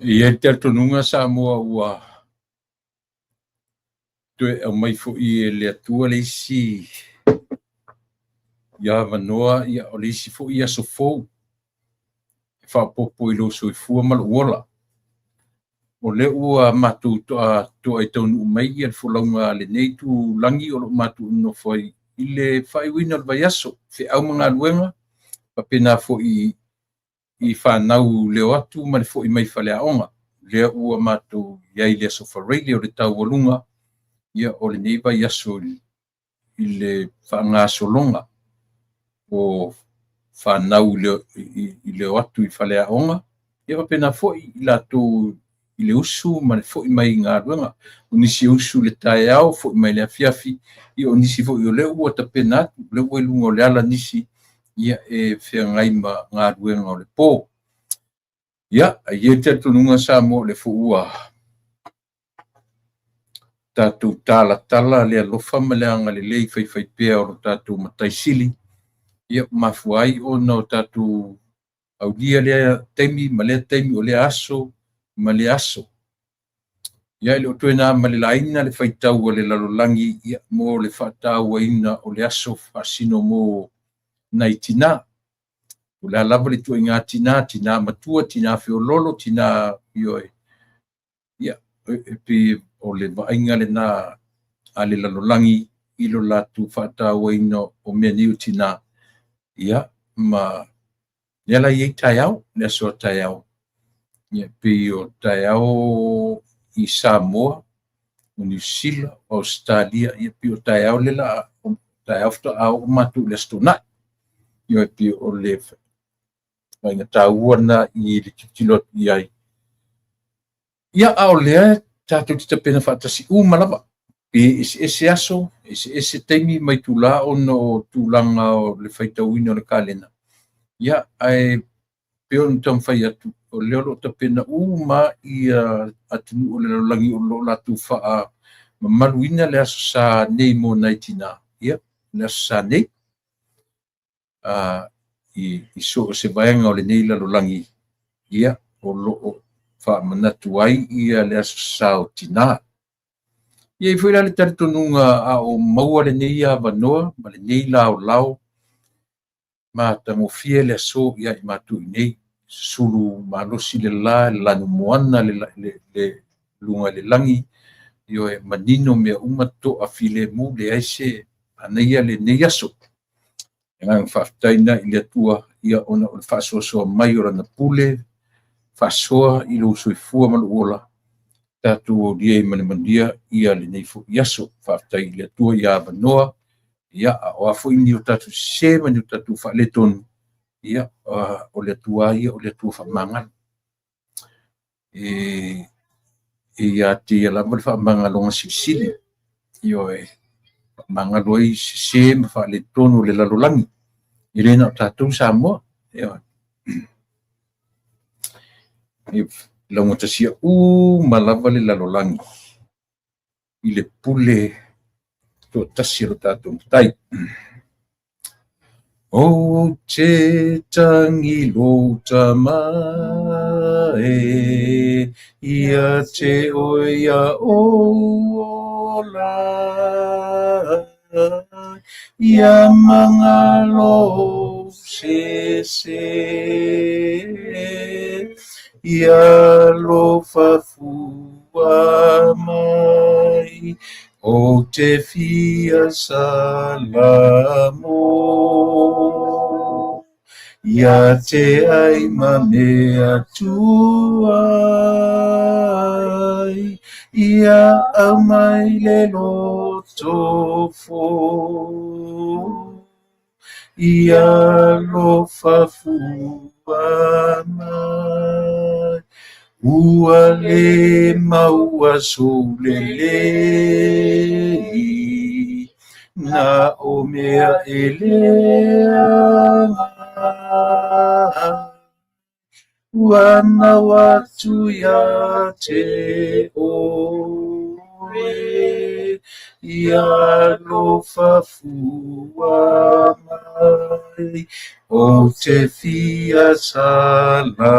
E i ai le talitonuga Samoa ua toe aumai foi e le Atua le isi avanoa, ia o le isi foi aso fou e faaopoopo i lou soifua ma lou ola. O lea ua matou toa i taunuu mai ia le folauga a lenei itulagi o lo o matou nonofo ai i le faaiuina o le vaiaso, feau ma galuega, faapena foi i fanau leo atu ma le foi mai faleaoga. Lea ua matou i ai i le aso Faraile o le taualuga ia o lenei vaiaso i le faagasologa o fanau i leo atu i faleaoga, ia faapena foi i latou i le usu ma le foi mai i galuega. O nisi e usu i le taeao, foi mai i le afiafi, ia o nisi foi o lea ua tapena atu, o lea ua i luga o le ala nisi ia e feagai ma galuega o le po. Ia, e i ai le talitonuga Samoa o lea foi ua tatou talatala le alofa ma le agalelei faifaipea o lo tatou Matai Sili, ia mafua ai ona o tatou aulia lea taimi ma lea taimi, o lea aso ma lea aso. Ia e le o toe na ma le laina le faitau a le lalolagi ia mo le faatauaina o le aso faasino mo nai tinā. O le a lava le ituaiga tinā, tinā matua, tinā feoloolo, tinā ioe. Ia, e pei o le vaaiga lena a le lalolagi i lo latou faatauaina o mea nei o tinā. Ia, ma lea la e i ai taeao, le aso a taeao. Ia, pei o taeao i Samoa, o Niu Sila, o Ausetalia, ia pei o taeao lea la o taeao faatoa oo matou i le Aso Toonai. Ia, e pei o le vaaiga taua lena i le tilotilo atu i ai. Ia, a o lea tatou te tapena faatasi uma lava, pe eseese aso, eseese taimi ma itula ona o tulaga o le faitauina o le kalena. Ia, ae pei ona taumafai atu, o lea o lo o tapena uma ia atunuu o le lalolagi o lo o latou faamamaluina le Aso Sa nei mo nai tinā. Ia, le Aso Sa nei i so o se vaega o lenei lalolagi, ia, o lo o faamanatu ai ia le Aso Sa o tinā. E i ai foi la le talitonuga a o maua lenei avanoa ma lenei laolao matagofie le aso ia i matou i nei, susulu malosi le la, le lanumoana le luga i le lagi, ioe, manino mea uma, toafilemu, leai se manaia lenei aso. Le agaga faafetai lena i le Atua ia ona o le faasoasoa mai o lana pule, faasoa i lou soifua ma lou ola, tatou aulia ai ma le manuia ia lenei foi aso. Faafetai i le Atua ia avanoa, ia a o a foi ni o tatou sese ma ni o tatou faaletonu, ia o le Atua ia o le Atua faamagalo. E ia te ia lava le faamagaloga silisili, ioe, faamagalo ai sese ma faaletonu o le lalolagi. E le na o tatou Samoa. Ioe. E laugatasia uma lava le lalolagi i le pule toatasi o lo tatou Matai. Ou te tangi lou tama e, ia te oe ia ou ola, ia magalo sese, ia alofa fua mai, ou te fia salamo. Ia te ai ma mea tuai, ia aumai le loto fou. Ia alofa fua mai, ua le maua sou lelei, na o mea e leaga. Ua nau atu ia te oe, ia alofa fua mai, ou te fia salamo.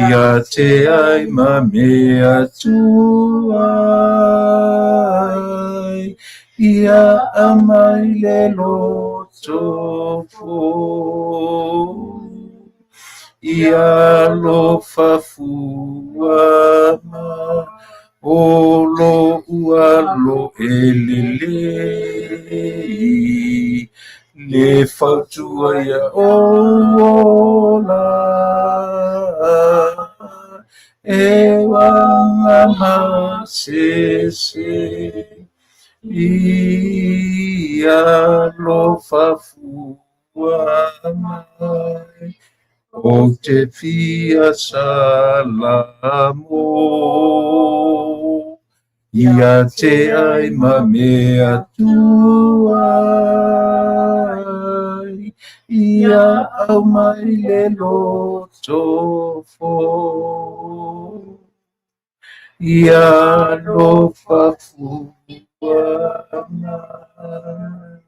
Ia te ai ma mea tuai, ia aumai le loto fou. Ia alofa fua mai, o lo'u alo e lelei, le fautua ia ou ola, e uaga masese. Ia alofa fua mai, ou te fia salamo. Ia te ai ma mea tuai, ia aumai le loto fou. Ia alofa fua mai.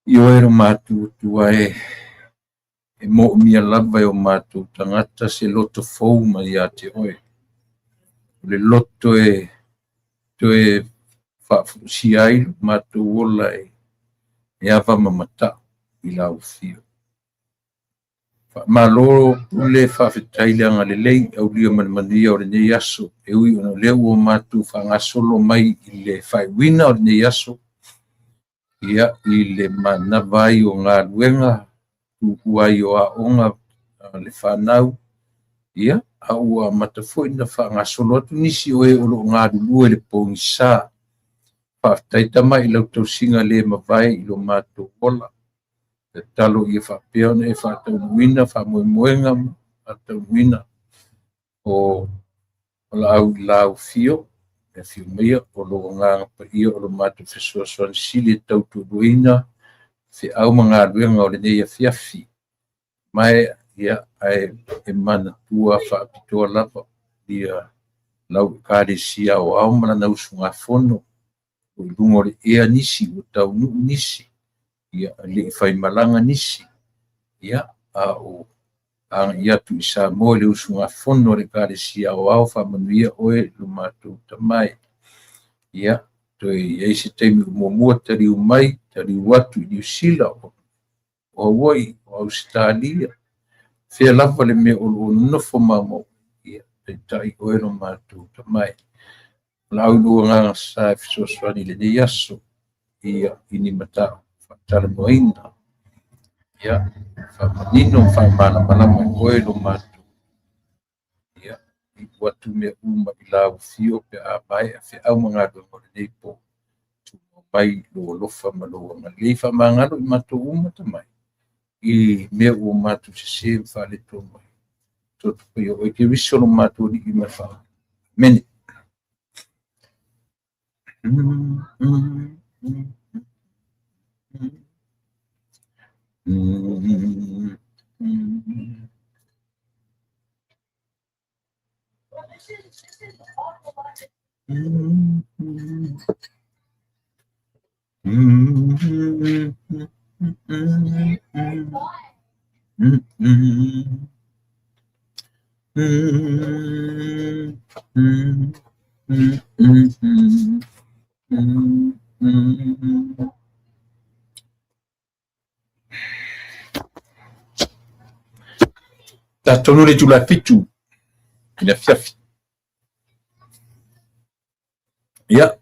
Ioe lo matou Atua e, e moomia lava e o matou tagata se loto fou mai ia te oe. O le loto e toe faafoisia ai lo matou ola e ava ma mata'u i lau afio. Faamalo pule faafetai le agalelei aulia ma le manuia o lenei aso e ui ona o lea ua matou faagasolo mai i le faaiuina o lenei aso ia i le manava ai o galuega tuua ai o aoga a le fanau ia a ua amata foi ona faagasolo atu nisi o e o lo o galulue i le pogisa. Faafetai Tama i lau tausiga le mavae i lo matou ola. Tatalo ia faapea ona e faataunuuina faamoemoega ma faataunuuina o valaau i lau afio, e afio maia o lou Agaga Paia o lo matou fesoasoani sili e tautoaluaina feau ma galuega o lenei afiafi. Ma ia, ae e manatua faapitoa lava ia lau Ekalesia Aoao ma lana usugafono, o i luga o le ea nisi, ua taunuu nisi, ia e le i faimalaga nisi, ia a o agai atu i Samoa i le usugafono a le Ekalesia Aoao, faamanuia oe lo matou Tama e. Ia, toe i ai se taimi o muamua taliu mai, taliu atu i Niu Sila, o Hawaii, o Ausetalia, fea lava le mea o lo o nonofo maumau ai, ia, taitai oe lo matou Tama e. Valaau i lou Agaga Sa e fesoasoani i lenei aso ia i ni mataupu faatalanoaina. Ia, faamanino ma faamalamalama e oe lo matou. Ia, iu atu mea uma i lau afio pe a maea feau ma galuega o lenei po. Tumau mai lou alofa ma lou agalelei faamagalo i matou uma Tama e i mea ua matou sesē ma faaletonu ai. Toto paia oe Keriso lo matou Alii ma le Faaola. Amene. Tatonu le itula e 7 i le afiafi. Ia,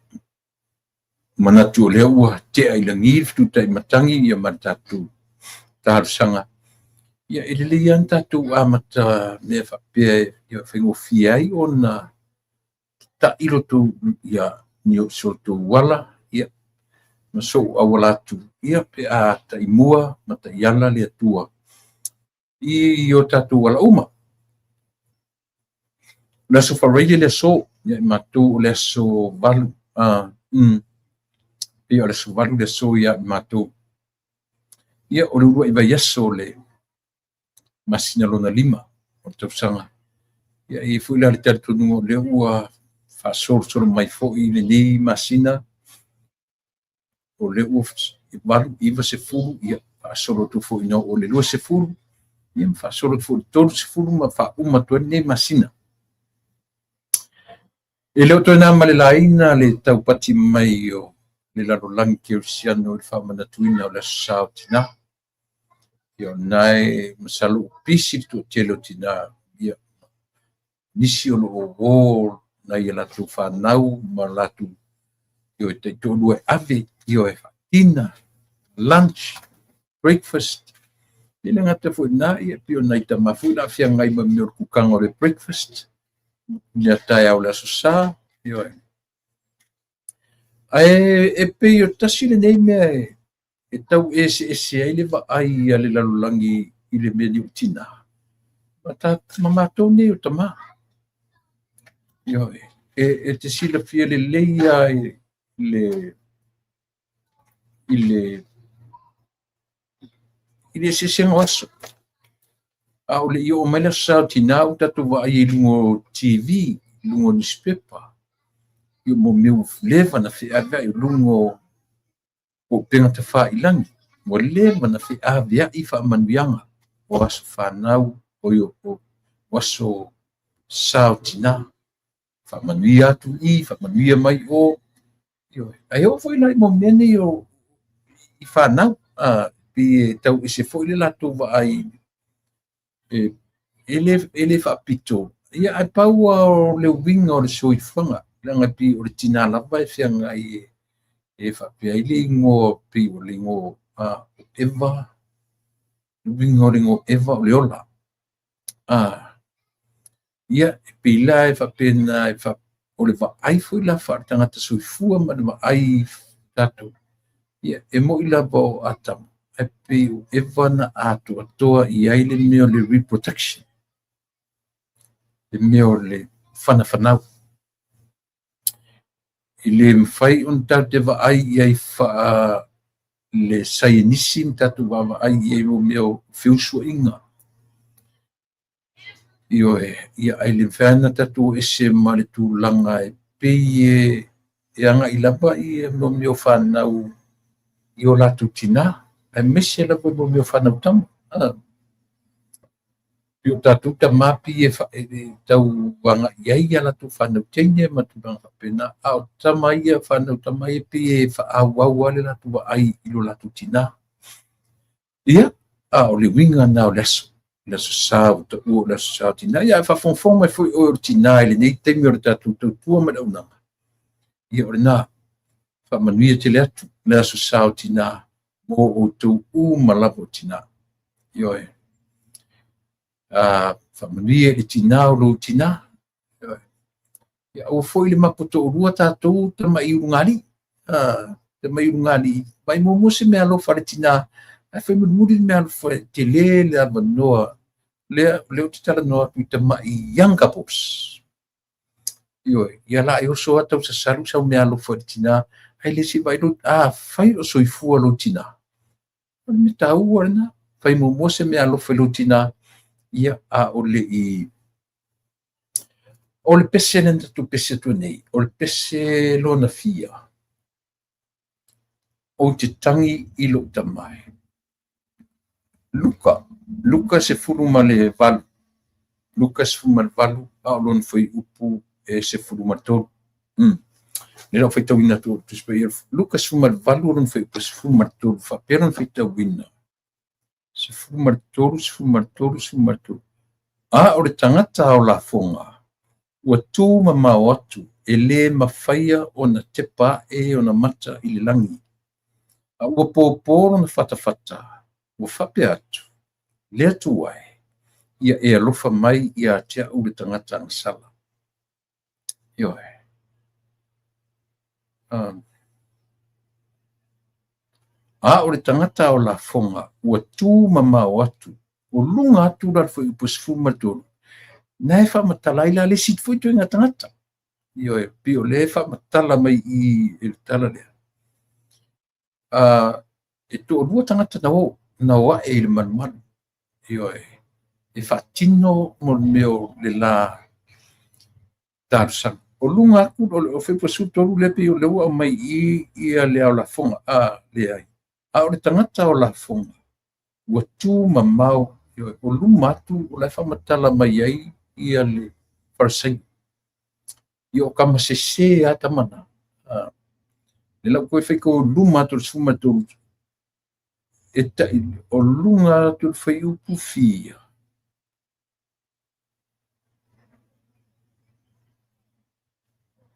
manatu o lea ua tea i lagi le fetutai matagi ia ma le tatou talosaga. Ia, e lelei lava ona tatou amata mea faapea e faigofie ai ona ta'i lo tou, ia, ni o so tou ala, ia, ma sou auala atu, ia, pe a taimua ma taiala le Atua i o tatou ala uma. O le aso Faraile le aso, ia i matou o le aso 8, pei o le aso 8 le aso ia i matou. Ia, o le uluai vaiaso o le masina lona 5 o le tausaga. Ia, e i ai foi la le talitonuga o lea ua faasolosolo mai foi lenei masina, o lea ua 8, 9, 10, ia faasolo atu foi ina oo i le 20, Ia ma faasolo atu foi i le 30 ma faauma atu ai lenei masina. E le o toe na ma le laina le taupati mai o le lalolagi kerisiano i le faamanatuina o le Aso Sa o Tinā. Ia o lena e masalo ua pisi le toatele o tinā, ia nisi o lo o o nai a latou fanau ma latou ioe taitoalua e ave, ioe, faa-dinner, lunch, breakfast. E le gata foi i lena, ia pei o nai tama foi o le a feagai ma mea o le kukaga o le breakfast, mea taeao o le Aso Sa, ioe. Ae e pei o tasi lenei mea e tau eseese ai le vaai a le lalolagi i le mea nei o tinā, ma matou nei o tama. Ioe, e te silafia lelei lava i le eseesega o aso. A o le i oo mai le Aso Sa o Tinā ua tatou vaai i luga o TV, i luga o newspaper, ia mo mea ua leva ona feaveai i luga o upega tafailagi, ua leva ona feaveai faamanuiaga o aso fanau, o aso sa o tinā. Faamanuia atu i i, faamanuia mai o. Ae oo foi la i mea nei o i fanau, pei e tau ese foi le latou vaai, e le faapito. Ia ae pau lava o le uiga o le soifuaga, leaga e pei o le tinā lava e feagai e faapea ai le igoa, pei o le igoa o Eva, le uiga o le igoa o Eva o le ola. Ia, e pei la e faapena, o le vaai foi la faaletagata soifua ma le vaai tatou. Ia, e moni lava o Atamu, ae pei o Eva na atoatoa i ai le mea o le reproduction, le mea o le fanafanau. E le mafai ona tatou te vaai i ai faa le saienisi ma tatou vaavaai i ai mo mea o feusuaiga. Ioe, ia ae le mafai ona tatou ese ma le tulaga e pei e agai lava ia mo mea o fanau i o latou tinā, aemaise lava mo mea o fanau tama. Pei o tatou tama pei e tau agai ai ia latou fanau teine ma tulaga faapena, a o tama ia, fanau tama ia, pei e faaauau lava le latou vaai i lo latou tinā. Ia, a o le uiga na o le aso, le Aso Sa ua taua o le Aso Sa o Tinā. Ia, ae faafogafoga mai foi oe o le tinā i lenei taimi o le tatou tautua ma le auaunaga. Ia, o lena, faamanuia tele atu le Aso Sa o Tinā mo outou uma lava o tinā. Ioe. Faamanuia i le tinā o lou tinā. Ioe. Ia, aua foi le mapotoolua tatou tamai ulugalii. Tamai ulugalii, vaai muamua se mea alofa a le tinā, ae fai mulimuli le mea alofa, e tele le avanoa. Lea, lea ou te talanoa atu i tamai young couples. Ioe, ia la e oso lava tau sasalu sau mea alofa i le tinā, ae le se i vaai lou, afai o soifua lou tinā. O le mea taua lena, fai muamua se mea alofa i lou tinā, ia a o le i. O le pese lea na tatou pese atu nei, o le pese lona fia, ou te tagi i lou tama e. Luka, Luka 18, Luka 18, a o lona fuaiupu e 13. Lea lau faitauina atu o le Tusi Paia, Luka 18, o lona fuaiupu e 13, faapea lona faitauina. 13, 13, 13. A o le tagata ao lafoga, ua tu mamao atu, e le mafaia ona tepa ae ona mata i le lagi. A ua pōpō lona fatafata, ua faapea atu, le Atua e, ia e alofa mai ia te au le tagata agasala. Ioe. A o le tagata o lafoga, ua tu mamao atu, o luga atu la le fuaiupu 13, na e faamatala ai la le isi foi ituaiga tagata. Ioe, pei o lea e faamatala mai i le tala lea. E toalua tagata na o, na o ae i le malumalu. Ioe, e faatino mo le mea o le la talosaga. O luga atu o le fuaiupu 13 lea pei o lea ua aumai i ia le ao lafoga. Leai. A o le tagata o lafoga, ua tu mamao O luma atu o la e faamatala mai ai ia le Farisai. Ia o kama sese a tama na. Le lau koe whai ko luma atu le 13. E tai o lunga atu le whai upu fia.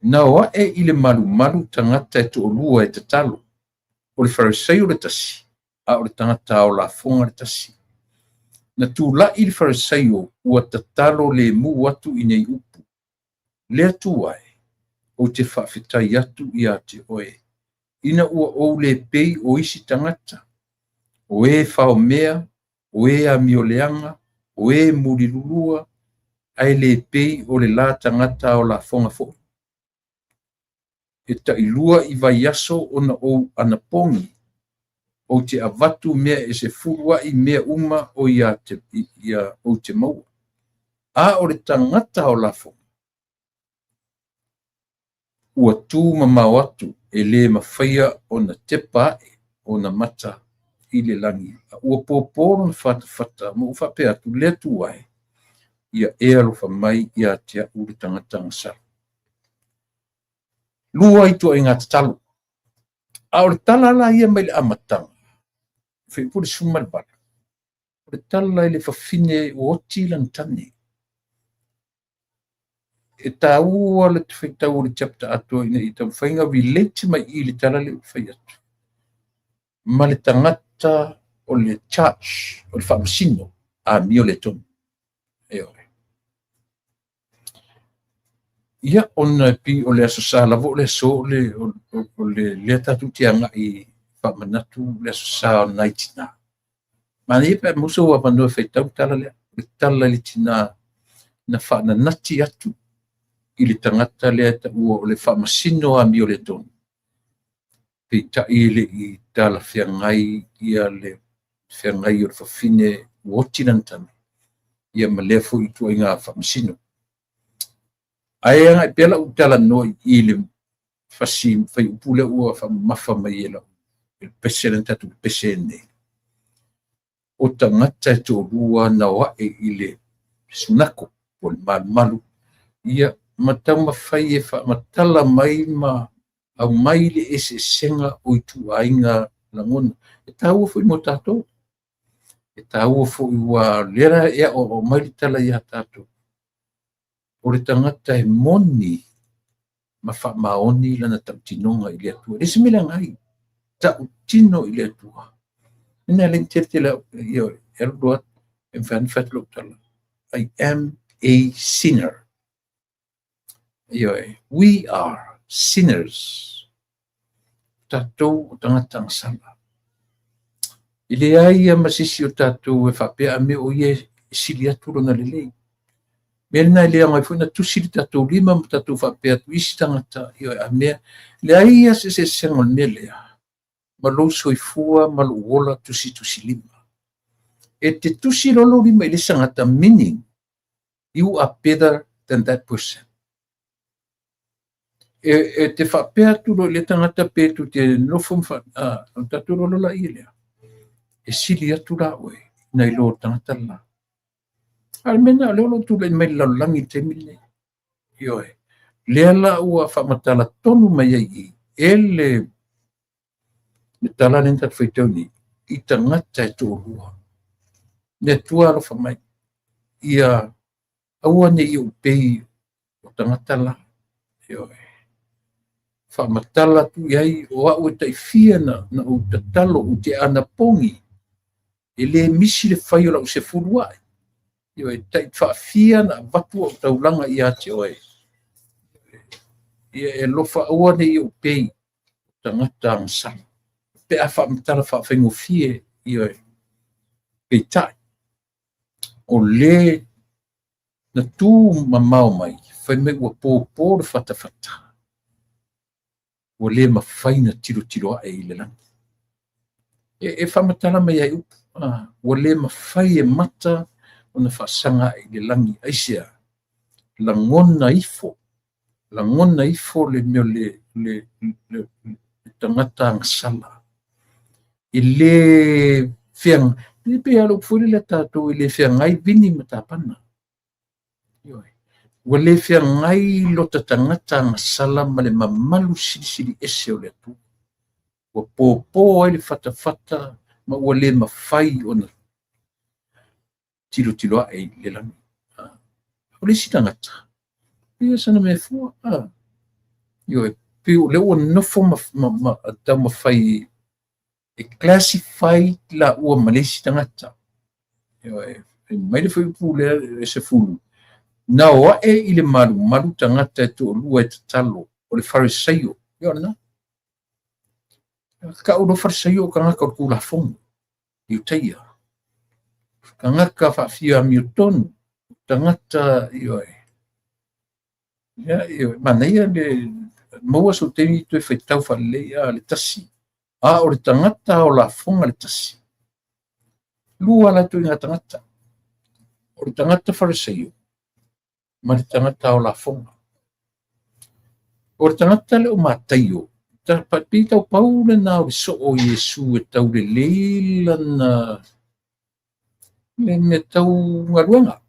Na o ae i le malumalu tangata e to'alua e tatalo. O le Farisai o le tasi, a o le tagata ao lafoga le tasi. Na tula'i le Farisai o ua tatalo le mu atu i nei upu. Le Atua e, ou te faafetai atu ia te oe. Ina ua ou le pei o isi tagata. O e faomea, o e amioleaga, o e mulilulua, ae le pei o le la tagata ao lafoga fo'i. E tailua i vaiaso ona ou anapogi, ou te avatu mea e 10 ai mea uma o ia te, ia ou te maua. A o le tagata o lafoga, ua tu mamao atu e le mafaia ona tepa ae ona mata i le lagi. A ua pōpō lona fatafata ma ua faapea atu le Atua e, ia e alofa mai ia te au le tagata agasala. Lua i tuaiga tatalo. A o le tala la ia mai le amataga, fuaiupu le 18, o le tala i le fafine ua oti lana tane. E tāua le faitau o le chapter atoa ina ia taumafai relate mai i le tala lea ua fai atu. Ma le tagata o le church, o le faamasino, amio le tonu. E oe. Ia ona e pi o le aso sa lava o le aso o le, o le lea tatou te agai faamanatu le aso sa o nai tina. Manaia pe a maua sou avanoa e faitau le tala lea. O le tala i le tina na faananati atu i le tagata lea e taua o le faamasino amio le tonu. Peitai e le i talafeagai ia le feagai o le fafine ua oti lana tane. Ia ma lea foi ituaiga faamasino. Ae agai pea lau talanoa i le fasi fuaiupu lea ua faamamafa mai e lau e le pese lea na tatou pepese nei. O tagata e toalua na o ae i le sunako po o le malumalu, ia ma taumafai e faamatala mai ma aumai le eseesega o ituaiga lagona. E tāua foi mo tatou. E tāua foi ua lea e aoao mai le tala ia tatou. O le tagata e moni ma faamaoni lana tautinoga i le Atua. Le se mea leaga ai, tautino i le Atua. Ina le tele tele au, ia, e alu loa, e mafai ona fai atu lau tala. I am a sinner. Ioe, we are sinners. Tatou o tagata agasala. E leai ia ma se isi o tatou e faapea a mea o ia e sili atu lona lelei. Mea lena e le aoga ai foi na tusi le tatou lima ma tatou faapea atu isi tagata, ioe, a mea, leai ia se eseesega o le mea lea, ma lou soifua ma lou ola tusitusi lima. E te tusi loa lou lima i le isi tagata, meaning you are better than that person. E te faapea atu loa i le tagata pe tu te nofo ma o tatou loa lola ia lea. E sili atu la oe nai lo tagata la. A le mea na o lea o lo o tulai mai le lalolagi i le taimi lenei. Ioe. Lea la ua faamatala tonu mai ai i e le tala lea na tatou faitau nei, i tagata e toalua. Le Atua alofa mai. Ia aua ne i ou pei o tagata la. Ioe. Faamatala atu i ai o au e taifia na ou tatalo ou te anapogi. E le misi le fai o lau 10 ai. Ioe, tai faafia na avatu au taulaga ia te oe. Ia e alofa aua ne i ou pei tagata agasala. Pe a faamatala faafaigofie, ioe, peitai. O le na tu mamao mai, fai mai ua pōpō le fatafata. Ua le mafai na tilotilo ae i le lagi. E faamatala mai ai upu, ua le mafai e mata ona faasaga ae i le lagi. Aisea, lagona ifo, lagona ifo le mea le tagata agasala. E le E pei lava o le upu foi lele a tatou, e le feagai vini ma tapana. Ioe. Ua le feagai lota tagata agasala ma le mamalu silisili ese o le Atua. Ua popo ai le fatafata ma ua le mafai ona tilotilo ae i le lagi. O le isi tagata, ia sana mea fua. Ioe, pei o lea ua nofo ma taumafai e classify laua ma le isi tagata. Ioe, mai le fuaiupu lea e 10, na o ae i le malumalu tagata e toalua e tatalo, o le Farisaio. Ia o lena. Tau lo Farisaio o tagata o le Tulafono, Iutaia. Tagata faafia amiotonu, tagata, ioe. Ia, ioe, manaia le maua sou taimi toe faitau faalelei a le tasi. A o le tagata o lafoga le tasi. Lua la ituaiga tagata. O le tagata Farisaio ma le tagata o lafoga. O le tagata le o Mataio, pei tau pau lena o le soo o Iesu e taulelei lana le mea tau galuega.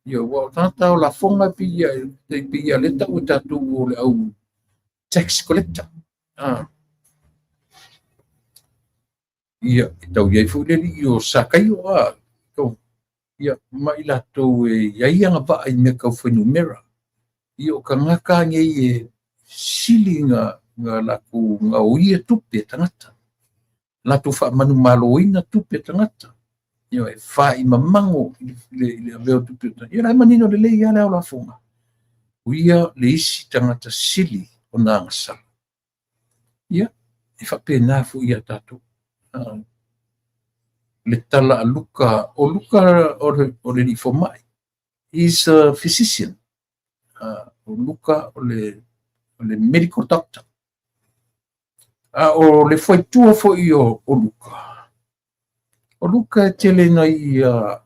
Ia, ua o tagata o lafoga pei ia le tau e tatou o le au tax collector. Ia, e tau iai foi le alii o Sakaio, ia, ma i latou e iai agavaa i mea tau fuainumera. Ia, o tagata nei e sili na latou gaoia tupe a tagata. Latou faamanumaloina tupe a tagata. Ia, e faimamago i le avea o tupe a tagata. Ia, la e manino lelei ia le ao lafoga. O ia le isi tagata sili o na agasala. Ia, e faapena foi ia tatou. Le tala a Luka, o Luka o le alii fomai. He's a physician. O Luka o le medical doctor. A o le fuaitua foi o Luka. O Luka e tele na ia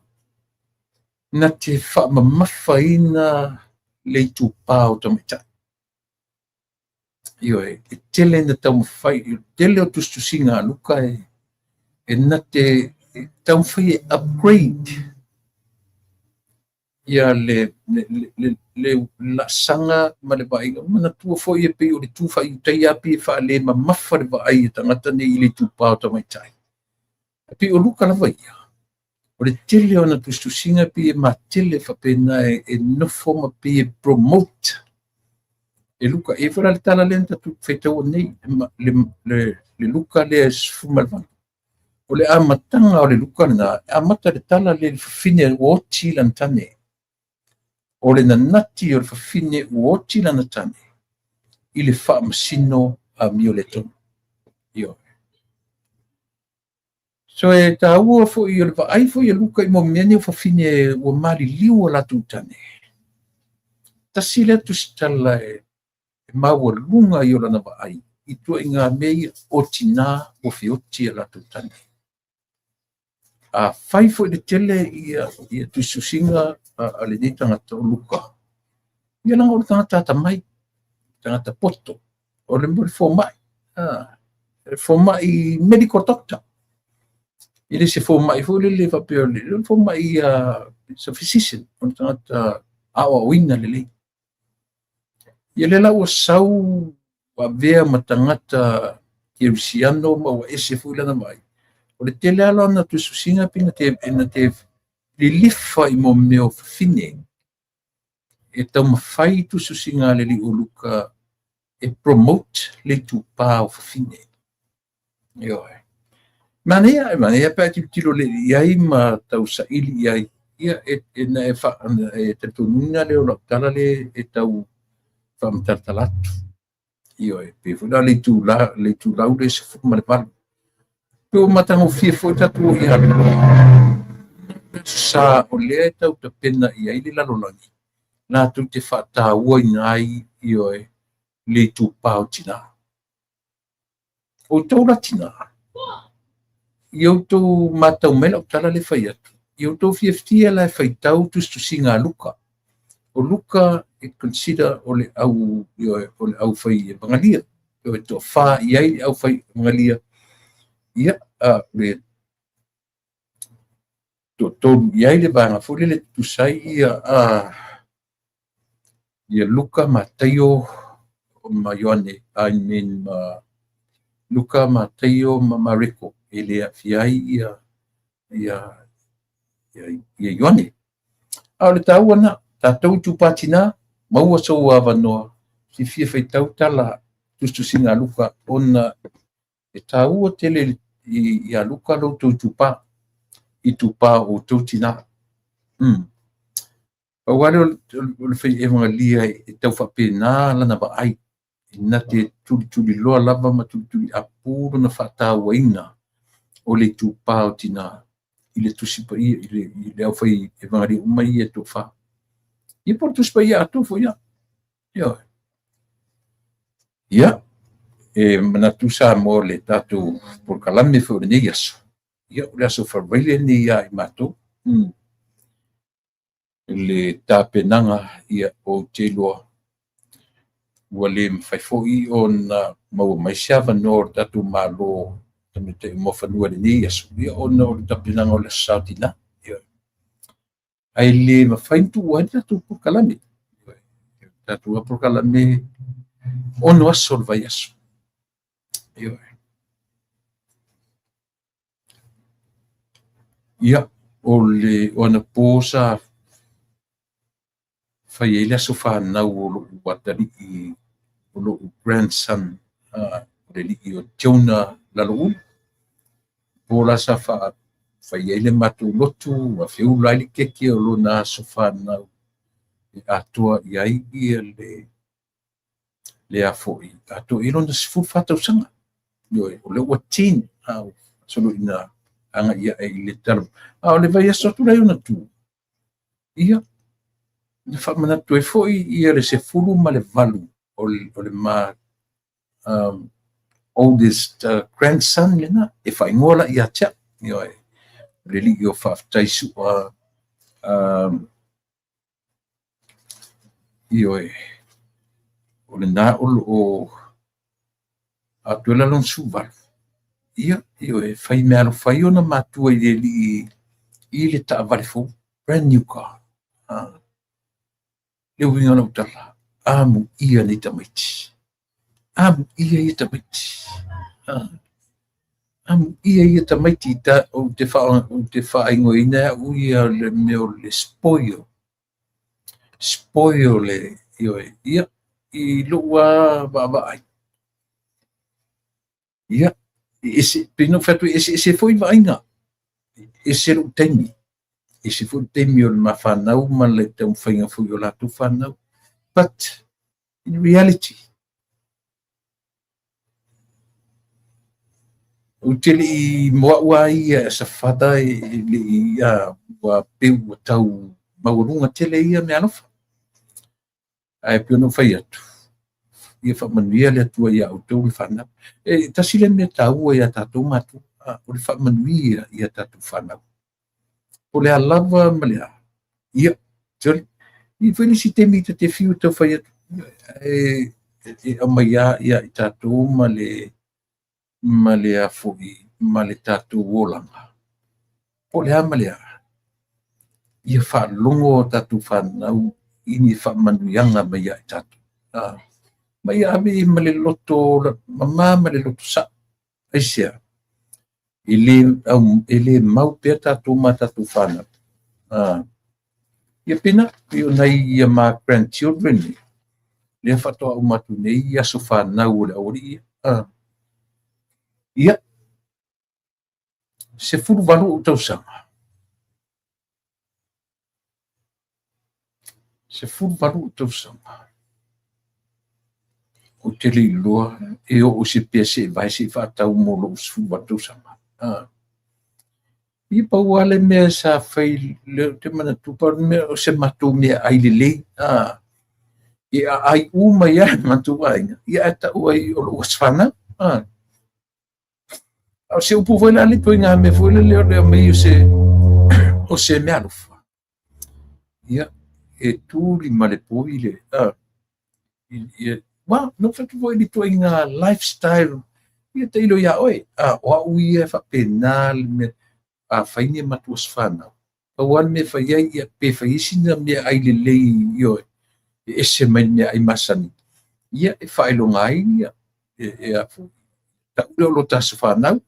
na te faamamafaina le itupā o tamaitai. Ioe, e tele na taumafai, e tele o tusitusiga a Luka e na te taumafai e upgrade ia le laasaga ma le vaaiga. Manatua foi e pei o le tu faaiutaia pei e faale mamafa le vaai e tagata nei i le itupā o tamaitai. E pei o Luka lava ia. O le tele o na tusitusiga pei e matele faapena e nofo ma pei e promote e Luka. E foi la le tala lea na tatou faitaua nei, le Luka lea e 18. O le amataga o le Luka lena, e amata le tala lea le fafine ua oti lana tane. O le nanati o le fafine ua oti lana tane i le faamasino a mio le tonu. Ioe. So e tāua foi o le vaai foi e Luka i mo mea nei o fafine ua maliliu o latou tane. Tasi lea tusitala e maualuga i o lana vaai i tuaiga mea ia o tinā ua feoti a latou tane. A fai foi le tele ia tusitusiga a lenei tagata o Luka. Ia langa o le tagata atamai, tagata poto, o le fomai, fomai medical doctor. E le se fomai foi lele faapea o le fomai sa physician, o le tagata aoaoina lelei. Ia le la ua sau avea ma tagata kerisiano ma ua ese foi lana vaai. O le tele ala na tusitusiga pei na te lilifa i mo mea o fafine. E taumafai tusitusiga a le alii o Luka e promote le itupā o fafine. Ioe. Manaia pe a tilotilo le iai ma tausaili iai. Ia e na e talitonuina lea o lau tala le e tau faamatalatala atu. Ioe, pe foi la le itulau le 18. Pe ua matagofie foi tatou i aloa. Sa o lea e tau tapena iai le lalolagi. Latou te faataua ina ai, ioe, le itupā o tinā. O tau la tinā, i outou matau mai lau tala le fai atu. I outou fiafia la e faitau tusitusiga a Luka. O Luka e consider o le au, ioe, o le au fai evangelia. Ioe, toafa iai le au fai evangelia. Ia, le Toatolu i ai le vaega foi lele e tutusa ai ia Luka, Mataio ma Ioane, I mean Luka, Mataio ma Mareko, e le aafia ai ia Ioane. A o le taua lena, tatou itupa tina, maua sou avanoa, fiafia faitau tala tusitusiga a Luka, ona e taua tele ia Luka lo outou itupa, itupa o outou tina. Pau lava lea o le fai evagelia e tau faapena lana vaai, na te tulituliloa lava ma tulituliapu lona faatauaina o le itupa o tina i le Tusi Paia, i le aufai evagelia uma ia e toafa. Ia po o le Tusi Paia atoa foi lava. Ioe. Ia, e manatu Samoa o le tatou polokalame foi o lenei aso, ia o le aso Faraile lenei ia i matou. Le tapenaga, ia, ou te iloa ua le mafai foi ona maua mai se avanoa o le tatou Malo Tamaitai o Muafanua i lenei aso, ia ona o le tapenaga o le Aso Sa o Tina. Ia, ae le mafai ona tuua ai le tatou polokalame. Tatou polokalame 6 aso o le vaiaso. Ioe. Ia, o le o anapo sa fai ai le aso fanau o lou atalii, o lou grandson, o le alii o Jonah Laloulu. Po la sa fai ai le matou lotu, ua feula ai le keke o lona aso fanau e atoa i ai ia le a foi, atoa i ai lona 14 tausaga. Ioe, o lea ua teen, solo ina agai ae i le tala. A o le vaiaso atu la i ona tua, ia, na faamanatu ai foi ia le 18 o le ma oldest grandson lena, e faaigoa la ia te au. Ioe, o le alii o Faafetai Sua, ioe, o lena o lo o atoa ai la lona 18. Ia, ioe, fai meaalofa ai ona matua i le alii i le taavale fou, brand new car. Le uiga o lau tala, amuia nei tamaiti. Amuia ia tamaiti. Amuia ia tamaiti. Ou te faaigoaina e au ia le mea o le spoil. Spoil le, ioe, ia, i lou vaavaai. Ia, ese, pei ona ou fai atu, e eseese foi vaaiga. Ese lou taimi. Ese foi le taimi o le mafanau ma le taumafaiga foi o latou fanau. But in reality, ou te le i moa'u a ia as a father, e le i ua peu ua tau maualuga tele ia meaalofa. Ae pei ona ou fai atu, ia faamanuia le Atua ia outou le fanau. E tasi le mea taua ia tatou matua, o le faamanuia ia tatou fanau. O le a lava ma le a. Ia, sorry. I foi le isi taimi ta te fiu tau fai atu, e aumai lava ia i tatou ma le a foi, ma le tatou olaga. Po o le a ma le a, ia faalogo o tatou fanau i ni faamanuiaga mai ia i tatou. Ma ia ave ma le loto mama ma le loto sao. Aisea, e le mau pea tatou ma tatou fanau. Ia pena, pei o nai ia ma grandchildren, lea faatoa uma atu nei aso fanau o le aualii. Ia, 18 ou tausaga. 18 ou tausaga. Ou te le iloa e oo i se pea seevae se i faatau mo lou 18 tausaga. Ia pau lava le mea sa fai, lea ou te manatu, pau le mea o se matou meaai lelei. E aai uma ai lava le matou aiga, ia ae tau ai o lou aso fanau. A o se upu foi la le ituaiga mea foi lele o le aumai o se meaalofa. Ia, e tu lima le poi le, ia, wa, no fai foi le ituaiga lifestyle, ia tailo ia oe. O au ia e faapena le mea, a fai ni a matou aso fanau. Pau lava le mea e fai ai, ia pe fai ai sina meaai lelei, ioe, e ese mai le meaai masani, ia e faailoga ai ia e a foi tau lea o lo ta aso fanau,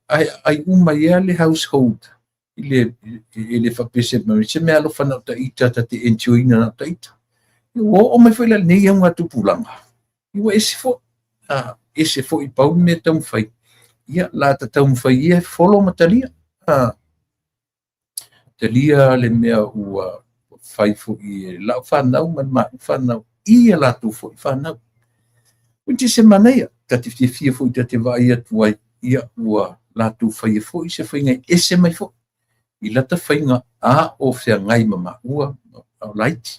ae aai uma ai lava le household i le e le faapea se se meaalofa na o ita ta te enjoy ina na o ita. Ua oo mai foi la i lenei augatupulaga, ua ese foi, ese foi pau le mea taumafai, ia la ta taumafai ia e follow ma talia. Talia le mea ua fai foi e lau fanau ma le maua fanau i a latou foi fanau. Which is se manaia, ta te fiafia foi ta te vaai atu ai, ia ua latou faia foi se faiga e ese mai foi i lata faiga a o feagai ma maua a o laiti.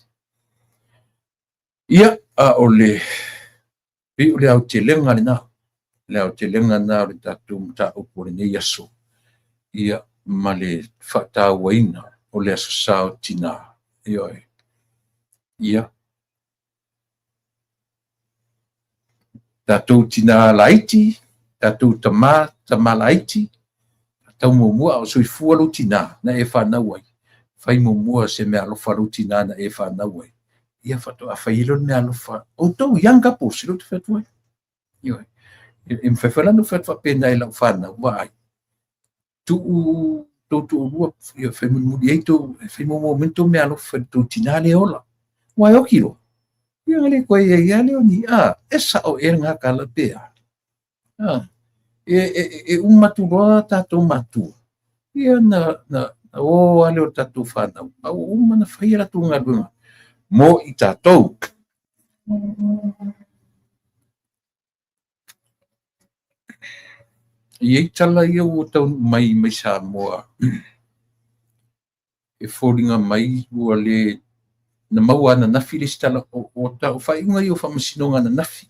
Ia, a o le pei o le aotelega lena, le aotelega lena o le tatou mataupu o lenei aso, ia ma le faatauaina o le Aso Sa o Tina. Ioe. Ia, tatou tina laiti, tatou tama, tama laiti, tau muamua a o soifua lou tina na e fanau ai, fai muamua se meaalofa lou tina na e fanau ai, ia faatoa fai ai lea o le meaalofa outou young couples, lea ou te fai atu ai. Ioe. E mafai foi la ona ou fai atu faapena i lau fanau, vaai, tuu tou toalua, ia fai mulimuli ai tou, fai muamua mai tou meaalofa i le tou tina lea e ola. Aua e oti loa, ia ona le toe i ai lava lea o ni, e sao ea lena tala pe a? E uma atu loa tatou matua, ia na o lava lea o tatou fanau, a ua uma ona fai a latou galuega mo i tatou. E i ai tala ia ua taunuu mai mai Samoa e foliga mai ua le na maua ananafi le isi tala o faaiuga ia o faamasinoga ananafi,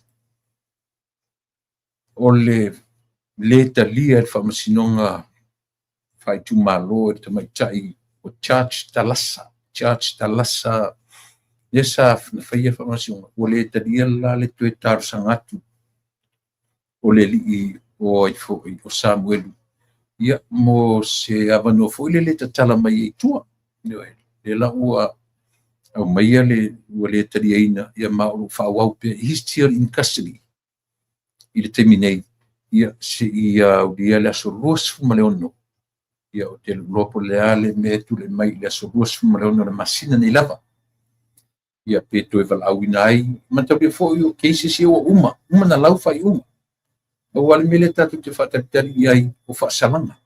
o le le talia e le faamasinoga faaitumalo e le tamaitai o Judge Talasa, Judge Talasa lea sa faia faamasinoga, ua le talia la le toe talosaga atu o le alii o ai foi o Samuelu, ia mo se avanoa foi lele e tatala mai ai i tua. Lea la ua aumaia le ua le taliaina, ia ma o lo o faaauau pea, he's still in custody i le taimi nei, ia seia aulia le aso 26. Ia ou te iloa po o le a le mea e tulai mai i le aso 26 o le masina nei lava, ia pe toe valaauina ai. Mataulia foi o cases ia ua uma, uma na lau faaiuga. Pau lava le mea lea tatou te faatalitali i ai o faasalaga.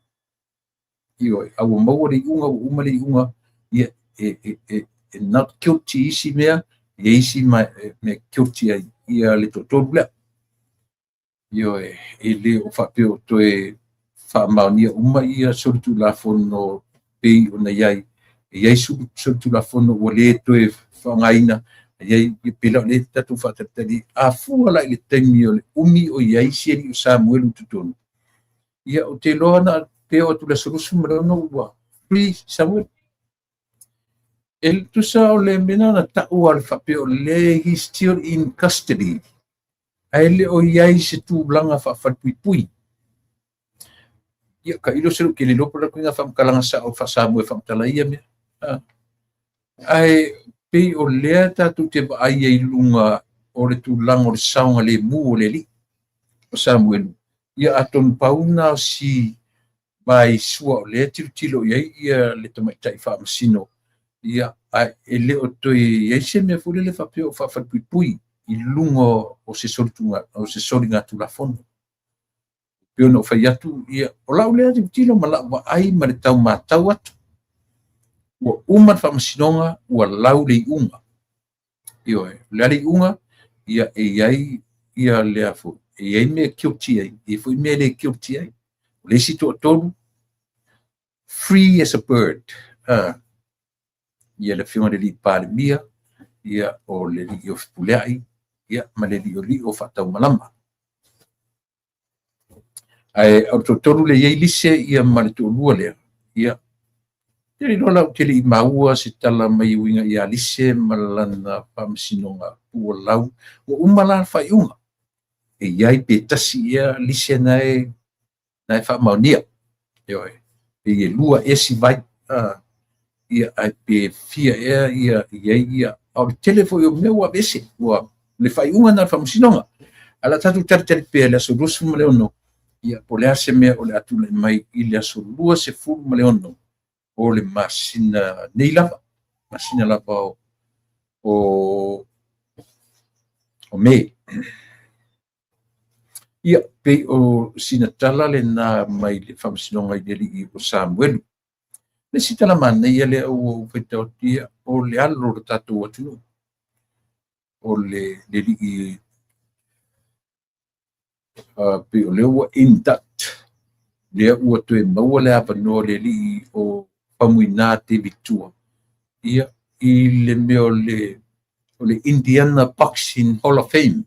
Ioe, a ua maua le iuga, ua uma le iuga, ia e not guilty isi mea, e i ai isi mea guilty ai ia le toatolu lea. Ioe, e le o faapea o toe faamaonia uma ia solitulafono pei ona i ai. E i ai solitulafono ua le toe faaaogaina, e i ai pei la o lea tatou faatalitali. A fua la i le taimi o le umi o i ai si alii o Samuelu i totonu, ia ou te iloa na pe oo atu i le aso 26 ua free Samuelu. E tusa o le mea na tau a le faapea o le he still in custody, ae le o i ai se tulaga faafalepuipui. Ia, tailo se ou te le iloa po o le a le ituaiga faamatalaga sao faa-Samoa e faamatala ai ia mea. Ae pei o lea tatou te vaai ai i luga o le tulaga o le saogalemu o le alii o Samuelu. Ia atonu pau na o si vaisua o lea tilotilo i ai ia le tamaitai faamasino, ia ae e le o toe i ai se mea foi lele faapea o faafalepuipui i luga o se soligatulafono. Pei ona ou fai atu, ia, o lau lea tilotilo ma lau vaai ma le tau matau atu, ua uma le faamasinoga, ua lau le iuga. Ioe, o le a le iuga, ia e i ai ia lea foi, e i ai mea guilty ai, e i ai foi mea le guilty ai. O le isi toatolu, free as a bird, ia le afioga i le alii Palemia, ia o le alii o Fepuleai, ia ma le alii o Lio Faataumalama. Ae o le toatolu lea e i ai lise ia ma le toalua lea, ia, te le iloa la ou te le i maua se tala mai e uiga ia Lise ma lana faamasinoga ua lau, ua uma la le faaiuga. E i ai pe tasi ea Lise na e faamaonia. Ioe, pei e lua ea si vai. Ia, ae pe fia ea ia i ai ia, a o le tele foi o mea ua aveese, ua le faaiuga lena o le Faamasinoga. Ae o le a tatou talitali pea i le aso 26, ia, po o le a se mea o le a tulai mai i le aso 26 o le masina nei lava, masina lava o Me. Ia, pei o sina tala lena mai le Faamasinoga i le alii o Samuelu. Le isi tala manaia lea ua ou faitau atu, ia, o le alo o le tatou atunuu, o le alii pei o lea ua induct, lea ua toe maua le avanoa o le alii o Faumuina David Tua, ia, i le mea o le Indiana Boxing Hall of Fame.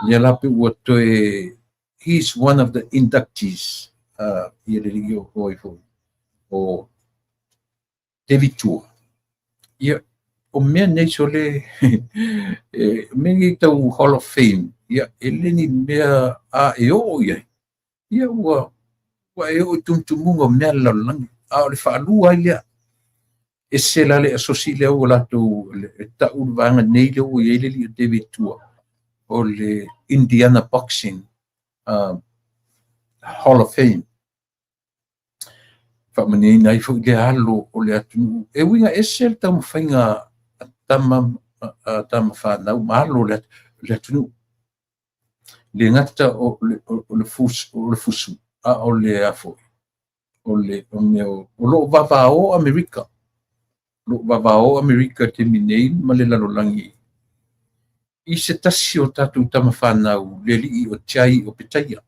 Lea la pe ua toe, he is one of the inductees, ia le alii o ai foi, o David Tua. Ia, o mea nei sole, mea nei tau Hall of Fame, ia, e le ni mea a e oo i ai, ia ua e oo i tumutumuga o mea a le lalolagi, a o le faalua ai lea. Ese la le asosi lea ua latou e tau le vaega nei lea ua i ai le alii o David Tua, o le Indiana Boxing Hall of Fame. Faamanuiaina ai foi le alo o le atunuu. E uiga ese le taumafaiga a tama fanau ma alo o le atunuu. Le gata o le fusu, a o le afoi, o le mea o loo vavao Amerika. O loo vavao Amerika te minei ma le lalolagi. I se tasi o tatou tama fanau, le alii o Jai Opetaia.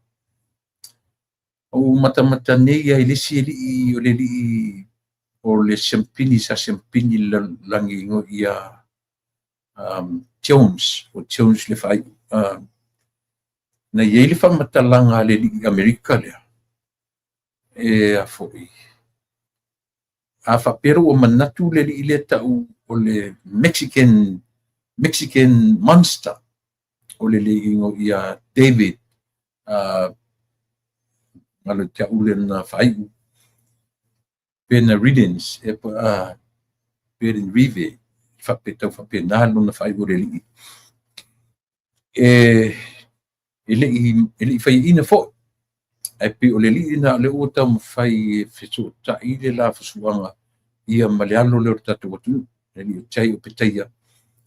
O matamata nei ai le isi alii o le alii o le siampini, sa siampini lalolagi ngo ia Jones, o Jones le whai. Na iai le whamatalanga le alii Amerika lea. E a foi. A whapera ua manatu le alii lea tau o le Mexican monster. O le alii ngo ia David ngalo te ule na whaiu. Benavidez, e Benavidez, whapetau whapena lona whaiu o le alii. E le i whai ina foi. Ai pe o le alii na le ua tau mawhai e whiso tai le la fusuanga ia ma le alo le o le tatou atunuu. Le alii o Jai Opetaia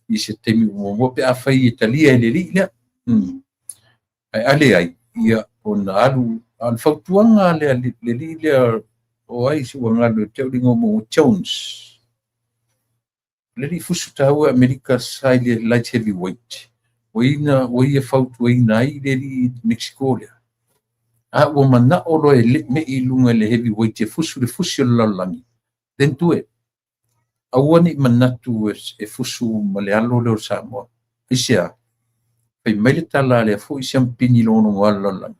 i se taimi ua mua pe a whai e talia e le alii lea. Ai ale ai, ia o na alu, a le fautuanga le alii lea o ai se ua ngalo te uli ngomo Jones. Le alii fusu tāua Amerika sai le light heavyweight. O ina, o ia fautuaina ai le alii Mexico lea. A ua mana olo e le me i lunga le heavyweight e fusu le fusi o le lalolagi. Then do it. Aua ni manatu e fusu ma le alo le o Samoa. Aisea, fai mai le tala le fo i siampini longo alo lalolagi.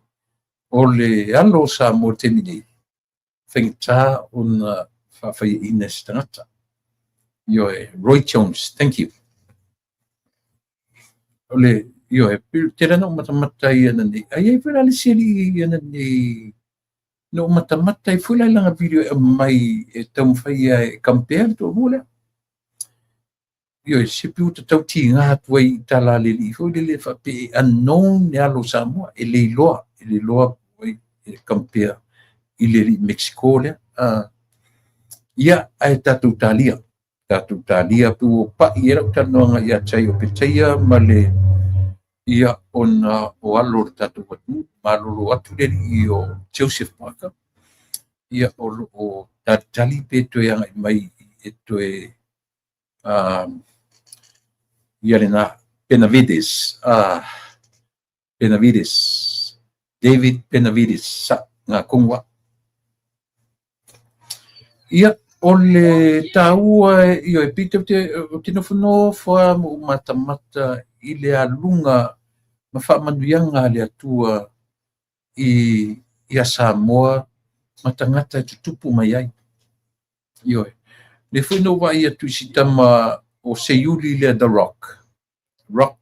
O le alo o Samoa te minei, whaingata o na whawhai ina se tangata. Ioe, Roy Jones, thank you. O le, ioe, te rana o matamata i ana nei. Ai ai wera le seri i ana nei. No matamata i fula langa video e mai e taumawhai e kampea le tō lea. Ioe, se piu te tau ti ngā tua i tala le li fo le le whape e unknown ne alo Samoa e leiloa e kampea i le li Mexico lea. Ia ai tatou talia. Tatou talia pu o pai e rau tanoanga ia Jai Opetaia ma le ia ona o alo le tatou atu, malolo atu le alii o Joseph Parker. Ia o lo o talitali pe toe anga i mai e toe ia le na Benavides, Benavides, David Benavides, sa ngā kongwa. Ia, o le tāua, ia, e pita o te nofonofo mo matamata i le alunga ma whaamanuianga le atua i ia Samoa matangata e tutupu mai ai. Ioe. Le fui no vai atu i sitama o Seiuli le The Rock. Rock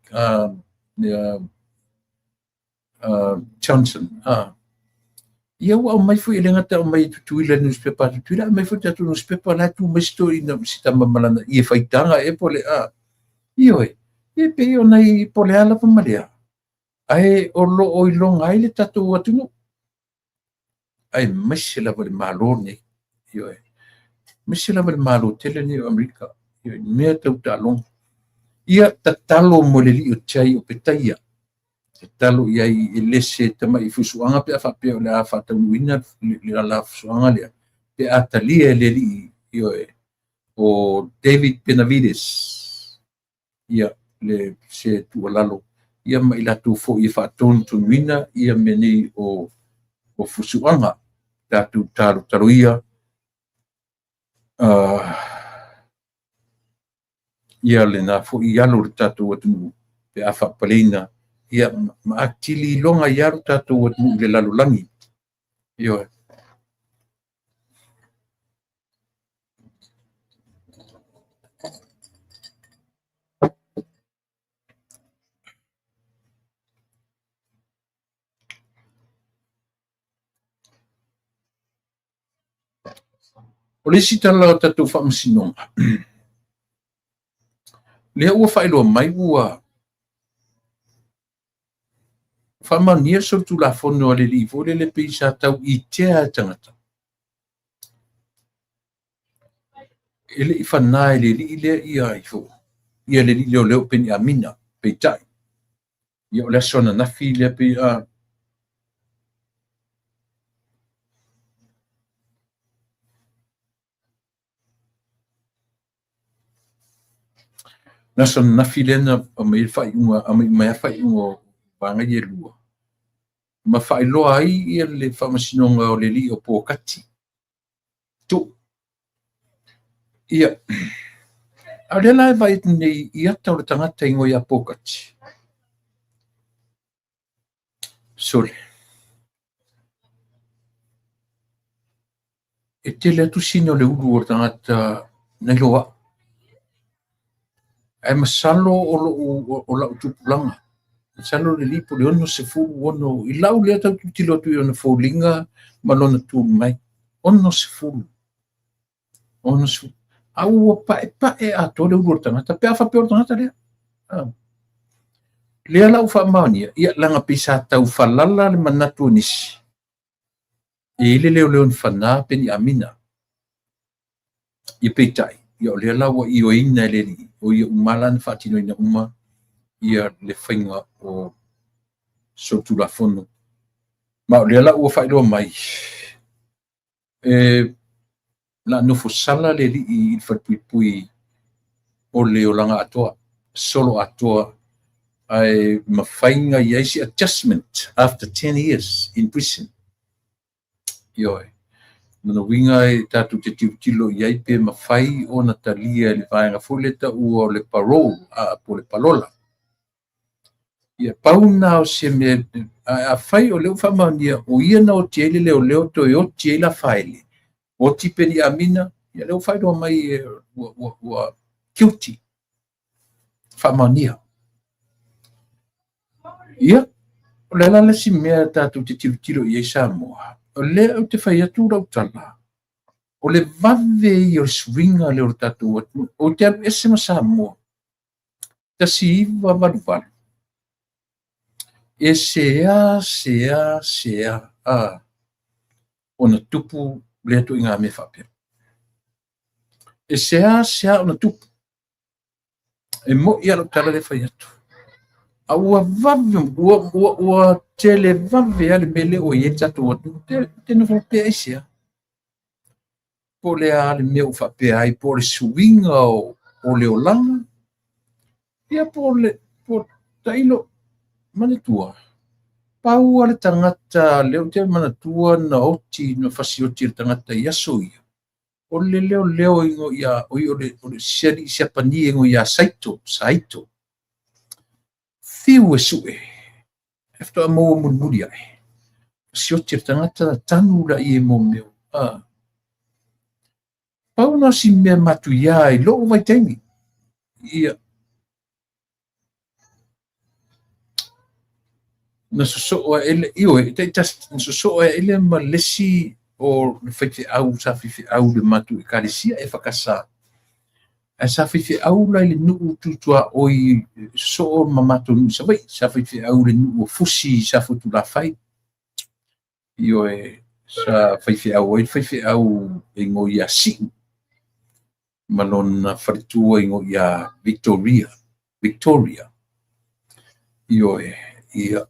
Johnson. Ia ua aumai foi e le gata aumai e Tutuila le newspaper a Tutuila, aumai foi le tatou newspaper la e tu mai si toeaina si tama ma lana ie faitaga ea po o le a. Ioe, e pei o nai po o le a lava ma le a, ae o lo o iloga ai le tatou atunuu, aemaise lava le Malo lenei. Ioe, aemaise lava le Malo tele lenei o Amerika, ioe, i mea tau taaloga. Ia tatalo mo le alii o Jay o Petaia, tatalo i ai e le se tamai fusuaga pe a faapea o le a faataunuuina le la fusuaga lea, pe a talia e le alii, ioe, o David Benavides, ia le se tuualalo, ia ma i latou foi e faatonutonuina ia mea nei o fusuaga. Tatou talotalo ia, ia lena foi alo o le tatou atunuu pe a faapaleina, ia ma atili iloga ai lo tatou atunuu i le lalolagi. Ioe. O le isi tala o tatou faamasinoga, lea ua faailoa mai ua faamaonia le solitulafono a le alii foi lele pei sa tau itea e tagata. E le i fana e le alii lea ia ifo, ia le alii leoleo o Peniamina, peitai. Ia o le aso ananafi lea pei a le aso ananafi lea na aumai ai le faaiuga, aumai uma ai lava faaiuga o vaega ia e lua, ma faailoa ai ia le faamasinoga o le alii o Pokati. Tuu. Ia, a o lea la e vaai atu nei i ata o le tagata i igoa ia Pokati. Sole. E tele atu sina o le ulu o le tagata nai lo au. Ae masalo o lou o lau tupulaga. Masalo le alii po o le 66 i lau lea tau tilotilo atu i ona foliga ma lona tu mai. 60. 60. A ua paepae atoa le ulu o le tagata pe a faapea o le tagata lea. Lea la ua faamaonia, ia leaga pei sa tau falala le manatu o nisi, e i ai le leoleo na fana Peniamina. Ia peitai, ia o lea la ua ioeina e le alii, o ia uma la na faatinoina uma ia le faiga o solitulafono. Ma o lea la ua faailoa mai, e la nofo sala le alii i le falepuipui o le olaga atoa, solo atoa, ae mafai ona i ai se adjustment after 10 years in prison. Ioe. Lona uiga e tatou te tilotilo i ai pe mafai ona talia e le vaega foi lea taua o le parole, po o le palola. Ia, pau lena o se mea, afai o lea ua faamaonia o ia na oti ai le leoleo toe oti ai Lafaele, oti Peniamina, ia lea ua faailoa mai ua guilty, faamaonia. Ia, o le a la le isi mea tatou te tilotilo i ai Samoa? O lea ou te fai atu lau tala, o le vave ia o le suiga lea o le tatou atunuu. Ou te alu ese ma Samoa, 1988, e sea, sea, sea, a, ona tupu lea ituaiga mea faapea. E sea, sea ona tupu. E moni lava lau tala lea e fai atu. A ua vave, ua tele vave lava le mea lea ua i ai le tatou atunuu. Te nofo pea aisea? Po o le a le mea ua faapea ai, po o le suiga o le olaga, ia po o le, po tailo, manatua, pau lava le tagata lea ou te manatua na oti, na fasioti e le tagata i aso ia, o le leoleo ia, o le, o le siali Siapani e igoa ia Saito, Saito. Fiu e sue, e faatoa maua mulimuli ae. Fasioti e le tagata na tanu laia i mea. Pau na o si mea matuia i lou vaitaimi. Ia. Na sosoo aʻe lea, ioe, e taitasi, na sosoo aʻe lea ma le isi o le faifeau sa faifeau i le matou ekalesia EFKS. Ae sa faifeau la i le nuu tu tuaoi sosoo ma matou nuu i Savaii. Sa faifeau i le nuu o Fusi i Safotulafai. Ioe, sa faifeau ai le faifeau e igoa ia Siu ma lona faletua igoa ia Victoria. Victoria. Ioe, ia,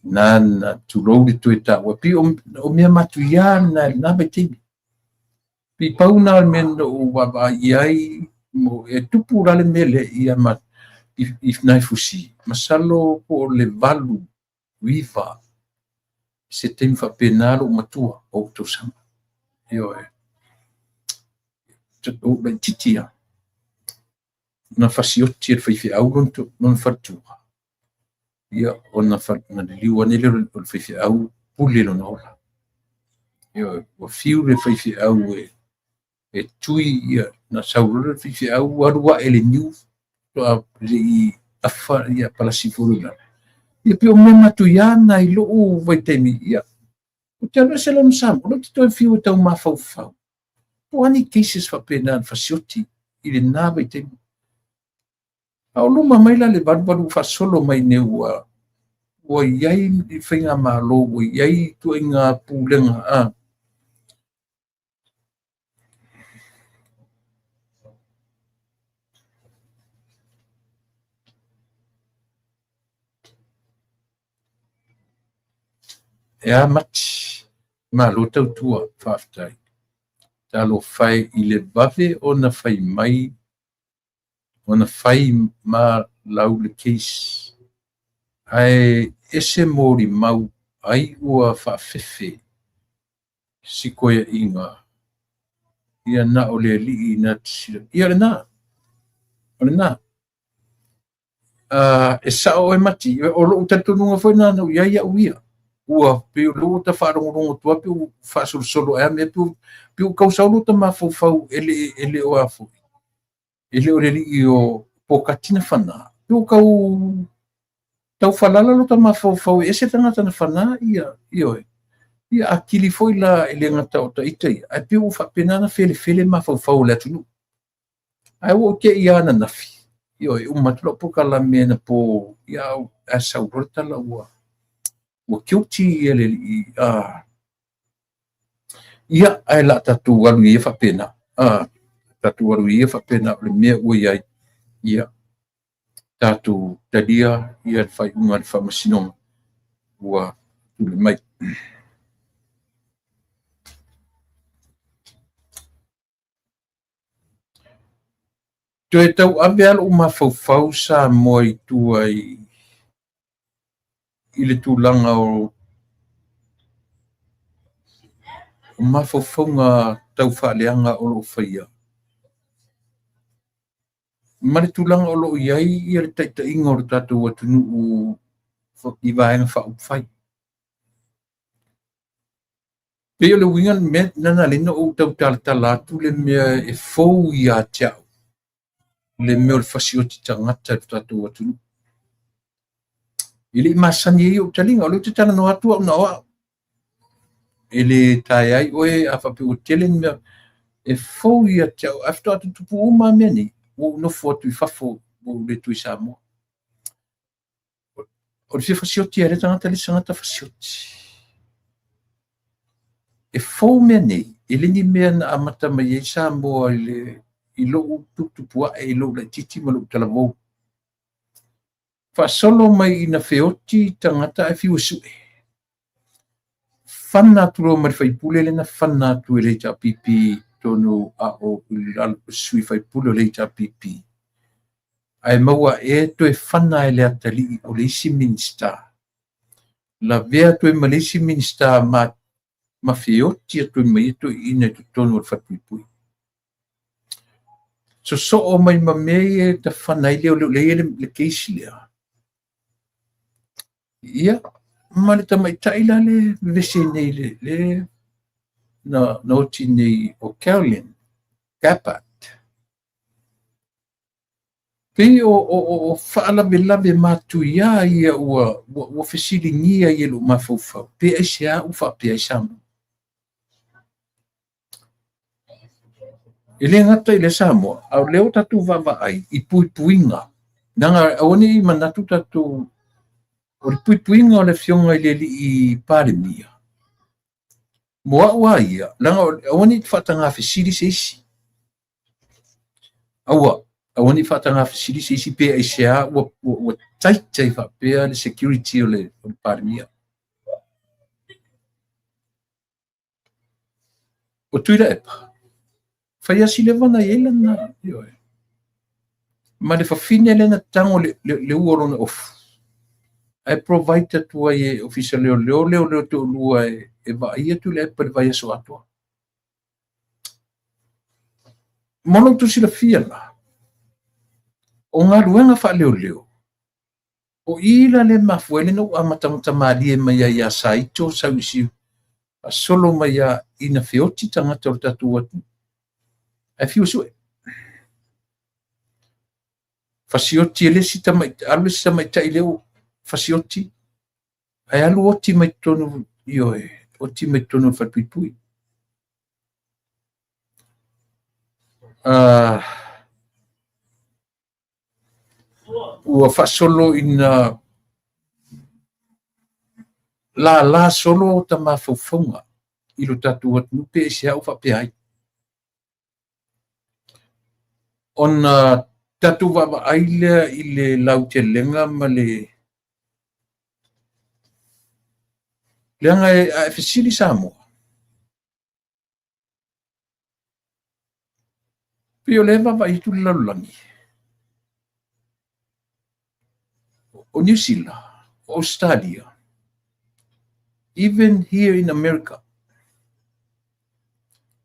na na tulou le toe taua. Pei o mea matuia na i lena vaitaimi. Pei pau na o le mea na ou vaavaai i ai, mo, e tupu la le mea lea ia ma, i nai Fusi, masalo po o le 8, 9, se taimi faapena lou matua o ou tausaga. Ioe. Ou laitiiti lava. Na fasioti e le faifeau lona faletua. Ia, ona na liliu ane lea o le faifeau pule lona ola. Ioe, ua fiu le faifeau e tui, ia, na sau loa le faifeau alu ae le niu, faatoa le i afa ia palasi foi i lalo. Ia pei o mea matuia na i lou vaitaimi, ia, ou te alu ese loa ma Samoa, ou te toe fiu e tau mafaufau. Po o a ni cases faapena na fasioti i lena vaitaimi. A o luma mai la le valuvalu faasolo mai nei ua i ai faigamalo, ua i ai ituaiga pulega a. E a Mati, malo tautua, faafetai. Talofa e i le vave ona fai mai, ona fai ma lau le case. Ae ese molimau ai ua faafefe si koeaiga ia na o le alii na te sila. Ia lena, o lena. E sao oe Mati, o lou talitonuga foi lena na ou i ai au ia. Ua pei o lea ua ta faalogologo atu lava pe ua faasolosolo ae a mea, pe ua tau sau lota mafaufau e le o a foi. E le o le alii o Pokati na fana. Pe ua tau falala lota mafaufau e ese tagata na fana ia, ioe. Ia atili foi la e le gata o taita ia, ae pei ua faapena ona felefele mafaufau o le atunuu. Ae ua ou te'i lava ananafi, ioe, e uma atu lau polokalame anapo, ia, ae sau loa le tala ua guilty ia le alii. Ia, ae o le a tatou alu ia faapena. Tatou alu ia faapena o le mea ua i ai. Ia, tatou talia ia le faaiuga a le Faamasinoga ua tulai mai. Toe tauave lava lou mafaufau Samoa i tua i le tulaga o mafaufauga tau faaleaga o lo o faia ma le tulaga o lo o i ai ia le taitaiga o le tatou atunuu i vaega faaupufai. Pei o le uiga le mea na na ala ai ona ou tau talatala atu le mea e fou ia te au, le mea o le fasioti tagata i le tatou atunuu. E le i masani ai ou taliga, o lea ou te talanoa atu au na o au. E le taea ai oe a faapea ua tele ni mea e fou ia te au. Ae faatoa tutupu uma lava mea nei, ua ou nofo atu i fafo, ua ou le toe i Samoa. O le fia fasioti lava e le tagata le isi tagata fasioti. E fou mea nei, e le ni mea na amata mai ai Samoa i lou tuputupu ae, i lou laitiiti ma lou talavou. Faasolo mai ina feoti tagata ae fiu e sue. Fana atu loa ma le faipule lea na fana atu e le HRPP tonu a o le sui faipule o le HRPP. Ae maua e toe fana e le atalii o le isi Minisita. Lavea atu ai ma le isi Minisita ma feoti atu ai ma ia toeaiina i totonu o le falepuipui. Sosoo mai ma mea ia e tafana ai lea, o lea e i ai le case lea. Ia, ma le tamaitai la le vevesi nei le na oti nei o Carolyn Gabbard. Pei o faalavelave matuia ia ua fesiligia ai e lou mafaufau, pe aisea ua faapea ai Samoa. E le gata i le Samoa, a o lea ua tatou vaavaai i puipuiga. Leaga aua ne i manatu tatou o le puipuiga o le afioga i le alii Palemia, mo au lava ia, leaga aua ne i faataga fesili se isi. Aua, aua ne i faataga fesili se isi pe aisea ua tight ai faapea le security o le Palemia. O Tuilaepa, fai lava si leva ona i ai lana, ioe, ma le fafine lea na tago le ua o lona ofu, ae provide atu ai e Ofisa Leoleo leoleo toalua e vaaia Tuilaepa i le vaiaso atoa. Mo lo outou silafia la, o galuega faaleoleo, o i la le mafua ai lea na ou amatamata malie mai ai ia Saito sau isi faasolo mai ia ina feoti tagata o le tatou atunuu. Ae fiu e sue. Fasioti e le isi tamaitai, alu le isi tamaitai lea ua fasioti, ae alu oti mai totonu, ioe, oti mai totonu o le falepuipui. Ua faasolo ina lala solo ta mafaufauga i lo tatou atunuu pe aisea ua faapea ai. Ona tatou vaavaai lea i le lautelega ma le leaga a e fesili Samoa, pei o lea e vaavaai atu le lalolagi, o Niu Sila, o Ausetalia, even here in America,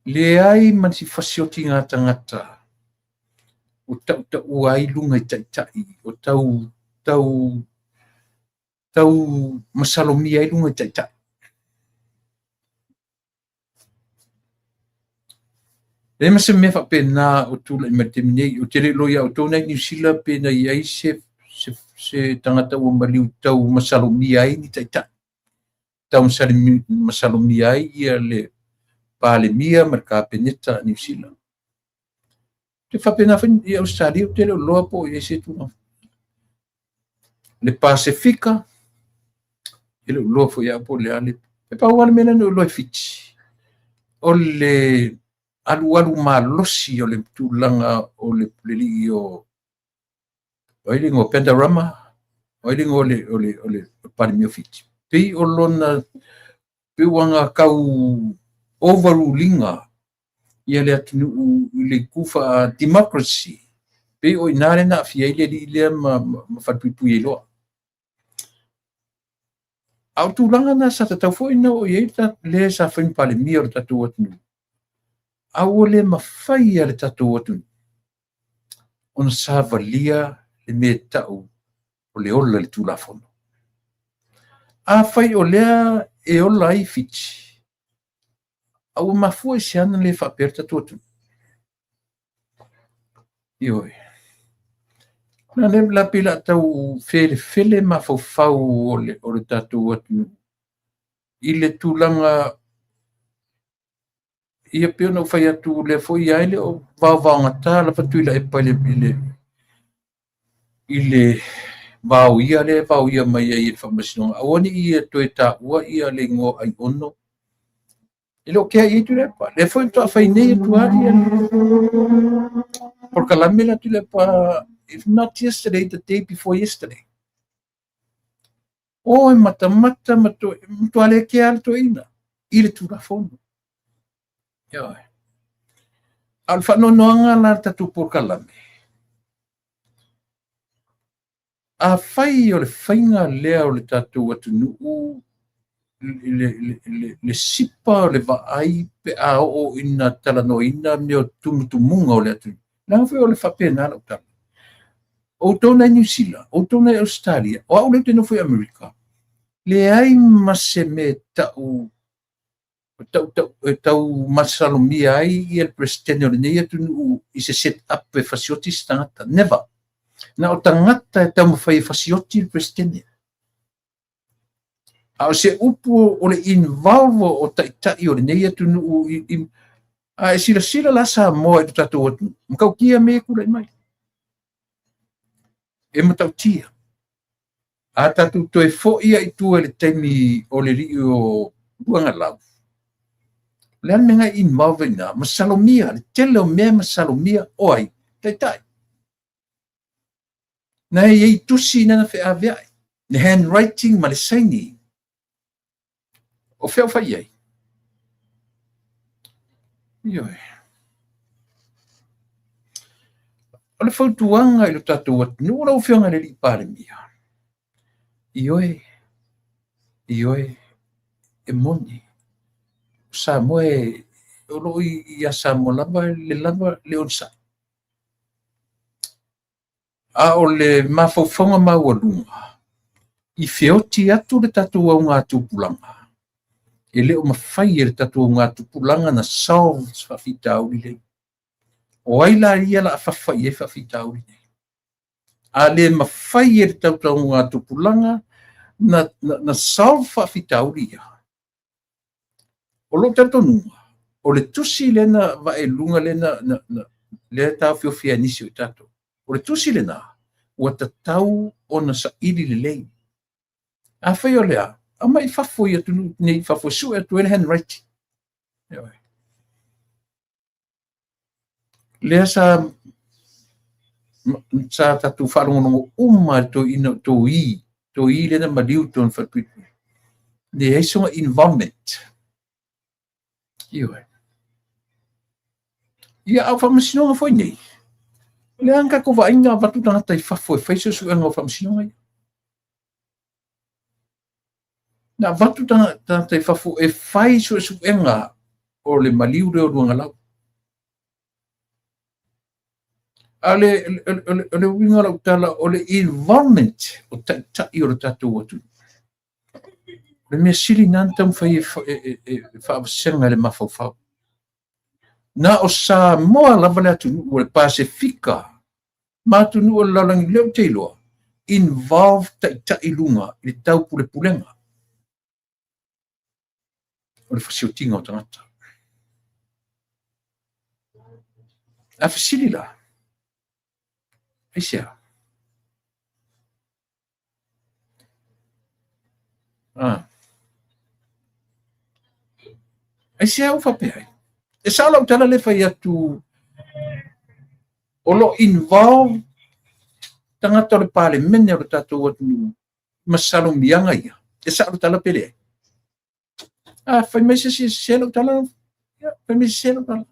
leai ma si fasiotiga tagata o tautaua ai luga i taitai, o tau masalomia ai luga i taitai. Leai ma se mea faapena o tulai mai le taimi nei. Ou te le iloa ia outou na i Niu Sila pe na i ai se tagata ua maliu tau masalomia ai ni taitai. Tau masalomia ai ia le Palemia ma le Kapeneta a Niu Sila. Te faapena foi i Ausetalia, ou te le o iloa po o i ai se tulaga. Le Pasefika, e le o iloa foi ia au po o le a le... E pau lava le mea lea na ou iloa i Fiti, o le alualu malosi o le tulaga o le alii o ai le igoa Pendarama, o ai le igoa o le Palemia o Fiti. Pei o lona, pei ua na tau overrulinga ia le atunuu i le itu faa-democracy. Pei o i nā le na aafia ai le alii lea ma falepuipui ai loa. A o tulaga na sa tatau foi na oo i ai le sa fai ma Palemia o le tatou atunuu. A ua le mafai e le tatou atunuu ona savalia le mea tau o le ola i le Tulafono. Afai o lea e ola ai Fiti, a ua mafua i se ana le faapea le tatou atunuu. Ioe. Na le la pei la tau felefele mafaufau o le tatou atunuu i le tulaga ia pei ona ou fai atu lea foi ia e le o vaovaogata lava Tuilaepa i le vaoia lea e vaoia mai ai e le Faamasinoga. Aua ne i ia toe taua ia le igoa Aiono. E le o kea i ai Tuilaepa. Lea foi faatoa fai nei atu lava ia polokalame la Tuilaepa, if not yesterday, the day before yesterday. O e matamata ma matua le kea le toeaina i le Tulafono. Ioe. A o le faanoanoaga la le tatou polokalame, afai o le faiga lea o le tatou atunuu le sipa o le vaai pe a oo ina talanoaina mea o tumutumuga o le atunuu. Leaga foi o le faapena lau tala. O outou na i Niu Sila, o outou na i Ausetalia, o au lea ou te nofo i Amerika, leai ma se mea tau e tau masalomia ai ia le Peresetene o lenei atunuu i se set up e fasioti se tagata. Never. Na o tagata e taumafai e fasioti le Peresetene. A o se upu o le involve o taitai o lenei atunuu i, a e silasila la Samoa i lo tatou atunuu, matautia mea e tulai mai. E matautia. A tatou toe foi ai i tua i le taimi o le alii o Luagalau, o le a le mea na involve ai i ina? Masalomia, le tele o mea e masalomia o ai? Taitai. Na e i ai tusi na na feaveai, le handwriting ma le saini. O fea o fai i ai? Ioe. O le fautuaga i lo tatou atunuu lau Afioga i le Alii Palemia, ioe, ioe, e moni. O Samoa e, o lo o ia Samoa lava le lava le onosai. A o le mafaufauga maualuga, i feoti atu le tatou augatupulaga, e le o mafai e le tatou augatupulaga na solve se faafitauli lenei. O ai la ia o le a fafa i ai faafitauli nei? A le mafai e le tatou augatupulaga na solve faafitauli ia, o lou talitonuga, o le tusi lea na vae i luga lea na lea e taofiofi ai e nisi o i tatou, o le tusi lena ua tatau ona saili lelei. Afai o le a, aumai i fafo i atunuu nei i fafo e sue atu ai le handwriting. Ioe. Lea sa tatou faalogologo uma i le toeaina o Toi, Toi lea na maliu i totonu o le falepuipui. Leai sona involvement. Ioe. Ia, a o faamasinoga foi nei, o lea na tatou vaai na avatu tagata i fafo e fai suesuega o faamasinoga ia. Na avatu tagata i fafo e fai suesuega o le maliu lea o Luagalau. A o le uiga o lau tala, o le involvement o taitai o le tatou atunuu. O le mea sili lena na taumafai e faavasega e le mafaufau. Na o Samoa lava le atunuu o le Pasefika ma atunuu o le lalolagi lea ou te iloa, involve taitai i luga i le taupulepulega o le fasiotiga o tagata. A fesili la, aisea? Ah. Aisea ua faapea ai? E sao lau tala lea fai atu o lo o involve tagata o le Palemene o le tatou atunuu ma salomiaga ia. E sao le tala pe leai? A fai mai se isi e sese lau tala, ia, fai mai e sese lau tala.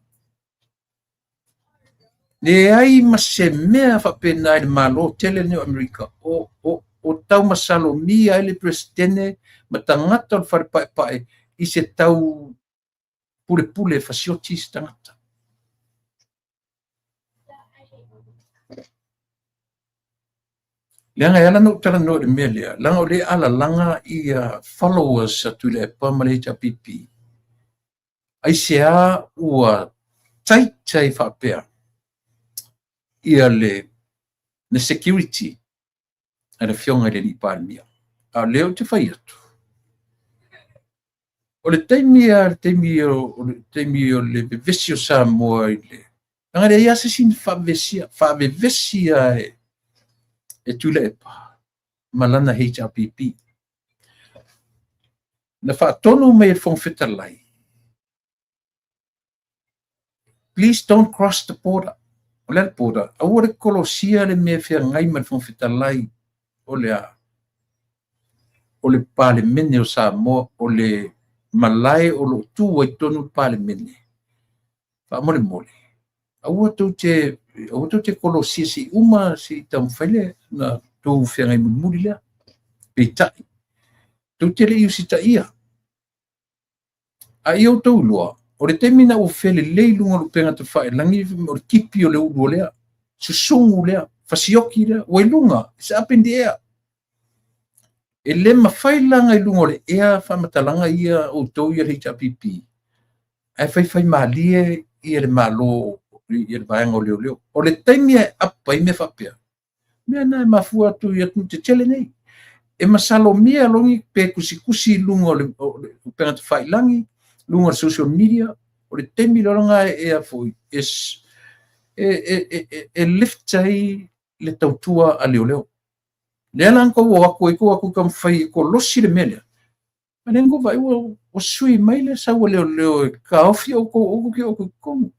Leai ma se mea faapena i le Malo tele lenei o Amerika o taumasalomia ai le Peresetene ma tagata o le fale paepae i se tau pulepule e fasioti se tagata. Leaga e ala ona ou talanoa i le mea lea, leaga o lea e alalaga ia followers a Tuilaepa ma le HRPP. Aisea ua tight ai faapea ia le security a le Afioga i le Alii Palemia. A o lea ou te fai atu, o le taimi a le taimi o le taimi o le vevesi o Samoa i le leaga e leai lava se isi na faavevesia, faavevesi lava e Tuilaepa ma lana HRPP. Na faatonu mai e le Fofoga Fetalai, please don't cross the border. O le a le border? Aua le kolosia le mea e feagai ma le Fofoga Fetalai o le a? O le Palemene o Samoa, o le malae o lo o tu ai tonu le Palemene. Faamolemole, aua tou te, aua tou te kolosia se i uma se i taumafai le na tou feagai mulimuli lea. Peitai, tou te le i usitaia. A ia outou iloa, o le taimi na ua felelei i luga o le upega tafailagi, o le tipi o le ulu o lea, susugu lea, fasioki lea, ua i luga, it's up in the air. E le mafai la ona i luga o le ea faamatalaga ia outou ia le HRPP, ae faifai malie ia le Malo, ia le vaega o leoleo. O le taimi e up ai mea faapea, Mea na e mafua atu i atunuu tetele nei. E masalomia logi pe tusitusi i luga o le upega tafailagi, luga o le social media, o le taimi loa e a foi, e lift ai le tautua a leoleo. Lea la na tou o atu ai, tou o atu e taumafai e kolosi le mea lea, a lea na tou vaai ua sui mai le sau a leoleo e taofi outou aua tou te oo atu i totonu.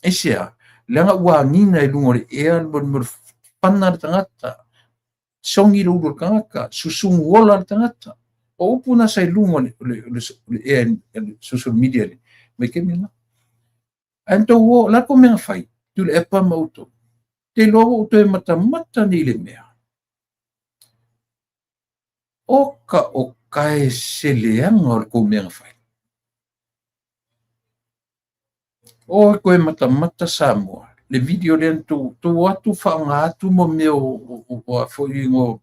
Aisea? Leaga ua agiga i luga o le ea le mea o le fana le tagata, sogi le ulu o le tagata, susugu ola le tagata. O upu na sa i luga o le ea le social media le vaitaimi lena. Ae na tou o, o le a tou mea na fai? Tuilaepa ma outou. Te iloa ua ou toe matamata nei i le mea. Oka o kae se leaga o le tou mea na fai. O toe matamata Samoa, le video lea na tou o atu faaaoga atu mo mea o foi o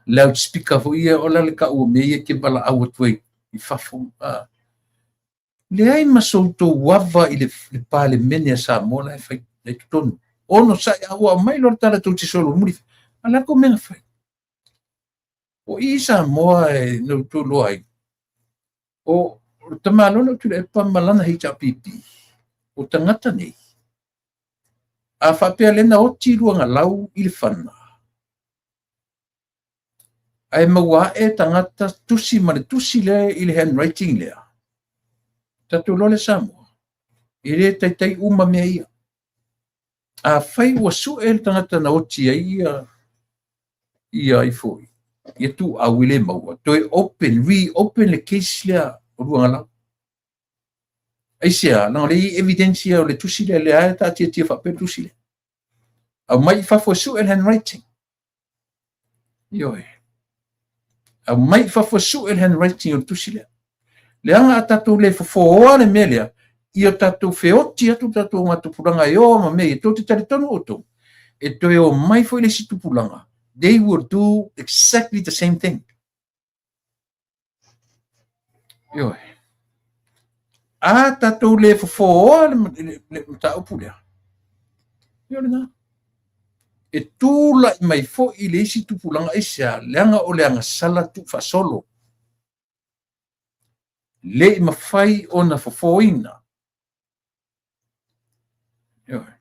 loudspeaker foi ia, o le a le tau o mea ia e te valaau atu ai i fafo. Leai ma so outou ava i le Palemene a Samoa la e fai i totonu. Onosai, a ua aumai loa le tala tou te solomuli, a o le a tou mea na fai? O i Samoa e na outou iloa ai, o le tamaloa lea o Tuilaepa ma lana HRPP, o tagata nei, a faapea lea na oti Luagalau i le fana, ae maua ae tagata tusi ma le tusi lea i le handwriting lea, tatou iloa lea Samoa, e le taitai uma mea ia. Afai ua sue le tagata na oti ai ia ifo, ia tuau i le maua, toe open, reopen le case lea o Luagalau. Aisea, leaga o lea e i ai evidence ia o le tusi lea, lea e taatiatia faapea le tusi lea. Aumai i fafo e sue le handwriting. Ioe. Aumai i fafo e sue le handwriting o le tusi lea. Leaga a tatou le fofoa le mea lea, ia tatou feoti atu tatou tupulaga e o ma mea ia, tou te talitonu outou, e toe o mai foi le isi tupulaga, they will do exactly the same thing. Ioe. A tatou le fofoa le mataupu lea, ioe lena. E tulai mai foi le isi tupulaga aisea, leaga o le agasala tuufaasolo. Le i mafai ona fofoina. Ioe.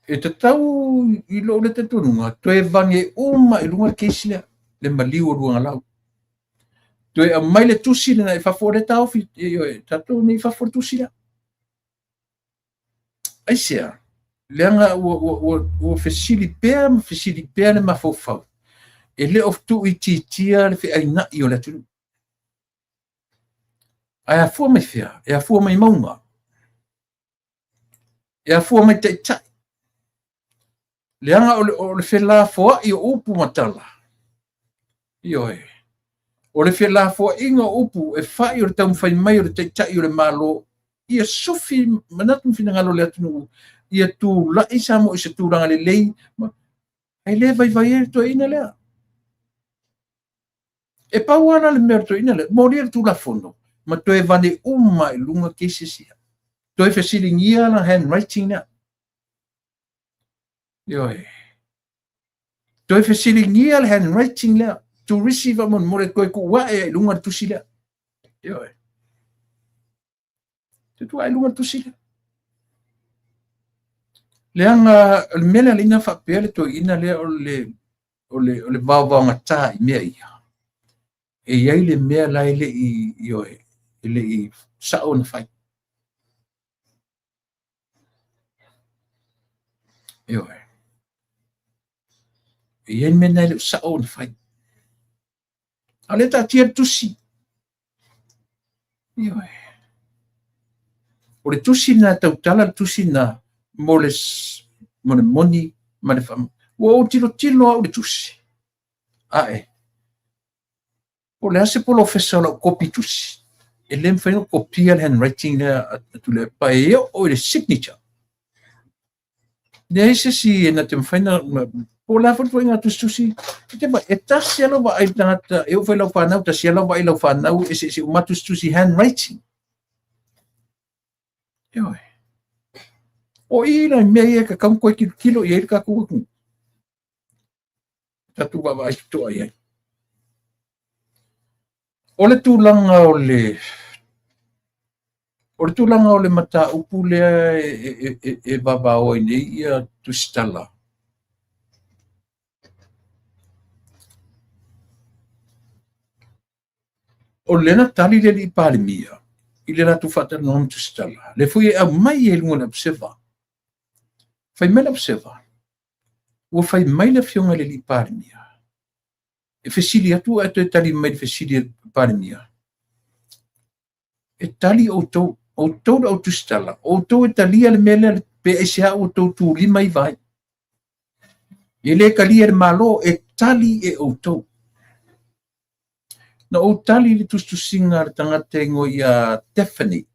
E tatau i lou le talitonuga, toe vage uma i luga le case lea, le maliu o Luagalau. Toe aumai le tusi lena i fafo, o lea e taofi, ioe, tatou nei i fafo le tusi lea. Aisea? Leaga ua fesili pea ma fesili pea le mafaufau, e le o tuuitiitia le feainai o le atunuu. Ae afua mai fea? E afua mai mauga. E afua mai taitai. Leaga o le felafoai o upu ma tala. Ioe. O le felafoaiga o upu e fai o le taumafai mai o le taitai o le Malo ia sufi manatu ma finagalo o le atunuu, ia tulai Samoa i se tulaga lelei, ae le vaivai ai le toeaina lea. E pau lava la le mea o le toeaina lea, molia le Tulafono ma toe vane uma i luga cases ia. Toe fesiligia la handwriting lea. Ioe. Toe fesiligia le handwriting lea. Turisi faamolemole toe tuu ae i luga le tusi lea. Ioe. Toe tuu ae i luga le tusi lea. Leaga o le mea lea na faapea le toeaina lea o le vaovaogata i mea ia. E i ai le mea la e le i, ioe, e le i sao ona fai. Ioe. E i ai le mea na e le o sao ona fai. A o lea taatia le tusi. Ioe. O le tusi na tautala le tusi na mo le moni ma le wha. Ua ou tilotilo au le tusi. Ae. Po o le a se polofesa o lau kopi tusi, e le mafai ona kopia le handwriting lea a Tuilaepa e oo i le signature. Leai se isi e na te mafai na, po o le a foi le ituaiga tusitusi, e te vaai, e tasi lava lau vaai i le tagata, e oo foi i lau fanau, tasi lava lau vaai i lau fanau, eseese uma tusitusi handwriting. Ioe. O i nai mea ia e tatau ona toe tilotilo i ai le tatou atunuu. Tatou vaavaai totoa i ai. O le tulaga o le o le tulaga o le mataupu lea e vavao ai nei ia tusitala. O lea na tali le alii Palemia i le latou faatalanoaga ma Tusitala, lea foi e aumai ai i luga o le Observer. Fai mai le Observer, ua fai mai le afioga i le alii Palemia, e fesili atu ae toe tali mai i le fesili a le Palemia, e tali outou, outou le au tusitala, outou e talia le mea lea pe aisea ua outou tulima iva ai. E le talia e le Malo, e tali e outou. Na ou tali i le tusitusiga a le tagata e igoa ia Tiffany,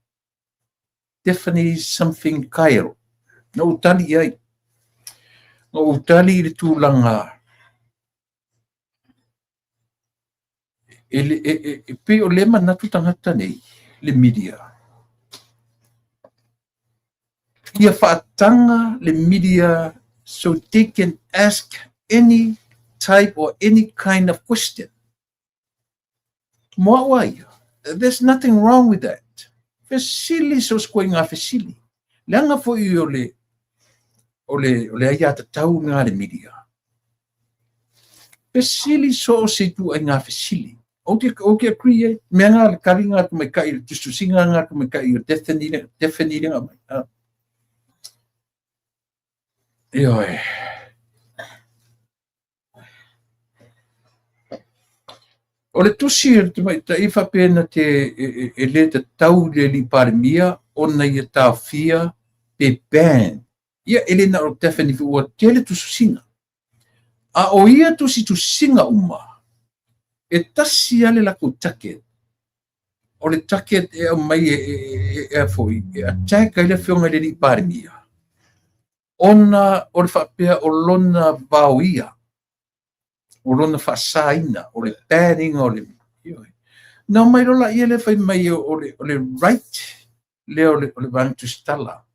Tiffany something Kyle. Na ou tali i ai. Na ou tali i le tulaga e, e, e, e pei o lea manatu tagata nei, le media, ia faataga le media so they can ask any type or any kind of question. Mo au a ia, there's nothing wrong with that. Fesili so o se ituaiga fesili. Leaga foi o le o le o le aiatatau lena a le media. Fesili so o se ituaiga fesili. Ou te, ou te agree ai. Mea nga le tali nga tamaitai, le tusitusiga nga tamaitai o Daphne, Daphne le mai. Ah. Ioe. O le tusi a le tamaitai e faapea na te e le tatau i le alii Palemia ona ia taofia pe ban. Ia e le na o Daphne foi ua tele tusitusiga. A o ia tusitusiga uma, e tasi lava le latou target. O le target e aumai e foi e attack ai le afioga i le alii Palemia ona o le faapea o lona vaoia, o lona faasaina, o le banning o le... Na omai loa laia lea fai mai o le right lea o le Vaega Tusitala,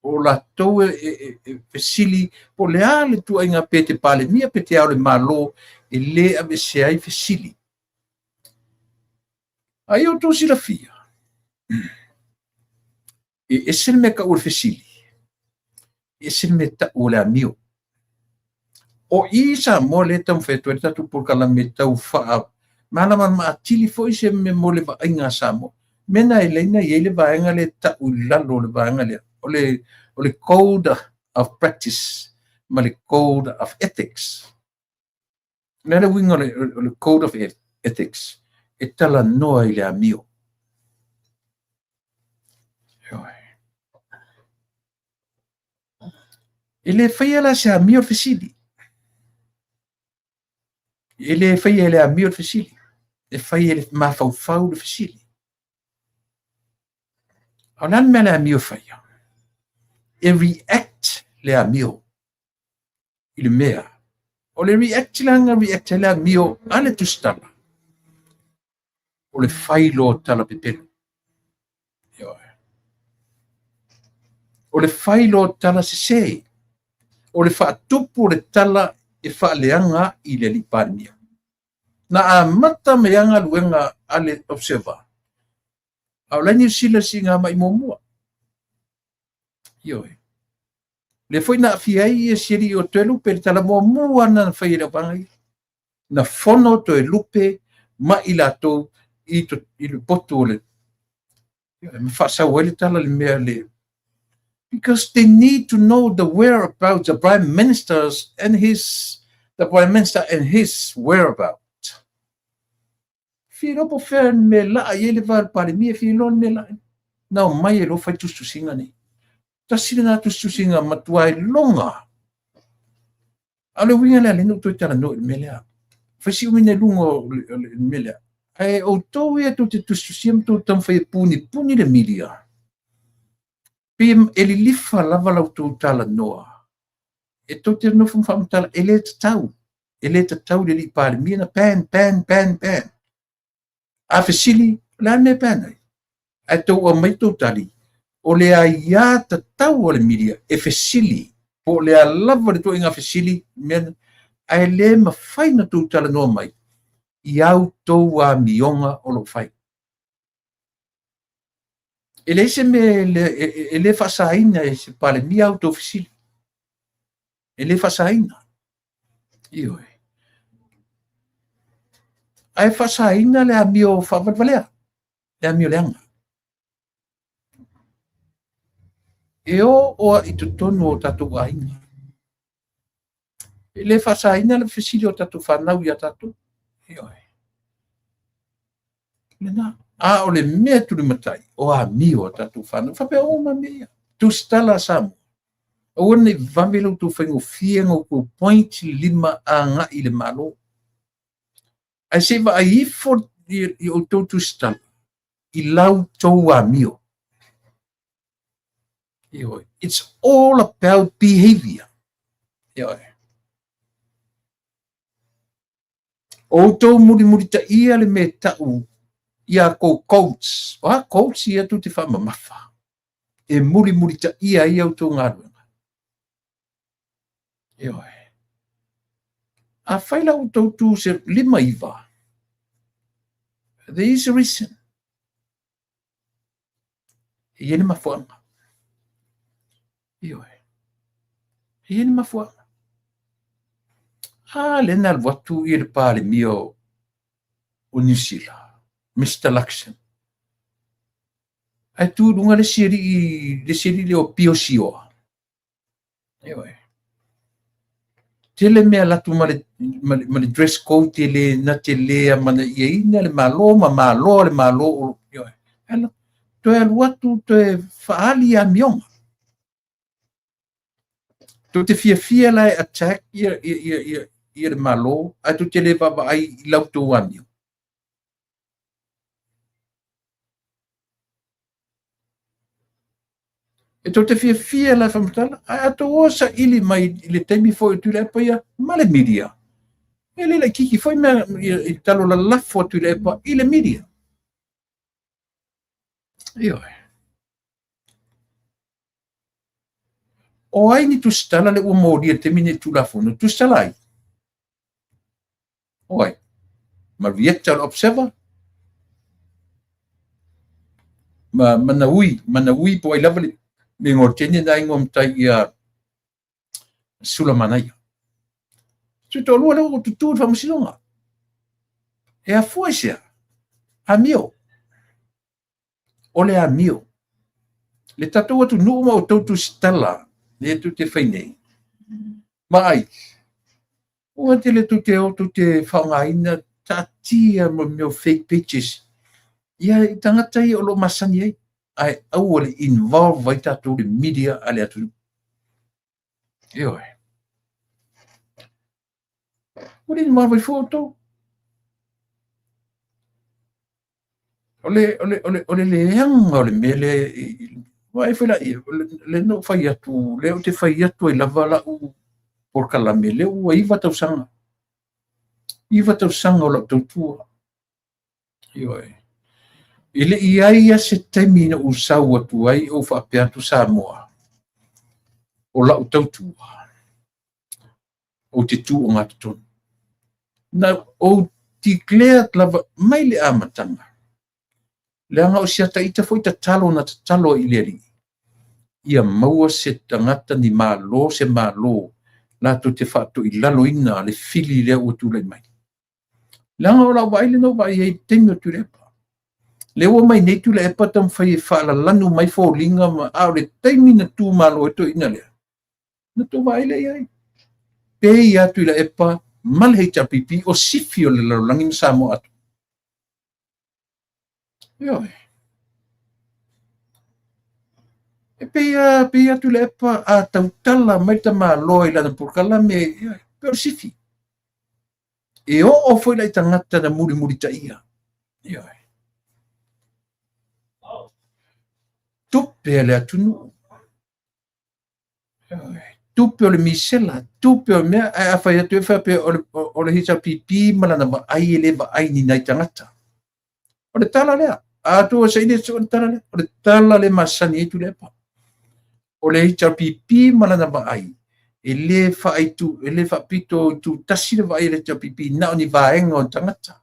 o latou e fesili po o le a le ituaiga pe te Palemia pe te Ao o le Malo e le aveesea ai fesili. A ia outou silafia, e ese le mea tau o le fesili, e ese le mea tau o le amio. O i i Samoa lea e taumafai atu ai le tatou polokalame tau faamalamalama atili foi se mea mo le vaaiga a Samoa. Mea na e laina i ai le vaega lea e tau i lalo o le vaega lea, o le Code of Practice ma le Code of Ethics. O le a le uiga o le Code of Ethics? E talanoa i le amio. E le faia la se amio le fesili. E le faia e le amio le fesili. E fai e le mafaufau le fesili. A o le a le mea le amio e faia? E react le amio i le mea. O le react la na react ai le amio a le tusitala, o le fai loa o tala pepelo. O le fai loa o tala sese. O le faatupu o le tala e faaleaga i le alii Palemia. Na amata mai lava galuega a le Observer, a o la e Niu Sila le siigamai muamua. Ioe. Lea foi na aafia ai ia si alii o Toelupe i le tala muamua na fai e le auvaega ia. Na fono Toelupe ma i latou i le potu o le ma faasau ai le tala le mea le because they need to know the whereabouts the prime ministers and his the prime minister and his whereabout. Fia iloa po o fea le mea e laa i ai le va o le Palemia, fia iloa le mea e laa i ai. Na omai ai loa fai tusitusiga nei. Tasi lena tusitusiga matua iloga. A o le uiga lea, lea na ou toe talanoa i le mea lea. Fai si umi nei luga o le mea lea. Ae outou ia tou te tusitusia ma tou taumafai e punipuni le media, pei e lilifa lava la outou talanoa. E tou te nofo ma faamatala, e le tatau. E le tatau i le alii Palemia na ban, ban, ban, ban. A fesili, o le a le mea e ban ai? Ae tou aumai tou tali, O le aiā tatau a le media e fesili, po o le a lava le ituaiga fesili, mea, ae le mafai ona outou talanoa mai i a outou amioga o lo o fai. E leai se mea e le faasaina e se Palemia a outou fesili. E le faasaina. Ioe. Ae faasaina le amio faavalevalea, le amio leaga. E oo lava i totonu o tatou aiga. E le faasaina le fesili o tatou fanau ia tatou. Ioe. Lena. A o le mea tulimatai, o amio a tatou fanau. Faapea uma mea ia. Tusitala a Samoa. Aua ne i vave la outou faigofie ona outou point le lima agai i le Malo. Ae se i vaai ifo i outou tusitala i la outou amio. Ioe. It's all about behavior. Ioe. O outou mulimulitaia le mea e tau ia kou codes. O a codes ia tou te faamamafa e mulimulitaia ai a outou galuega? Ioe. Afai la ua outou tu se 59, there is a reason. E i ai le mafuaaga. Ioe. E i ai le mafuaaga. A lea na alu atu ia le Palemia o Niu Sila, Mister Luxon. Ae tu i luga le isi alii, le isi alii lea o Pio Sioa. Ioe. Tele mea alu atu ma le, ma le, ma le dress code e le, na te le amanaiaina le Malo ma malo le Malo. Ioe. Toe alu atu, toe faaali amioga. Tou te fiafia la e attack ia, ia, ia, ia, ia le Malo, ae tou te le vaavaai i la outou amio. E tou te fiafia la e faamatala, ae a tou o saili mai i le taimi foi o Tuilaepa ia ma le media, e le laitiiti foi mea i talo lalafo a Tuilaepa i le media. Ioe. O ai ni tusitala le ua molia i le taimi nei i le Tulafono? Tusitala ai? O ai? Marietta o le Observer? Ma Manaui, Manaui po ai lava le le igoa o le teine na igoa matai ia Sulamanaia. Se toalua lea ua tutū i le faamasinoga. E afua i se a? Amio. O le amio. Le tatou atunuu ma outou tusitala lea tou te fai nei, vaai, ua tele tou te o tou te faaaogaina taatia mo mea o fake pages ia i tagata ia o lo o masani ai, ae aua le involve ai tatou le media a le atunuu. Ioe. Ua le involve ai fua outou. O le, o le, o le, o le leaga o le mea lea, vaai foi la, lea na ou fai atu, lea ou te fai atu ai lava lau polokalame, lea ua 9 tausaga. 9 tausaga o lau tautua. Ioe. E le i ai lava se taimi na ou sau atu ai ou faapea atu Samoa, o lau tautua, ou te tu ogatotonu. Na ou declare lava mai le amataga, leaga o si ata ita foi tatalo na tatalo ai i le Alii, ia maua se tagata ni malo se malo latou te faatoilaloina le fili lea ua tulai mai. Leaga o lau vaai lena ua vaai ai i le taimi o Tuilaepa. Lea ua omai nei Tuilaepa taumafai e faalalanu mai foliga ma, a o le taimi na tumalo ai toeaiina lea, na tou vaai lea i ai. Pei lava Tuilaepa ma le HRPP o sifi o le lalolagi ma Samoa atoa. Ioe. E pei lava, pei lava Tuilaepa a tautala mai le tamaloa i lana polokalame, ioe, pei o le sifi. E oo foi la i tagata na mulimulitaia. Ioe. Tupe a le atunuu. Ioe. Tupe o le misela, tupe o le mea, ae a fai atu e faapea o le, o le HRPP ma lana vaai e le vaai ni nai tagata. O le tala lea. A tou saili e le tala lea, o le tala le masani ai Tuilaepa. O le HRPP ma lana vaai, e le faaitu, e le faapito itu tasi le vaai a le HRPP na o ni vaega o tagata.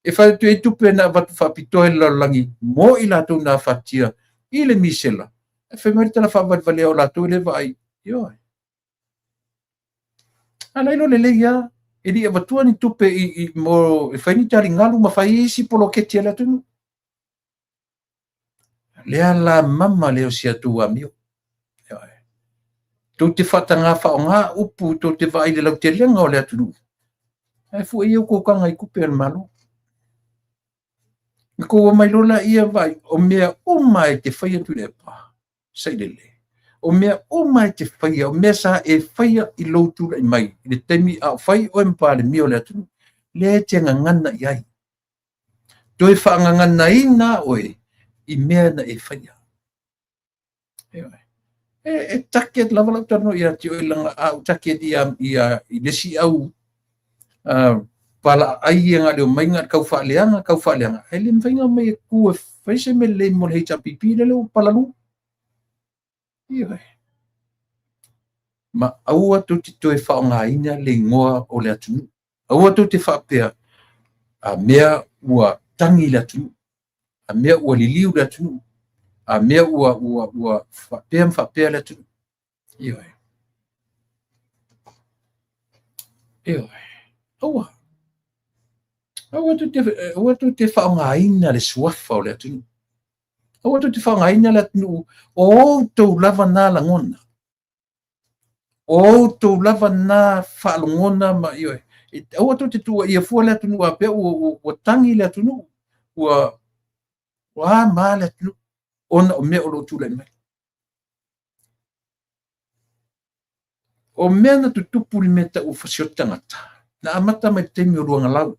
E fai atu ai tupe na avatu faapitoa i le lalolagi mo i latou na afatia i le misela. E fai mai le tala faavalevalea o latou e le vaai. Ioe. A la ilo lelei lava, e le i avatua ni tupe i mo e fai ni taligalu ma fai isi poloketi a le atunuu. Lea la mama lea o si atou amio. Ioe. Tou te faataga faaaoga upu, tou te vaai i le lautelega o le atunuu. Ae fua ia outou taga i tupe a le Malo. Na tou omai loa laia vaai, o mea uma e te faia Tuilaepa, sailele. O mea uma e te faia, o mea sa e faia i lou tulai mai, i le taimi a o fai oe ma Palemia o le atunuu, lea e te gagana i ai. Toe faagaganaina oe i mea na e faia. E target lava lau talanoa ia te oe leaga a ou target ia i le isi au palaai ia na leo mai na tau faaleaga. E le mafai ona mai e tu e fai se mea lelei mo le HRPP lele ua palalu. Ioe. Ma aua tou te toe faaaogaina le igoa o le atunuu. Aua tou te faapea a mea ua tagi le atunuu, a mea ua liliu le atunuu, a mea ua faapea ma faapea le atunuu. Ioe. Ioe. Aua. Aua tou te faaaogaina le suafa o le atunuu. Aua tou te faaaogaina le atunuu o outou lava na lagona. O outou lava na faalogona ma ioe. Aua tou te tuuaia fua le atunuu a pea ua tagi le atunuu, ua a ma le atunuu ona o mea o lo o tulai mai. O mea na tutupu le mea tau o fasioti tagata, na amata mai le taimi o Luagalau.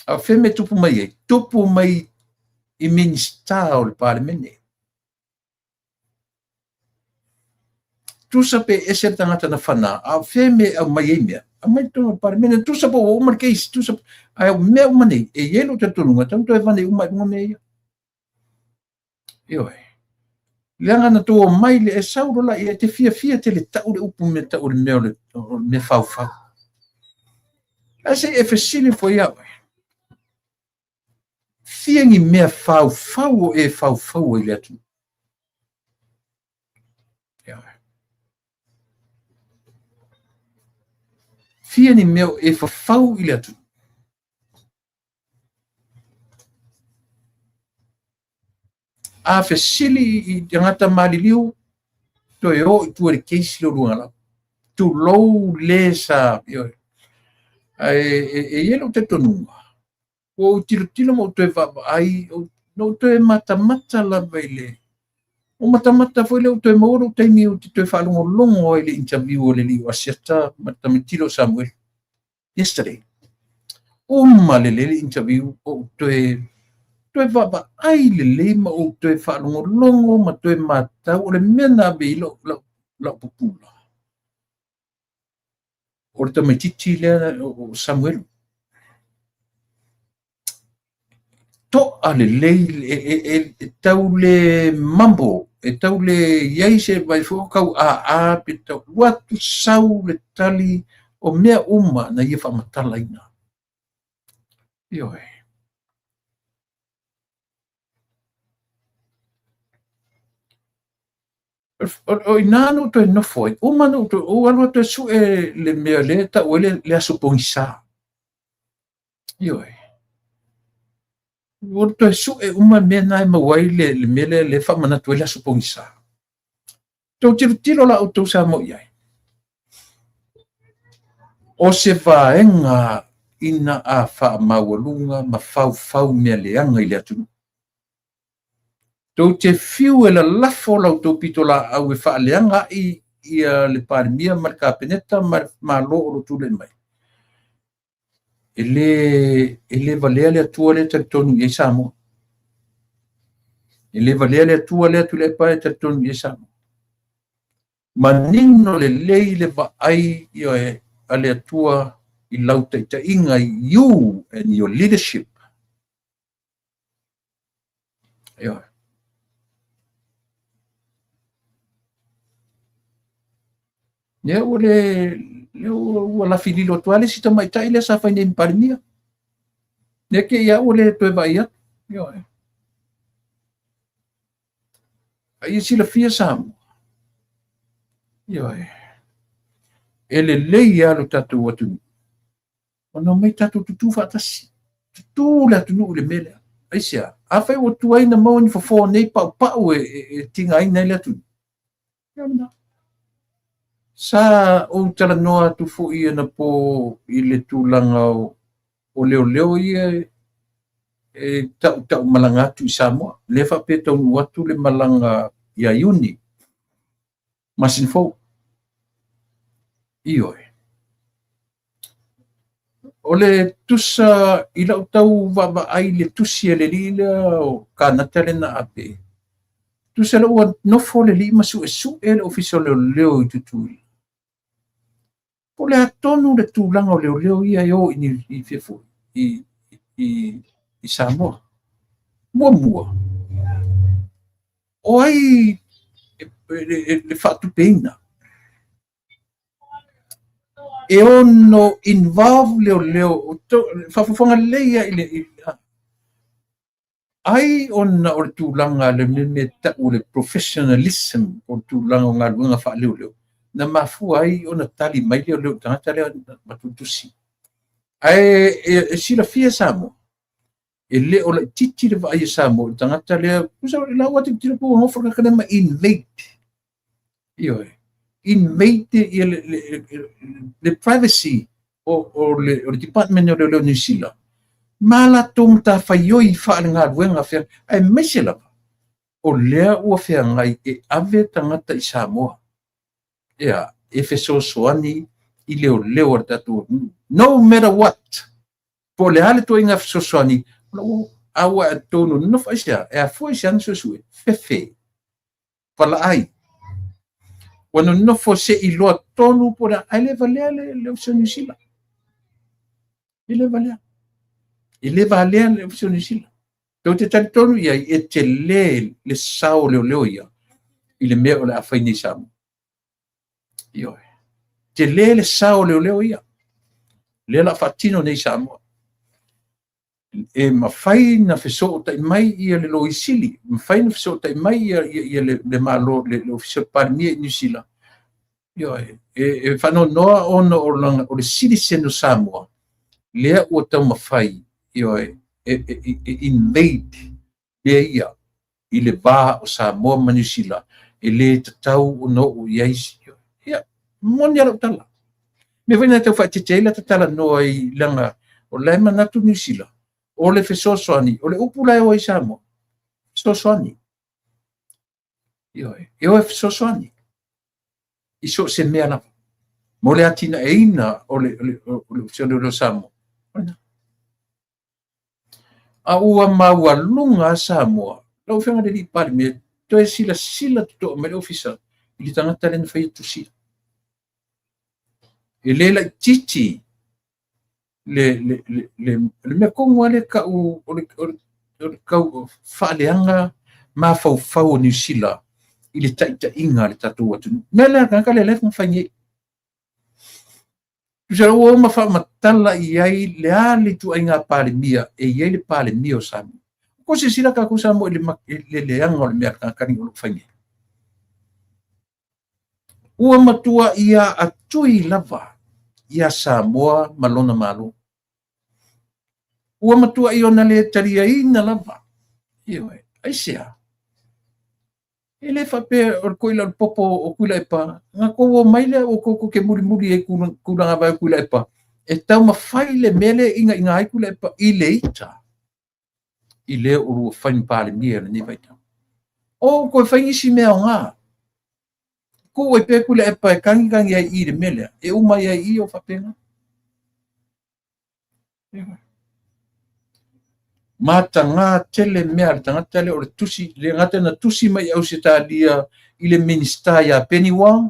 A o fea mea tupu mai ai? Tupu mai i Minisita o le Palemene. Tusa pe ese le tagata na whana, a o fea mea au mai ai mea, au mai tonu o le Palemene, tusa po ua uma le case, tusa, ai mea uma nei, e iai lou talitonuga, tau toe vane uma i luga mea ia. Ioe. Leaga na tou omai le e sau lola ia te fiafia tele tau le upu mea tau le mea o le mea faufau. Ae se i e fesili foi ia oe. Fia ni mea faufau o e faufau ai le atunuu. Ioe. Fia ni mea o e fafau i le atunuu. A fesili i tagata maliliu, toe o i tua i le case le o Luagalau. Tulou le sa, ioe. Ae e i ai lou talitonuga, ua ou tilotilo ma ou toe vaavaai, na ou toe matamata lava i le, o matamata foi le ou toe maua lou taimi ou te toe faalogologo ai i le interview o le alii o Asiata ma le tamaitilo o Samuel. Yesterday. Uma lelei le interview, ou toe vaavaai lelei ma ou toe faalogologo ma toe matau, o le mea na ave i lau pupula. O le tamaitiiti lea o Samuel. To'a lelei, e tau le mumble, e tau le iai se vai foi o tau a pe tau atu sau le tali o mea uma na ia faamatalaina. Ioe. O ina na ou toe nofo ai, uma na ou toe, ou alu atu e sue le mea lea tau ai le aso pogisa. Ioe. Ua toe sue uma mea na e maua ai le mea lea le faamanatu ai le aso pogisa. Tou tilotilo la outou sa mo i ai. O se vaega ina a faamaualuga ma faufau mea leaga i le atunuu. Tou te fiu e lalafo lau tou pito laau e faaleaga ai ia le Palemia ma le Kapeneta ma le Malo o lo o tulai mai. E le valea le Atua lea talitonu i ai Samoa. E le valea le Atua lea Tuilaepa e talitonu i ai Samoa. Manino lelei le vaai a le Atua i lau taitaiga, you and your leadership. Ioe. Lea ua le, lea ua, ua lafi lilo atu lava le isi tamaitai lea sa fai nei ma Palemia. Lea te i a ua le toe vaai atu. Ioe. A ia silafia Samoa. Ioe. E lelei lava lo tatou atunuu. Ona omai tatou tutū faatasi. Tutū le atunuu i le mea lea. Aisea? Afai ua tuai ona maua ni fofo o nei paupau e tigaina ai le atunuu. Ia lena. Sa ou talanoa atu foi anapo i le tulaga o leoleo ia e tautau malaga atu i Samoa. Lea faapea taunuu atu le malaga ia Iuni, masina fou. Ioe. O le tusa i lau tau vaavaai i le tusi a le alii lea o Kanata lea na ave, tusa la ua nofo le alii ma suesue le Ofisa o Leoleo i Tutuila. Po o le a tonu le tulaga o leoleo ia e o i fea foi, i Samoa. Muamua, o ai le faatupeina? E ono involve leoleo, faafofoga lelei lava i le, ai ona o le tulaga le mea e tau o le professionalism o le tulaga o galuega faaleoleo, na mafua ai ona tali mai leoleo i le tagata lea na tusi. Ae e silafia Samoa, e le o laitiiti le vaai a Samoa i le tagata lea, tusa o lau atu tilotilo po ua nofo le tagata lea ma invade. Ioe. Invade ia le privacy o le Department o Leoleo Niu Sila ma latou matafaioi faale-galuega fea, aemaise lava o lea ua feagai e ave tagata i Samoa. Ia, e fesoasoani i leoleo a le tatou atunuu. No matter what, po o le a le ituaiga fesoasoani, a ua e tou nonofo aisea, e afua i se ana suesue, fefe, valaai. Ua nonofo se i loa tonu po o le a, ae le valea le Ofisa o Niu Sila. E le valea. E le valea le Ofisa o Niu Sila. Tou te talitonu i ai, e tele le sao o leoleo ia i le mea o le a fai nei Samoa. Ioe. Tele le sao o leoleo ia. Lea la faatino nei Samoa. E mafai na fesootai mai ia le Loia Sili, mafai na fesootai mai ia le Malo, le Ofisa o le Palemia i Niu Sila. Ioe. E faanoanoa ona o le citizen o Samoa, lea ua taumafai, ioe, e invade mea ia i le va o Samoa ma Niu Sila, e le tatau ona oo i ai. Ia, moni lava lau tala. Mea foi na tau faaeteete ai la ta talanoa i leaga o la e manatu Niu Sila, o le fesoasoani, o le upu la e o ai Samoa, fesoasoani. Ioe, e o e fesoasoani i so o se mea lava mo le atinaeina o le Ofisa o Leoleo Samoa. A ua maualuga a Samoa, lau Afioga i le Alii Palemia, toe silasila totoa mai le Ofisa i le tagata lea na faia tusi. E le laitiiti le mea tonu lava lea e tau o le tau faaleaga mafaufau o Niu Sila i le taitaiga a le tatou atunuu. Mea lea a le tagata lea na fai nei. Tusa ua uma faamatala i ai le a le ituaiga Palemia e i ai le Palemia o Samoa. Ko silasila tatou Samoa i le leaga o le mea a le tagata lenei o lo o fai nei. Ua matua ia atui lava ia Samoa ma lona Malo. Ua matua i ona le taliaina lava. Ioe, aisea? E le faapea o le koila o le popo o Tuilaepa, na tou omai lea ua tou te mulimuli ai tulaga vae o Tuilaepa, e taumafai le mea lea e inaina ai Tuilaepa i le ita, i le o lua fai ma Palemia i lenei vaitau. O toe fai nisi mea aoga. Tuu ai pea Tuilaepa e tagitagi ai i le mea lea, e uma ai ai i o faapena. Mataga tele mea a le tagata lea o le tusi, le gata na tusi mai i Ausetalia i le Minista ia Penny Wong,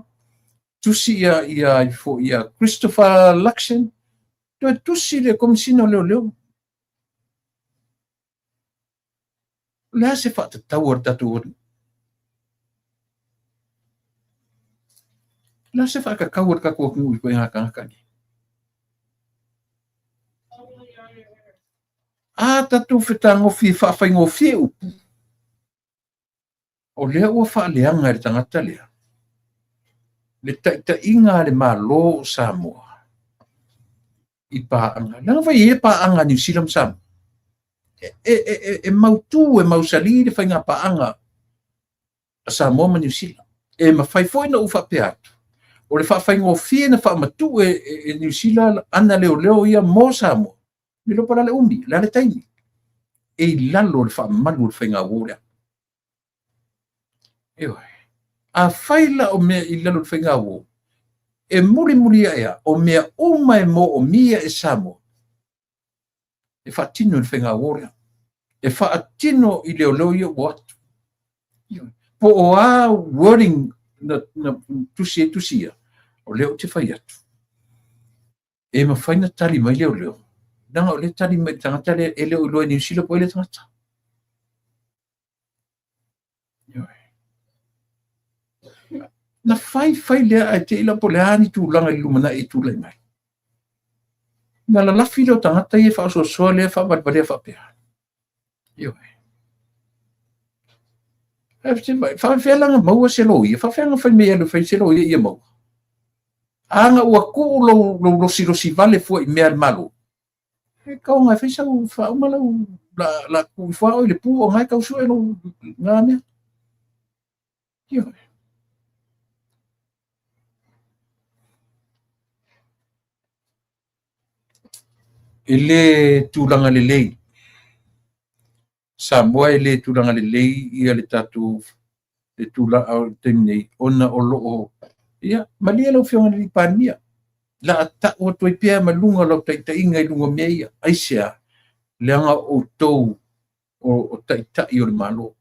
tusi ia Christopher Luxon, toe tusi le Komesina o Leoleo. O le a se faatatau a le tatou atunuu? O le a se faatatau a le tatou atunuu i ituaiga tagata nei? A tatou fetagofi e faafaigofie upu, o lea ua faaleaga e le tagata lea le taitaiga a le Malo o Samoa i paaga. Leaga foi e i ai paaga a Niu Sila ma Samoa. E mautu, e mausali le faiga paaga a Samoa ma Niu Sila. E mafai foi ona ou faapea atu, o le faafaigofie na faamatuu e Niu Sila ana leoleo ia mo Samoa, le iloa po o le a le umi, o le a le taimi, e i lalo o le faamalu o le faigauo lea. Ioe. Afai la o mea i lalo o le faigauo, e mulimuli ae a, o mea uma e moomia e Samoa, e faatino i le faigauo lea. E faatino i leoleo ia ua o atu. Po o a wording na tusi ai tusi ia, o lea ou te fai atu, e mafai ona tali mai leoleo, leaga o lea e tali mai i le tagata lea e le o iloa e Niu Sila po o ai lea tagata. Na fai fai lea ae te i la po o le a ni tulaga i le lumanai e tulai mai. Na lalafi lea o tagata ia e faaosoasoa lea faavalevalea faapea. Ioe. Faafefea la ona maua se loia? Faafefea ona fai mai e alu e fai se loia ia maua? A na ua tuu lou losilosi vale fua i mea a le Malo, e taoga e fai sau faauma lau la tuu ifo lava oe i le pu o na e tau sue lou na mea. Ioe. E le tulaga lelei. Samoa e le tulaga lelei ia le tatou le tulaga o le taimi nei, ona o lo o, ia, malie lau Afioga i le Palemia, la a tau atu ai pea ma luga o lau taitaiga i luga o mea ia. Aisea? Leaga o outou o taitai o le Malo.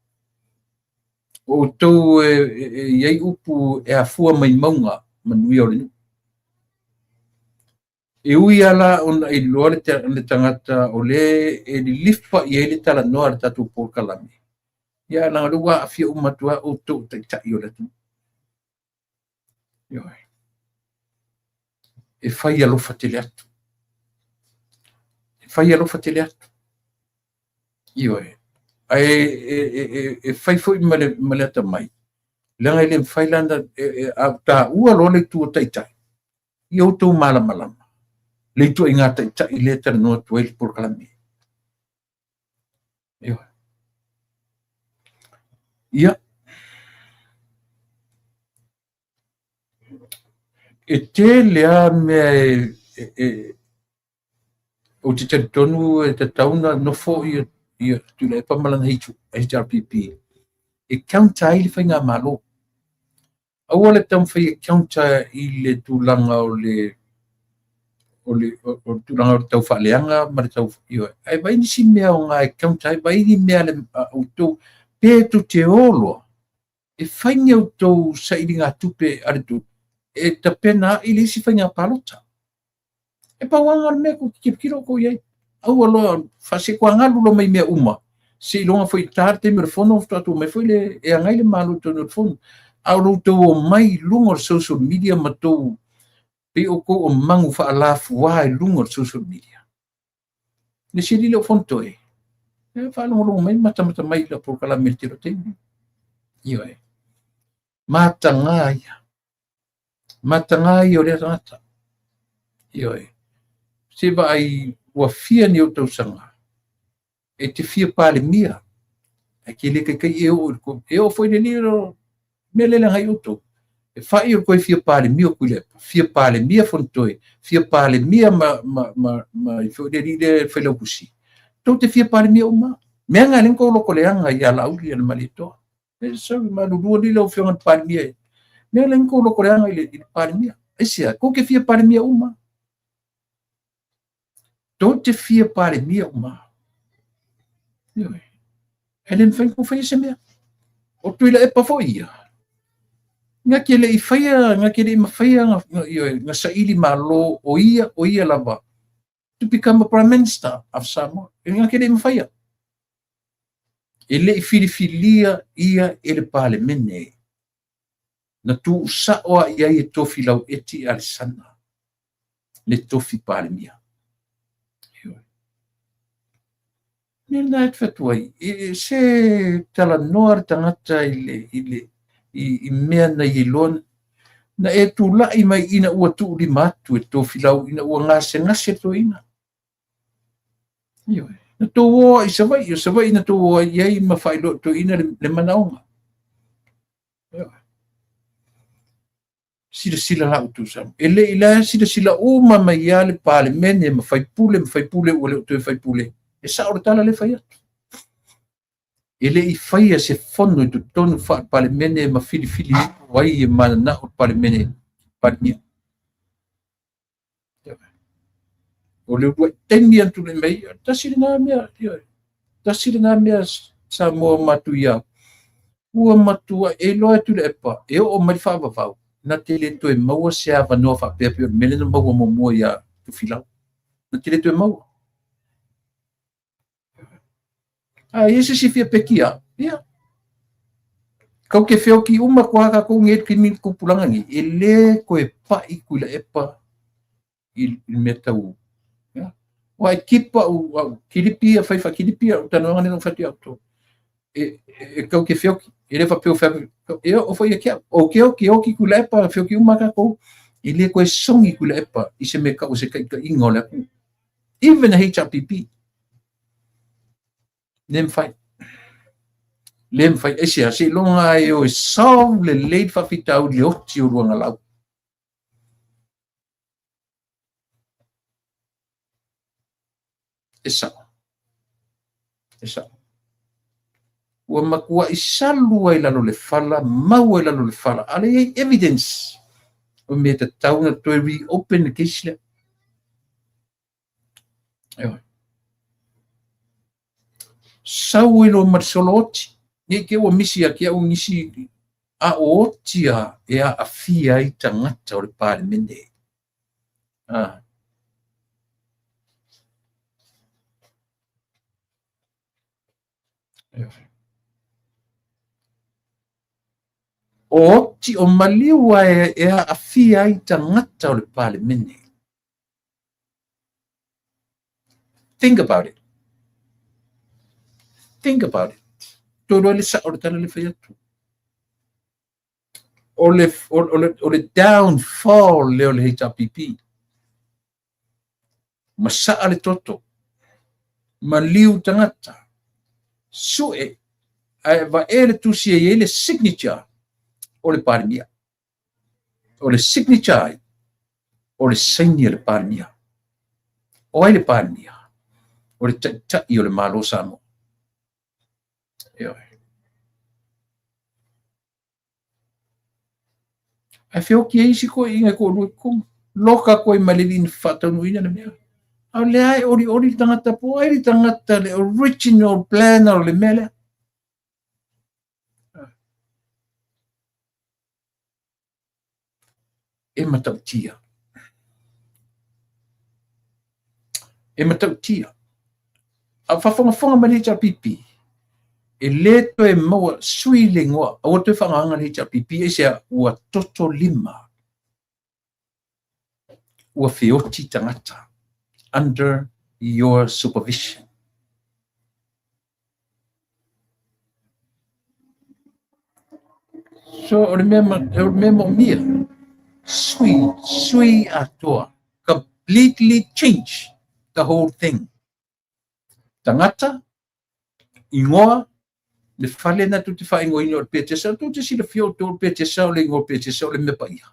O outou e i ai upu e afua mai mauga manuia o le nuu. E ui lava la ona iloa le tagata o lea e lilifa i ai le talanoa a le tatou polokalame, ia leaga o lea ua aafia uma atu lava outou o taitai o le atunuu. Ioe. E fai alofa tele atu. E fai alofa tele atu. Ioe. Ae e fai foi ma le atamai, leaga e le mafai la ona a taua loa le itu o taitai, ia outou malamalama le ituaiga taitai lea e talanoa atu ai le polokalame. Ioe. Ia. E tele lava mea e ou te talitonu e tatau ona nofo ia Tuilaepa ma lana HRPP e counter ai le faigamalo. Aua le taumafai e counter i le tulaga o le tulaga o le tau faaleaga ma le tau, ioe. Ae vaai nisi mea o ga e counter ai, vaai ni mea le outou pe tou te o loa e fai ni outou sailigatupe a le tou e tapena ai le isi faiga palota. E pau lava o le mea tou te tilotilo outou i ai. Aua loa faasekuagalu loa mai mea uma, seiloga foi ta le taimi o le fono faatoa tuu mai foi le e agai le Malo i totonu o le fono. A o lo outou omai i luga o le social media ma tou pei outou o magu faalafua i luga o le social media. Le sili lea o Fonotoe, e faalogologo mai matamata mai i lau polokalame i le tele o taimi. Ioe. Mataga ia. Mataga ia o lea tagata. Ioe. Se vaai ua fia ni ou tausaga e te fia Palemia, ae te le taitai e oo i le e oo foi i le lilo mea lele agai outou. E fai o le toe fia Palemia o Tuilaepa, fia Palemia Fonotoe, fia Palemia ma i foi le alii lea Failautusi. Tou te fia Palemia uma. Mea nga le tou loto leaga ia Laauli ia le Malietoa. E sau malulu alii lau Afioga i le Palemia e. Mea le tou loto leaga i le Palemia. Aisea, tou te fia Palemia uma. Tou te fia Palemia uma. Ioe. E le mafai ona faia se mea. O Tuilaepa foi ia. Nga te le i faia, nga te le i mafaia nga saili malo o ia lava to become a Prime Minister of Samoa. E nga te le i mafaia. E le i filifilia ia e le Palemene. Na tuusao lava i ai e Tofilau Eti Alesana le tofi Palemia. Ioe. Mea lena e te fai atu ai, e, se talanoa le tagata i le, i le, i, i mea na iloa na e tulai mai ina ua tuulima atu e Tofilau ina ua gasegase le toeaina. Ioe. Na tou o i Savaii, o Savaii na tou o ai i ai ma faailoa i toeaina le, le manaoga. Ioe. Silasila la outou Samoa. E le i la silasila uma mai ia le Palemene ma faipule ma faipule ua le o toe faipule. E sao le tala le fai atu. E le i faia se fono i totonu faale-Palemene ma filifili ai e mananao le Palemene Palemia. O le uluai taimi a tulai mai, tasi lena mea, tasi lena mea Samoa matuia. Ua matua e iloa e Tuilaepa e oo mai le faavavau, na te le toe maua se avanoa faapea pei o le mea lea na maua muamua ia Tofilau. Na te le toe maua. A i ai se isi fia peki au, ia. Kau ke feoki uma koa kākou nei taimi tupulaga nei, e lē toe paʻi Tuilaepa i le mea tau ia. Ua e kipa au, au kilipi ia, fai faakilipi au talanoaga lea na ou fai atu ia outou. E, e kau ke feoki, e le faapea o fai e oo foi ia te au. Ou te oki, oki Tuilaepa, feoki uma kākou. E le toe sogi Tuilaepa i se mea tau o se taitaiga o le atunuu. Even a HRPP. Le mafai. Le mafai. Aisea, seiloga e o e solve lelei le faafitauli le oti o luagalau. E sao. E sao. Ua matuai salu ai lalo le fala, mau ai lalo le fala. A le i ai evidence o mea tatau na toe reopen le case lea. Ioe. Sau ai loa ma le solo oti. Ne i te ua misi ia te au nisi a o oti a e aafia ai tagata o le Palemene. Ah. Ioe. O oti o maliu a e, e aafia ai tagata o le Palemene. Think about it. Think about it. Toe loa le sao le tala le fai atu. O le, o, o le, o le downfall lea o le HRPP. Masaa le toto. Maliu tagata. Sue. Ae vae le tusi e i ai le signature o le Palemia. O le signature ai, o le saini a le Palemia. O ai le Palemia? O le taitai o le Malo Samoa. Ioe. Ae feoki ai isi toeaiina e toalua i totonu. Loka atu ai ma le alii na faataunuuina le mea. A o lea e olioli le tagata po o ai le tagata le original planner o le mea lea. E matautia. E matautia. A faafogafoga mai le HRPP, e lē toe maua sui le igoa, aua toe faaaogaina le HRPP, aisea ua toto lima, ua feoti tagata under your supervision. So o le mea, o le mea moomia, sui, sui atoa, completely change the whole thing. Tagata, igoa, le fale na tou te faaigoaina o le Petesa, tou te silafia outou o le Petesa o le igoa o le Petesa o le mea paia.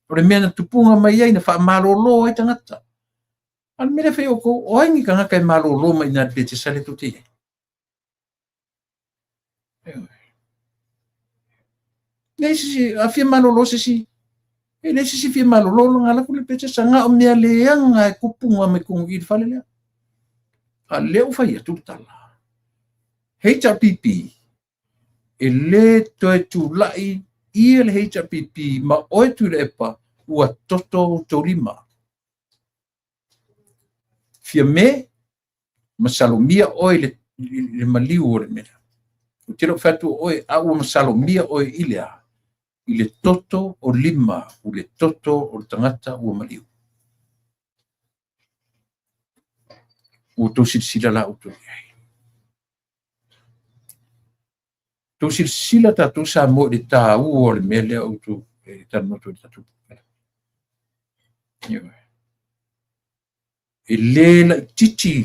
O le mea na tupuga mai ai, na faamalolo ai tagata. A o le mea lea e fai outou, o ai ni tagata e malolo mai i ina i le Petesa lea tou te i ai? Leai se isi, a fia malolo se isi, e leai se isi fia malolo na alu atu le Petesa, na o mea leaga e tupuga mai totonu i i le fale lea. A lea ua fai atu le tala. HRPP, e lē toe tulai ia le HRPP ma oe Tuilaepa ua toto outou lima. Fiame, masalomia oe i le I le maliu o le mea. Ou te le o fai atu o oe, a ua masalomia oe i le a? I le toto o lima, o le toto o le tagata ua maliu. Ua outou silasila la outou i ai. Tou silasila tatou Samoa i le taua o le mea lea outou e talanoa atu ai i le tatou polokalame. Ioe. E le laitiiti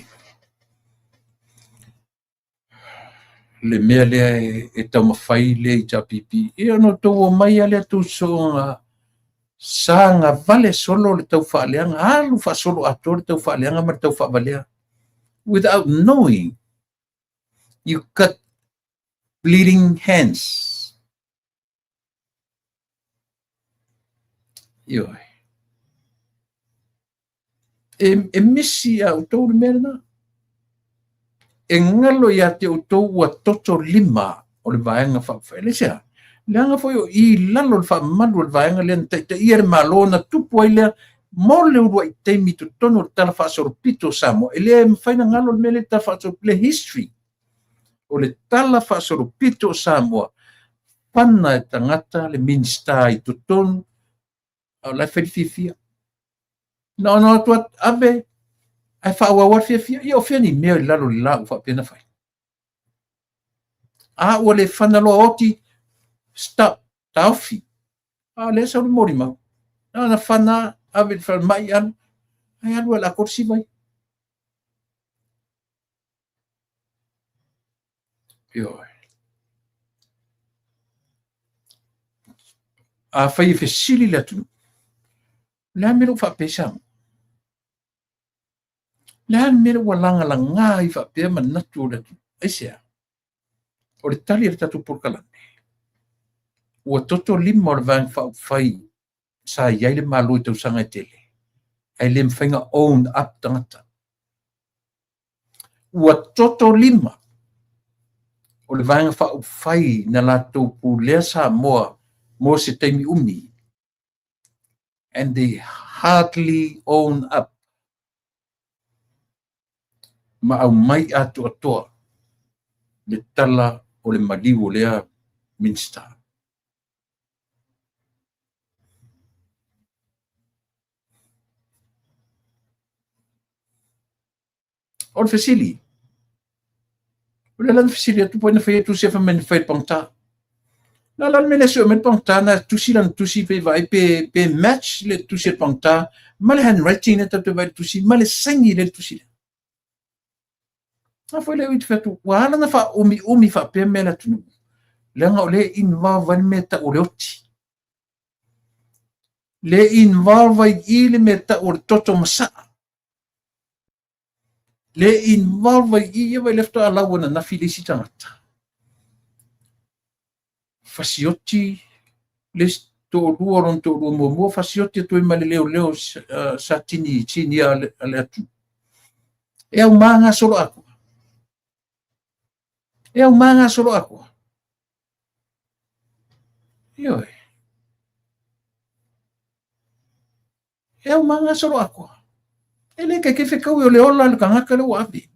le mea lea e taumafai le HRPP. Ia ona outou omai lava lea tou soona sagavale solo le taufaaleaga, alu faasolo atoa le taufaaleaga ma le taufaavalea without knowing you cut bleeding hands. Ioe. E misi ia outou le mea lena. E galo ia te outou ua toto lima o le Vaega Faaupufai. Aisea? Leaga foi o i lalo o le faamalu o le vaega lea na taitaia le Malo na tupu ai lea mo le uluai taimi i totonu o le Tala Faasolopito o Samoa. E le mafai ona galo le mea lea i le Tala Faasolopito, le history o le Tala Faasolopito o Samoa, fana e tagata le Minisita i totonu, a o la e fai le fiafia. Na ona o atu ave ae faaauau lava le fiafia. Ia o fea ni mea i lalo o le la ua faapea ona fai? A ua le fana loa oti, stop, taofi. A o lea e sau le molimau. Na ona fana ave i le falemai alu, ae alu lava i le atoa le siva ia. Ioe. Afai e fesili le atunuu, o le a le mea lea ua faapea ai Samoa? O le a le mea lea ua lagalaga ai faapea manatu o le atunuu? Aisea? O le tali a le tatou polokalame, ua toto lima o le Vaega Faaupufai sa i ai le Malo i tausaga e tele, ae le mafai ona own up tagata. Ua toto lima o le Vaega Faaupufai na latou pulea Samoa mo se taimi umi, and they hardly own up ma aumai atoatoa le tala o le maliu o lea Minisita. O le fesili, o le la na fesili atu po na fai tusi e fai mai na fai i le pagota. Na la le mea lea sue mai le pagota na tusi lana tusi pe vaai pe match le tusi a le pagota ma le handwriting lea tatou te vaai i le tusi ma le saini lea i le tusi lea. A foi lea ua fai atu, ua ala ona faaumiumi faapea mea i le atunuu, leaga o lea e involve ai le mea e tau o le oti. Le involve ai i le mea e tau o le toto masaa. Le involve ai i ia vai le faatoa lau ananafi le isi tagata. Fasioti le isi toalua o lona toalua muamua fasioti atu ai ma le leoleo Satini sinia a le atunuu. E auma gasolo atoa. E auma gasolo atoa. Ioe. E auma gasolo atoa. E le taitai fetaui o le ola le tagata lea ua ave.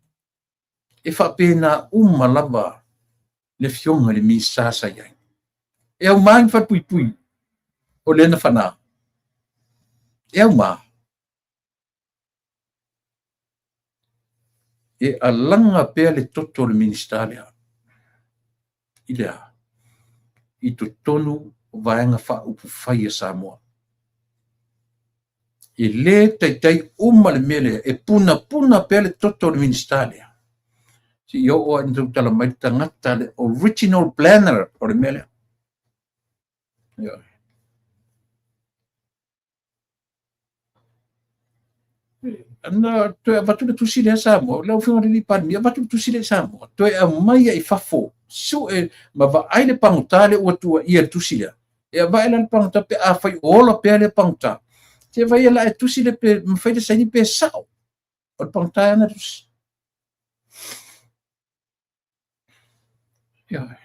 E faapena uma lava le afioga i le Minisita sa i ai. E auma ni falepuipui o lea na fana. E auma. E alaga pea le toto o le Minisita lea i le a? I totonu o Vaega Faaupufai a Samoa. E le taitai uma le mea lea, e punapuna pea le toto o le Minisita lea. Seia oo lava ina tautala mai le tagata, le original planner o le mea lea. Ioe. Na toe avatu le tusi lea Samoa, lau Afioga i le Palemia, avatu le tusi lea i Samoa, toe aumai i fafo, sue ma vaai le pagota lea ua tuuaia i le tusi lea. E avae la le pagota pe afai o ola pea lea pagota. Se vaai la e tusi le pe mafai le saini pe sao. O le pagota e ana tusi. Ioe.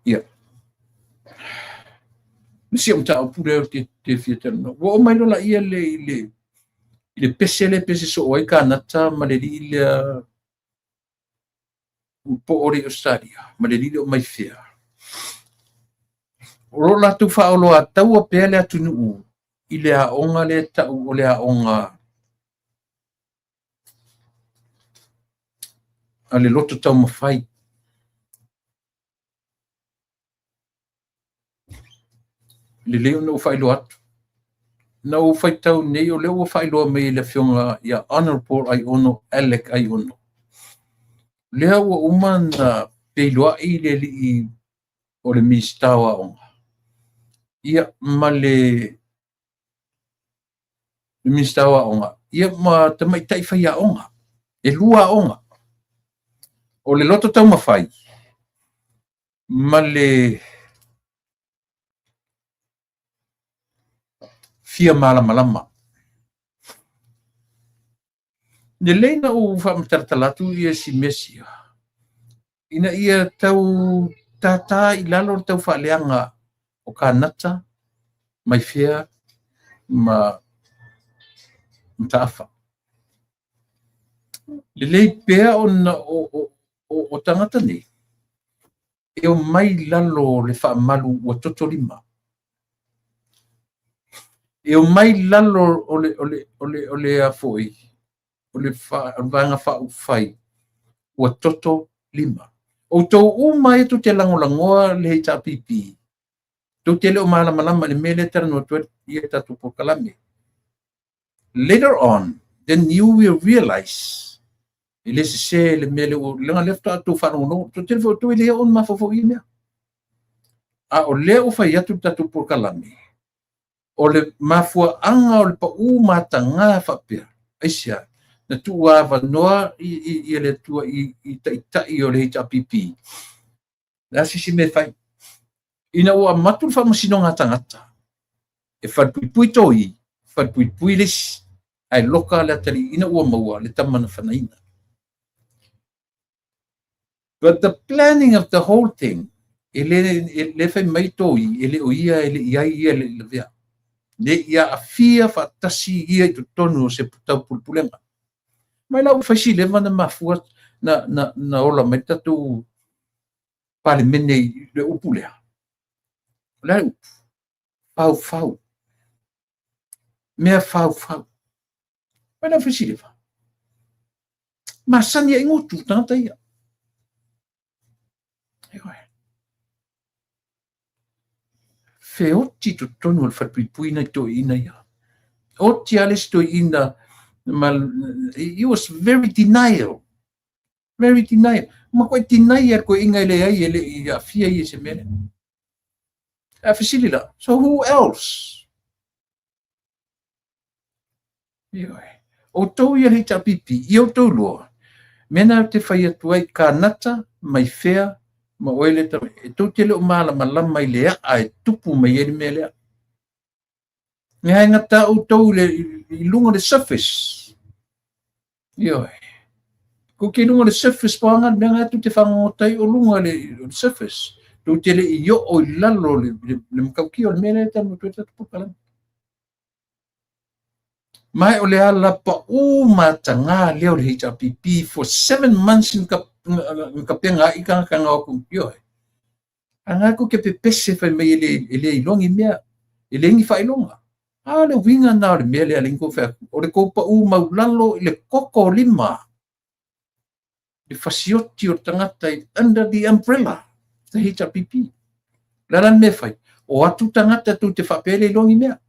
Ia. Ma si au mataupu lea ou te fia talanoa. Ua oo mai loa laia le, i le, i le pese lea e pese soo ai Kanata ma le alii lea po o le Ausetalia ma le alii lea o mai fea. O lo o latou faaoloataua pea le atunuu i le aoga lea e tau o le aoga a le loto taumafai. Lelei ona ou faailoa atu. Na ou faitau nei, o lea ua faailoa mai e le afioga ia Honorable Aiono Alec Aiono. Lea ua uma na feiloai le alii o le Minisita o Aoga, ia ma le Minisita o Aoga, ia ma tamaitai faiaoga. E lua aoga. O le loto taumafai ma le fia malamalama. Lelei na ou faamatalatala atu ia si mea sia, ina ia tau tātā i lalo le tau faaleaga o Kanata mai fea ma Mataafa. Lelei pea ona o tagata nei, e omai i lalo o le faamalu ua toto lima. E omai i lalo o le, o le, o le, o le, a foi, o le Vaega Faaupufai ua toto lima. Outou uma ia tou te lagolagoa le HRPP, tou te le o malamalama i le mea lea e talanoa atu ai ia tatou polokalame. Later on, then you will realize e le sese le mea lea ua, leaga lea faatoa outou faalogologo, toatele foi o outou e le oo ona mafaufau i ia mea. A o lea ua fai atu le tatou polokalame, o le mafuaaga o le pau mataga faapea, aisea? Na tuuavanoa i le Atua i taitai o le HRPP. Le a se isi mea e fai? Ina ua amatu le faamasinoga a tagata, e falepuipui toi, falepuipui le isi, ae loka le atalii ina ua maua le tama na fanaina. But the planning of the whole thing, e le, e le fai mai toi, e le o ia, e le i ai ia le lavea. Le i aafia faatasi ia i totonu o se taupulepulega. Mai la ua fai si leva na mafua na ola mai le tatou Palemene i le upu lea. O le a le upu? Faufau. Mea faufau. Mai la ua fai si leva. Masani ai gutu tagata ia. Ioe. Feoti totonu o le falepuipui nai toeaiina ia. Oti lava le isi toeaina ma he was very denial. Very denial. Matuai deny e le toeaina e leai e le i aafia ia i se mea lea. A fesili la, so who else? Ioe. Outou ia le HRPP, i outou loa, mea na te fai atu ai, Kanata, mai fea, ma oe le tama, e tou te le o malamalama i le aa e tupu mai ai le mea lea. E haegata outou i, le, i luga o le surface. Ioe. Kou te i luga o le surface po anga le mea nga tu te whangangota ai o luga le, le surface. Tou te le i oo i lalo le, le, le matautia o le mea lea e talanoa atu ai tatou polokalame. Ma o le ala paʻū mataga lea o le HRPP for 7 months na kapega ai tagata na o atu, ioe. A ko ke pepese fai mai e le iloa ni mea, e le ni faailoga. A le uiga na o le mea lea le kou fai atu, o le kou paʻū maulalo i le koko o lima, le fasioti o le tagata i under the umbrella, the HRPP. O le a la le mea e fai? O atu tagata tou te faapea e le iloa ni mea.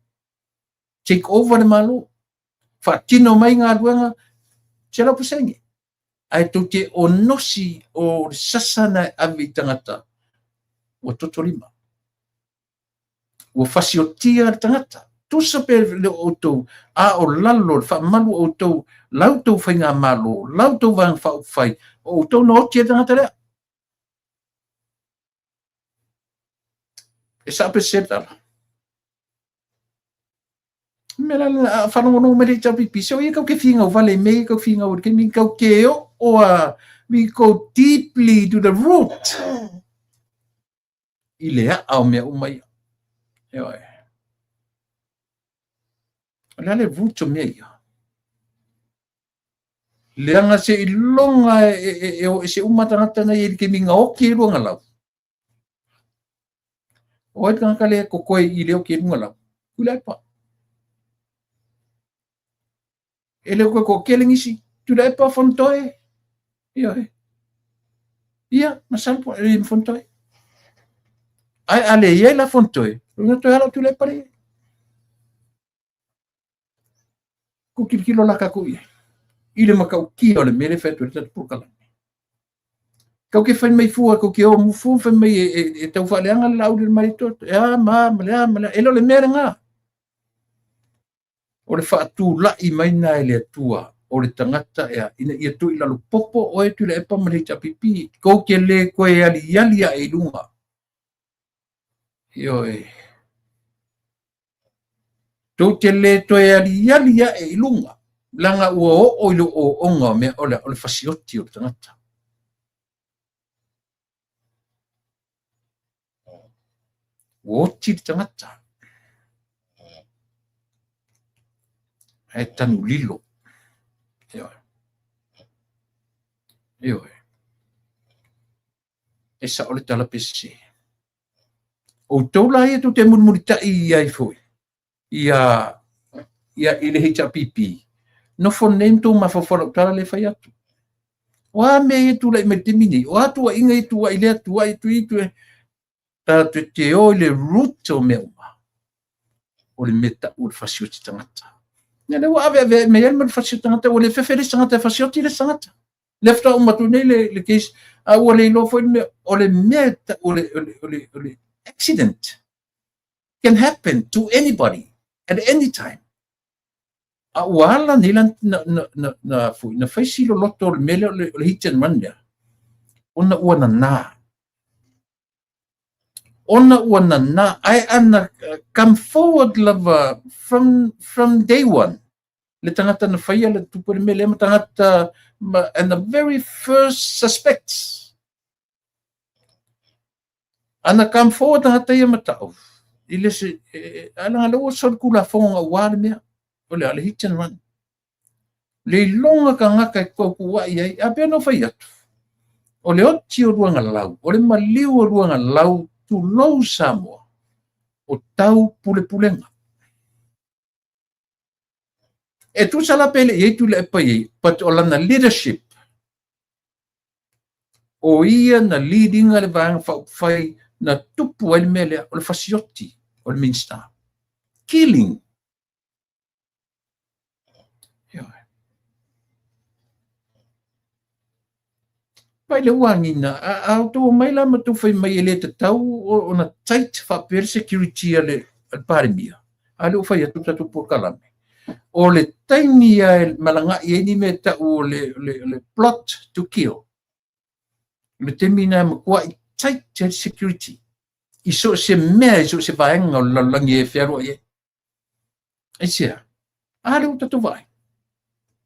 Take over le Malo. Faatino mai galuega 100%. Ae tou te onosi o le sasa na e ave i tagata ua toto lima. Ua fasiotia le tagata. Tusa pe le o outou, a o lalo le faamalu o outou, la outou faigamalo, la outou Vaega Faaupufai, o outou na oti ai le tagata lea. E sao pe sese le tala? Me la a whalongolongo mai le HRPP, so ia kau ke whingau vale me ia kau whingau ke mi kau ke o a we go deeply to the root i le aa o mea uma ia. Ioe. O le a le root o mea ia? Leaga seiloga e o ese uma tagata na i le taimi na oti ai luagalau. O ai le tagata lea e totoe i le oti ai lugalau? Tuilaepa. E le o toe toatele nisi. Tuilaepa, Fonotoe. Ioe. Ia, masalo po o Fonotoe. Ae a le i ai la Fonotoe, lona toe ala o Tuilaepa lea. Ku tilotilo la tatou i ai i le matautia o le mea lea e fai atu ai le tatou polokalame. Tou te fai mai fua, tou te o fua fai mai e tau faaleaga le Laauli i le Malietoa, e a ma a ma le a ma le a. E le o le mea lena. O le faatulai mai na e le Atua o le tagata ea, ina ia tuu i lalo popo oe Tuilaepa ma le HRPP, tou te le toe aliali ae i luga. Ioe. Tou te le toe aliali ae i luga, leaga ua oo i le ooooga o mea, o le fasioti o le tagata. Ua oti le tagata. Ae tanu lilo. Ioe. Ioe. E sao le tala pe sese. Outou la ia tou te mulimulitai i ai foi ia ia i le HRPP, nofo nei ma tou mafaufau lau tala lea e fai atu. O a mea ia tulai mai i le taimi nei? O a tuuaiga ia tuuai lea, tuuai tui, tui, tatou te o i le root o mea uma. O le mea tau o le fasioti tagata. Ia lea ua aveave mai ai ma le fasioti tagata, ua le fefe le isi tagata e fasioti le isi tagata. Lea faatoa uma atu nei le case, a ua le iloa foi le mea, o le mea o le accident can happen to anybody at any time. A ua ala nei la na foi, na fai si loloto o le mea lea o le hit and run lea, ona ua nana. Ona ua nana, ae ana come forward lava from day one, le tagata na faia le tupu le mea lea ma tagata ma, and the very first suspects. Ana come forward tagata ia ma tau, i le se, alanga le ua solitulafono na ua le mea, o le a le hit and run. Le iloga tagata e tautuuai ai, a pei ona fai atu, o le oti o luagalau, o le maliu o luagalau, tulou Samoa, o tau pulepulega. E tusa la pe le i ai Tuilaepa i ai, but o lana leadership, o ia na lead ina le vaega faaupufai na tupu ai le mea lea, o le fasioti o le Minista. Killing. Ioe. Vai le uagiga, a outou omai la ma outou fai mai e le tatau ona tight faapea le security a le Palemia, a lea ua fai atu le tatou polokalame. O le taimi lava e malagai ai ni mea e tau o le plot to kill, o le taimi lena e matuai tight ai le security i so o se mea, i so o se vaega o le lalolagi e fealuai ai. Aisea? A lea ua tatou vaai.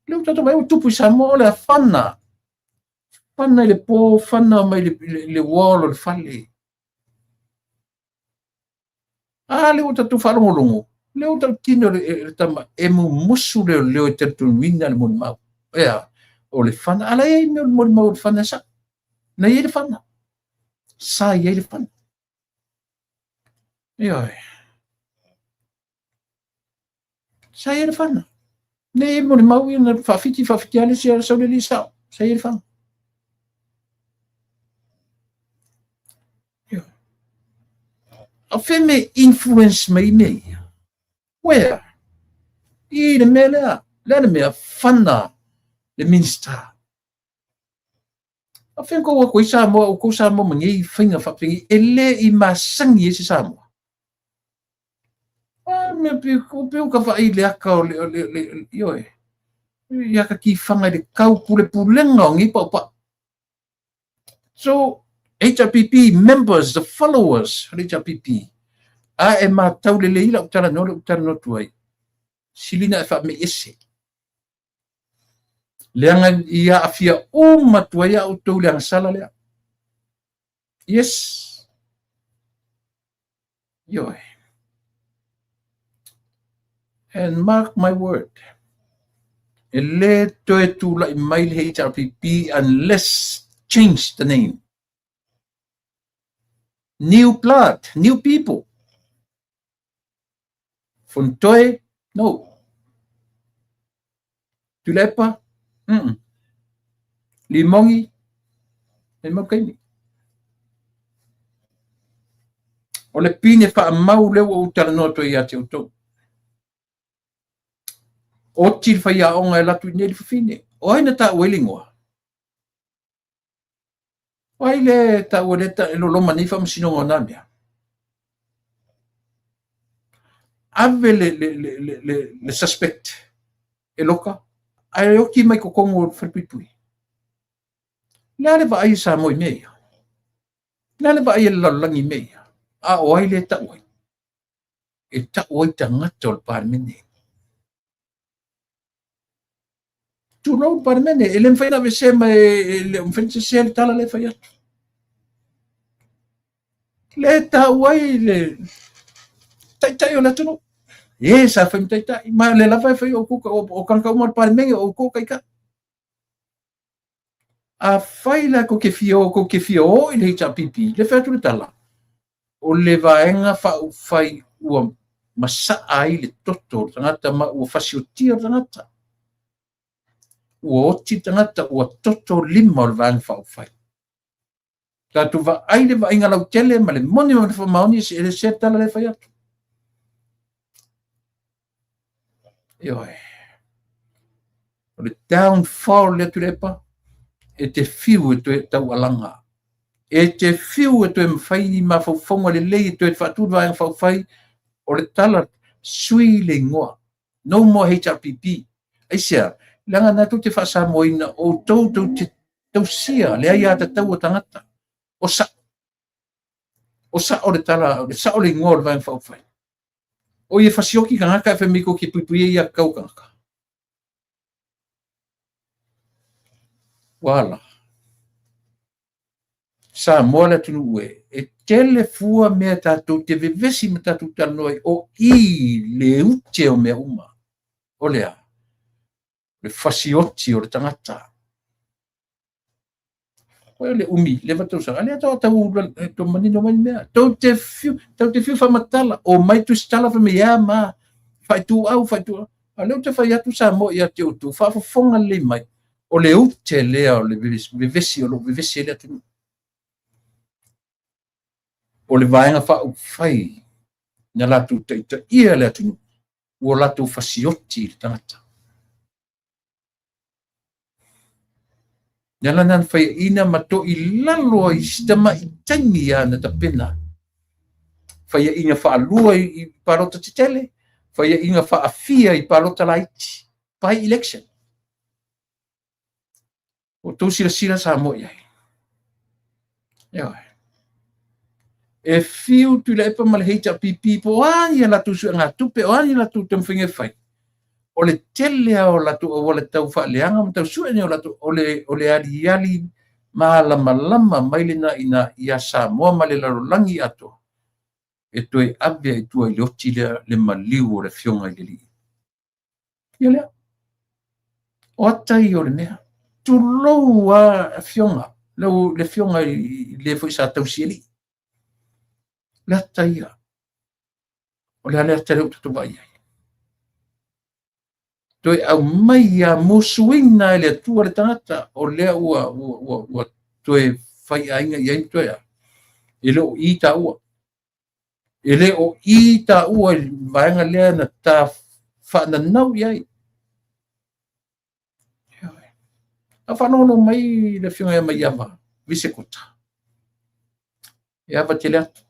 Lea ua tatou vaai ua tupu i Samoa o le fana. Fana i le po, fana mai le wall o le fale. A lea ua tatou faalogologo. Lea ua tautino le tama e mumusu leoleo e talitonuina le molimau. Ea, o le fana. A la e i ai mea o le molimau o le fana e sao. Na i ai le fana. Sa i ai le fana. Ioe. Sa i ai le fana. Nei e molimau ia na faawhiti, faawhiti a le isi a sau le alii sao. Sa i ai le fana. Ioe. A o fea me influence mai mea ia? Where? I le mea lea. Le a le mea? Fana le Minista. A fea kou atu ai Samoa, o kou Samoa ma nei faiga faapenei, e le i masani ai se Samoa. A mea pe, o pe ka vaai i le aka o le, o le, le, ioe, i aka tifaga i le tau pulepulega o nei paupau. So, HRPP members, the followers o le HRPP, a e matau lelei lau talanoa lea ou talanoa atu ai, sili na e faameiese. Leaga i aafia uma atu ai a outou i le agasala lea. Yes. Ioe. And mark my word, e le toe tulai mai le HRPP unless change the name. New blood, new people. Fontoe, no. Tuilaepa, mm. Limongi, e mau kaimi. O le pine faamau lea ua ou talanoa atu ai ia te outou. Oti le faiaoga e alu atu i inei i le fafine. O ai na taua ai le igoa? O ai le taua lea e loloma nei faamasinoga o na mea? Ave le, le, le, le, le, le suspect e loka, ae oki mai totonu o le falepuipui. Le a le vaai a Samoa i mea ia? Le a le vaai a le lalolagi i mea ia? A o ai lea e tau ai? E tau ai tagata o le Palemene. Tulou le Palemene, e le mafai ona aveesea ma e le o mafai ona sese le tala lea e fai atu. Le tau ai le taitai o le atunuu. E sa fai ma taitai, ma o lea lava e fai o outou, o tagata uma o le Palemene, o outou o taitai. Afai la tou te fia o, tou te fia o i le HRPP, le fai atu le tala, o le vaega faaupufai ua masaa ai le toto o le tagata ma ua fasiotia le tagata. Ua oti le tagata, ua toto lima o le vaega faaupufai. Tatou vaai le vaaiga lautele ma le moni ma le faamaoni e le se tala le fai atu. Ioe. O le downfall lea Tuilaepa, e te fiu e toe taualaga. E te fiu e toe mafai ni mafaufauga lelei e toe faatu le vaega faaupufai. O le tala, sui le igoa. No more HRPP. Aisea? Leaga na tou te faasamoaina outou tou te tausia le aiatatau a tagata. O sa'o. O sa'o le tala, o le sa'o le igoa o le Vaega Faaupufai. O ia fasioki tagata ae fai mai tou te puipuia aiatatau a tagata. Ua ala. Samoa le atunuu e, e tele fua mea tatou te vevesi ma tatou talanoa ai, o i le ute o mea uma. O le a? Le fasioti o le tagata. Koe le umi, le va tausaga, lea tau tau to manino mai mea. Tou te fiu, tou te fiu whamatala, o mai tusitala wha me ia ma, whaitu au, whaitu au. A lea ou te fai atu Samoa ia te outou, faafofoga lelei mai, o le ute lea o le vevesi o lo o vevesi ai le atunuu. O le vaega faaupufai na latou taitaia le atunuu, ua latou fasioti i le tagata. Le ala lena na faiaina ma toilalo ai si tamai taimi a na tapena. Faiaina faalua i palota tetele, faiaina faafia i palota laiti, by election. O tou silasila Samoa i ai. Ioe. E fiu Tuilaepa ma le HRPP po o a ni a latou suega tupe, o a ni a latou taumafaiga e fai. O le tele lava o latou auala tau faaleaga ma tau sue ni o latou, o le, o le aliali malamalama mai lena ina ia Samoa ma le lalolagi atoa e toe ave ai i tua i le oti lea le maliu o le Afioga i le Alii. Ia lea. O ata ia o le mea. Tulou a afioga, le afioga i le foi sa tausi alii. Le ata ia. O le a le ata lea ua tatou vaai ai. Toe aumai ia musuina e le Atua le tagata o lea ua, ua, ua, ua toe faiaiga i ai toe a. E le o i taua. E le o i taua i le vaega lea na ta faananau i ai. A faalogologo mai le afioga ia Maiava Visekota. E ava tele atu.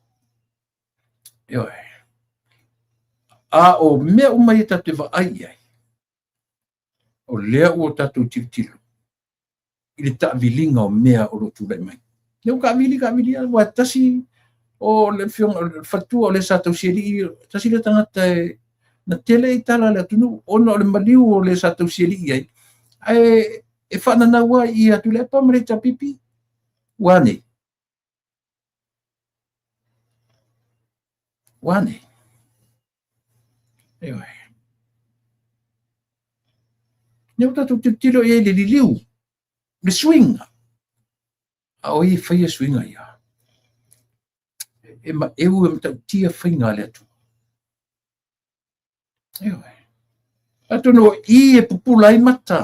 Ioe. A o mea uma ia tatou te vaai i ai, o lea ua tatou tilotilo i le taaviliga o mea o lo o tulai mai. Lea ua taavili, taavili, aua e tasi o le afioga, o le faletua o le sa tausialii, tasi lea tagata e na tele ai tala a le atunuu ona o le maliu o le sa tausialii ai, ae e faananau ai ia Tuilaepa ma le HRPP. Ua ane? Ua ane? Ioe. Lea ua tatou tilotilo i ai i le liliu, le suiga. A o ai e faia suiga ia? E maeu e matautia faiga a le Atua. Ioe. Atonu o i e pupula ai mata.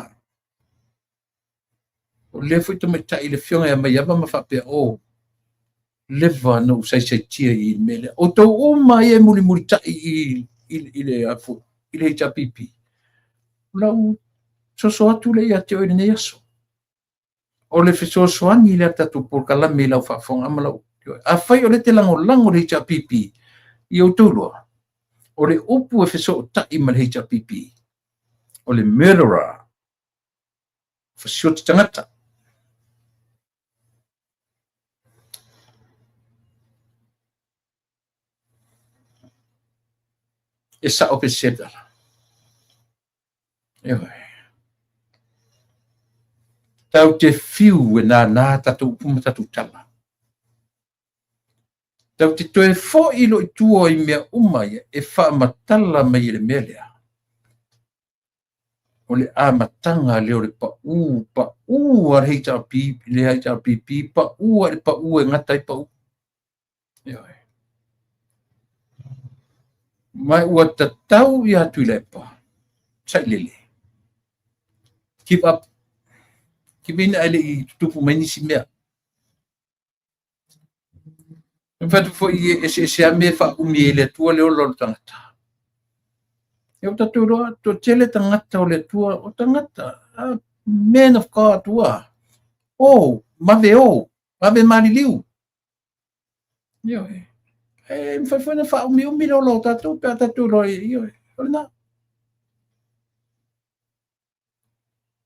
O lea foi tamaitai i le afioga ia Maiava ma faapea, o, leva na ou saisaitia i le mea lea. Outou uma ia e mulimulitai i le HRPP, o lau soso atu lea ia te oe i lenei aso. O le fesoasoani lea a tatou polokalame i lau faafofoga ma lau... Afai o lea e te lagolago le HRPP, ia outou iloa, o le upu e fesootai ma le HRPP, o le murderer, fasioti tagata. E sao pe se tala. Ioe. Tau te fiu e nānā tatou upu ma tatou tala. Tau te toe foi loa i tua i mea uma ia e faamatala mai e le mea lea. O le amataga lea o le paʻu, paʻu a le HRP, le HRPP, paʻu a le paʻu e gata ai paʻu. Ioe. Ma ua tatau ia Tuilaepa, sailele. Give up. Give in ae le i tutupu mai nisi mea. E fai atu foi e eseese lava mea e faaumi ai e le Atua le ola o le tagata. E ua tatou iloa, toatele tagata o le Atua, o tagata, man of God ua, o, mave o, mave maliliu. Ioe. E mafai foi ona faaumiumi le ola o tatou pe a tatou iloa, ioe, o lena.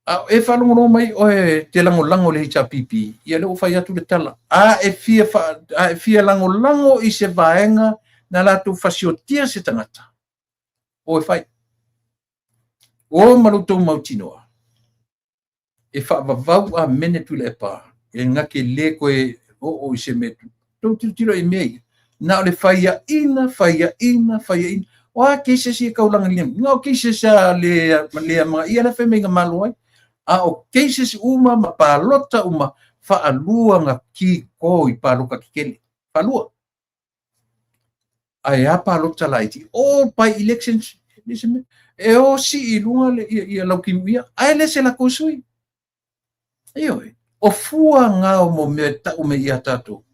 A o e faalogologo mai oe te lagolago i le HRPP, ia lea ua fai atu le tala. A e fia, fa, a e fia lagolago i se vaega na latou fasiotia se tagata, o e fai. O ma lo outou mautinoa, e faavavau amene Tuilaepa, e na te le koe oo i se mea tu. Tou tilotilo i mea ia. Na o le faiaina, faiaina, faiaina. O a cases ia kaulanga ni Na o cases a le, le amagaia la fai mai na malo ai. A o cases uma ma palota uma, faalua na kiko i palota kekele. Faalua. Ae a palota laiti. All by elections. E o si i luga le, ia, ia Laukimuia. Ae le se lakou sui. Ioe. O fua ngā o mo mea e tau mai ia tātou.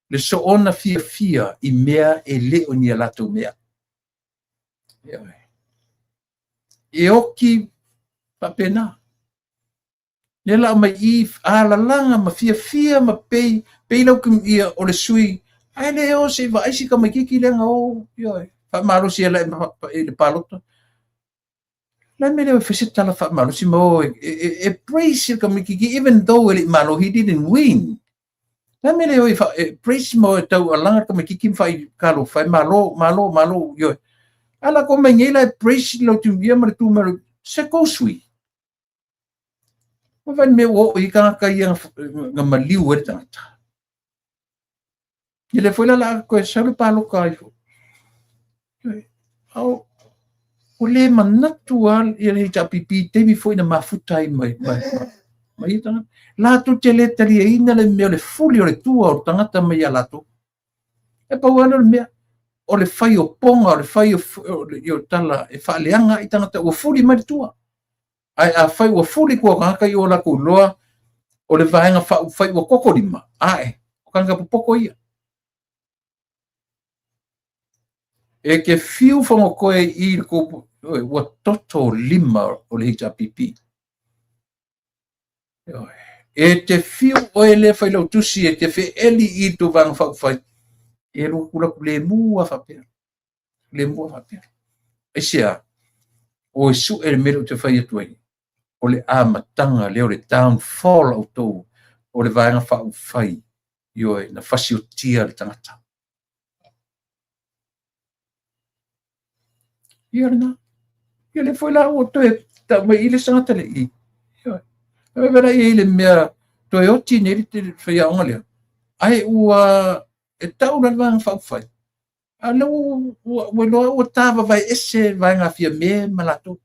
Le soona fiafia i mea e le o ni a latou mea. Ioe. E oki faapena. Le la mai i alalaga ma fiafia ma pei, pei lau ia o le sui, ae le o se i vaai si tamaititi lea na o, ioe, faamalosi e la i le palota. Le mea lea e fai se tala faamalosi ma o e praise le tamaititi even though e le i malo, he didn't win. Le mea lea e praise ma o e tau alaga le tamaititi ma fai talofa e malo, malo, malo, ioe. A la ko mai nei la e praise lau tiuia ma le tu mai se kou sui. Ua vai mea ua oo i tagata ia na maliu ai le tagata. Ia lea foi la la koe sau le paloka ai fo. Ao, o le manatu a ia le HRPP taimi foi na mafuta ai mai, mai, mai ia tagata. Latou te le taliaina le mea o le fuli o le tua o le tagata mai ia latou. E pau lava lea o le mea, o le fai o poga, o le fai o, o tala e faaleaga ai tagata ua fuli mai le tua. Ae afai ua fuli tua o tagata ia ua latou iloa o le vaega faaupufai ua toto lima, ae o tagata popoto ia. E te fiu fagotoe i le tou, ua toto lima o le HRPP. E te fiu oe lea failautusi e te feeli i le tou vaega faaupufai, e alu atu latou lemu lava faapea. Lemu lava faapea. Aisea? O e sue le mea lea ou te fai atu ai, o le amataga lea o le downfall a outou o le vaega faaupufai, ioe, na fasiotia le tagata. Ia lena. Ia lea foi la ua toe tau mai i le isi tagata le i. Ioe. E vela i ai le mea toe oti nei le faiaoga lea. Ae ua e tau la le vaega faaupufai. A lea ua iloa ua tavavae ese vaega a Fiame ma latou.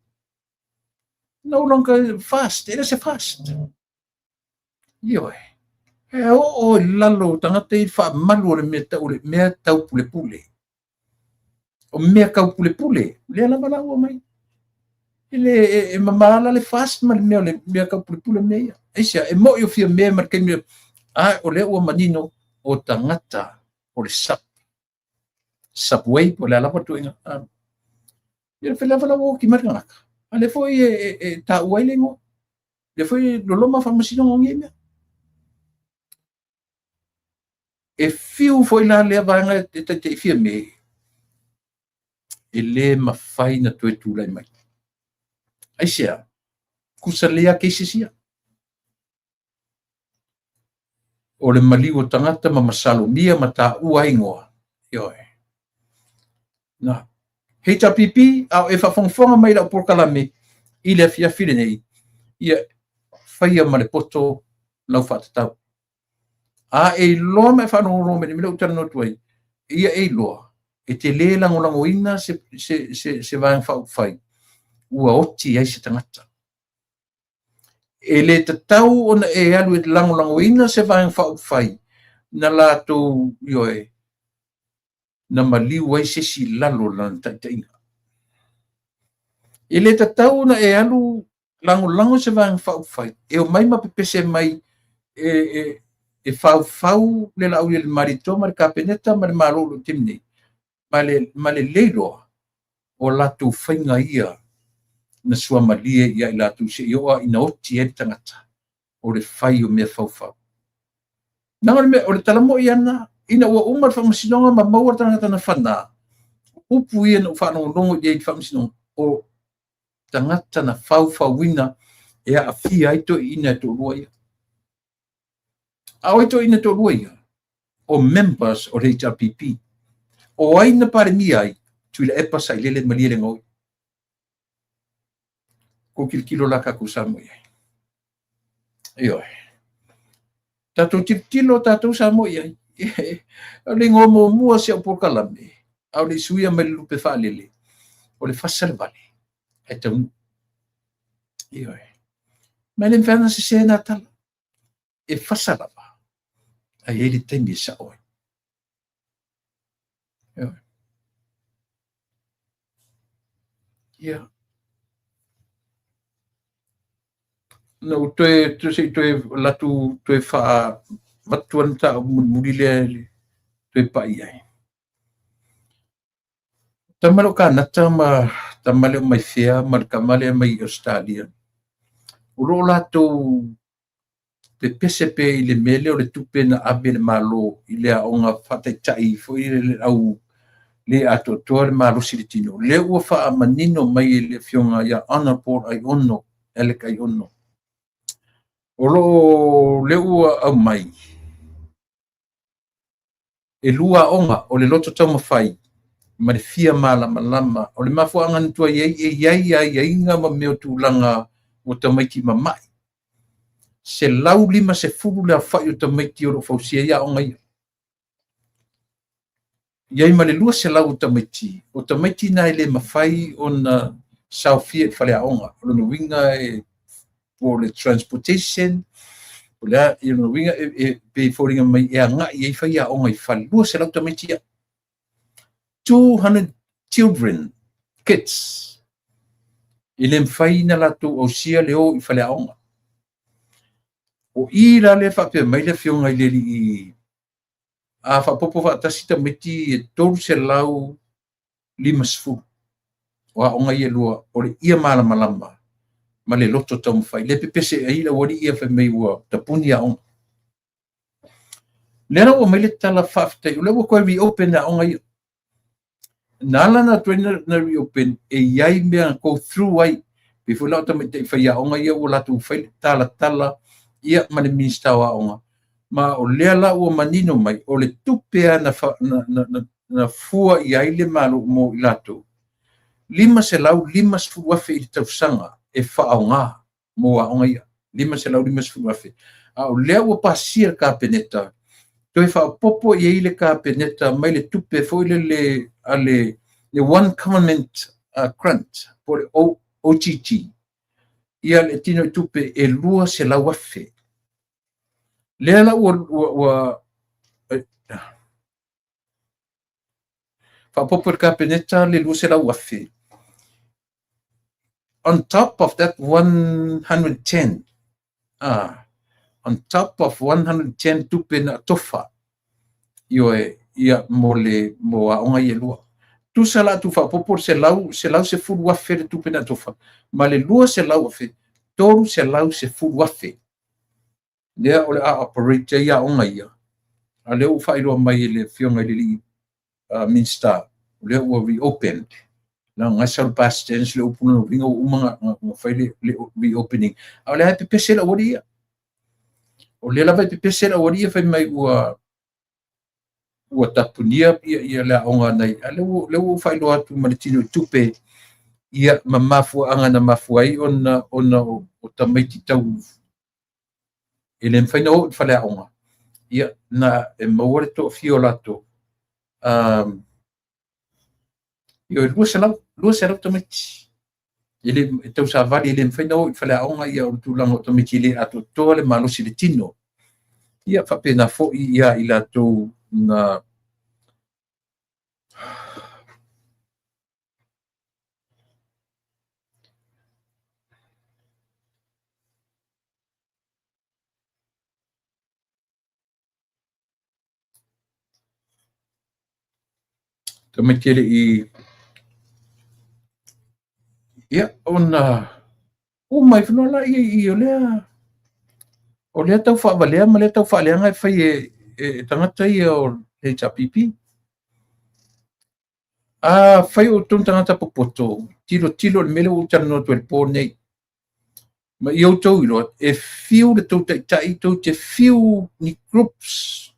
No longer fast, e le se fast. Ioe. E oo i lalo o tagata i faamalu o le mea tau le mea tau pulepule. O mea tau pulepule, lea lava la ua mai. E le e mamala le fast ma le mea o le mea tau pulepule mea ia. Aisea, e mo'i o fia mea ma le taimi a o lea ua manino o tagata o le sub. Subway po o le a lava tuuaiga. Ia le lava la ua oti mai le tagata. A lea foi e taua ai le igoa. Lea foi loloma faamasinoga o nei mea. E fiu foi la lea vaega e taitai Fiame, e le mafai na toe tulai mai. Aisea? Tutusa lelei lava cases ia. O le maliu o tagata ma masalomia ma taua ai igoa. Ioe. Na. HRPP, a o e faafogafoga mai i lau polokalame i le afiafi lenei, ia faia ma le poto lau faatatau. A e iloa ma e faalogologo mai i le mea lea ou te talanoa atu ai, ia e iloa, e te le lagolagoina se Vaega Faaupufai ua oti ai se tagata. E le tatau ona e alu e lagolagoina se Vaega Faaupufai na latou, ioe, na maliu ai se isi i lalo o lana taitaiga. E le tatau ona e alu lagolago se Vaega Faaupufai e omai ma pepese mai e faufau le Laaulialemalietoa ma le Kapeneta ma le Malo o lo o i taimi nei, ma le le iloa o latou faiga ia na suamalie ia i latou seia oo ina oti ai le tagata o le fai o mea faufau. Leaga o le mea, o le tala moi lava lena, ina ua uma le faamasinoga ma maua le tagata na fana, o upu ia na ou faalogologo i ai i le faamasinoga, o tagata na faufauina e aafia ai toeaiina e toalua ia. A o ai toeaiina e toalua ia? O members o le HRPP. O ai na Palemia ai? Tuilaepa Sailele Malielegaoi. Kou tilotilo la tatou Samoa i ai. Ioe. Tatou tilotilo tatou Samoa i ai. O le igoa muamua o si au polokalame, a o le i suia mai le lupe faalele, o le fasa le vale, ae taunuu. Ioe. Ma e le mafai ona sese na tala. E fasa lava, ae i ai le taimi e sao ai. Ioe. Ia. Na ou toe, se i toe alu atu toe faa-avatu le mataupu mulimuli lea e toe pai i ai. Tama lea o Kanata ma tama lea o mai fea ma le tama lea mai Ausetalia, o lo o latou pepese pea i le mea lea o le tupe na ave e le Malo i le aoga faataitai foi le au le atoatoa le malosi i le tino. Lea ua faamanino mai e le Afioga ia Honourable Aiono, Alec Aiono. O lo o lea ua aumai E lua aoga, o le loto taumafai ma le fia malamalama. O le mafuaaga na tuai ai, e i ai aiaiga ma mea o tulaga o tamaiti mamai. 150 le aofai o tamaiti o lo o fausia ai aoga ia. I ai ma le 200 o tamaiti, o tamaiti na e le mafai ona saofia i le faleaoga. O lona uiga e po o le transportation, o le a, i lona uiga e pei e foliga mai e agai ai faiaoga i fale, 200 tamaiti ia. 200 children, kids, e le mafai ona latou ausia le o i faleaoga. O i la lea faapea mai le afioga i le alii, a faaopoopo faatasi tamaiti e 300 50 o aoga ia e lua, o le ia malamalama ma le loto taumafai. Le pepese ai le aualii ia fai mai ua tapuni aoga. Lea la ua aumai le tala faafetai, o lea ua toe reopen aoga ia. Na ala na toe na reopen, e i ai mea na go through ai. Pei foi la o tamaitai faiaoga ia ua latou fai le talatala ia ma le Minisita o Aoga. Ma o lea la ua manino mai, o le tupe lava na, na, na, na na fua i ai le Malo mo i latou, $550,000 i le tausaga e faaaoga mo aoga ia, $550,000. A o lea ua pasia e le Kapeneta, toe faaopoopo i ai le Kapeneta mai le tupe foi lele a le One Government Grant po o le OGG. Ia le tino i tupe e 200,000. Lea la ua faaopoopo i le Kapeneta le 200,000. On top of that 110, on top of 110 tupe na tofa, ioe, ia mo le mo aoga ia lua. Tusa la tu faaopoopo le 110,000 le tupe na tofa, ma le 200,000, 310,000. Lea o le a operate ai aoga ia. A lea ua faailoa mai e le afioga i le alii Minista, o lea ua reopened. Na ngai sau le past tense le upu lona uiga ua uma na fai le reopening. A o lea e pepese le auali ia. O lea lava e pepese le auali ia fai mai ua tapunia ia le aoga nei. A lea ua faailoa atu ma le tino i tupe ia ma mafuaaga na mafua ai ona o tamaiti tau e le mafai na oo i le faleaoga, ia na e maua le toafia o latou. Ia 200 tamaiti. E le tausavali e le mafai na oo i le faleaoga ia o le tulaga o tamaiti e le atoatoa le malosi le tino. Ia faapena foi ia i latou na tamaiti e le i ia ona uma i fanua la ia o lea tau faavalea ma lea tau faaleaga e fai e tagata ia o HRPP. A fai o outou tagata popoto, tilotilo le mea lea ua ou talanoa atu ai le po nei. Ma ia outou iloa, e fiu le tou taitai, tou te fiu ni groups.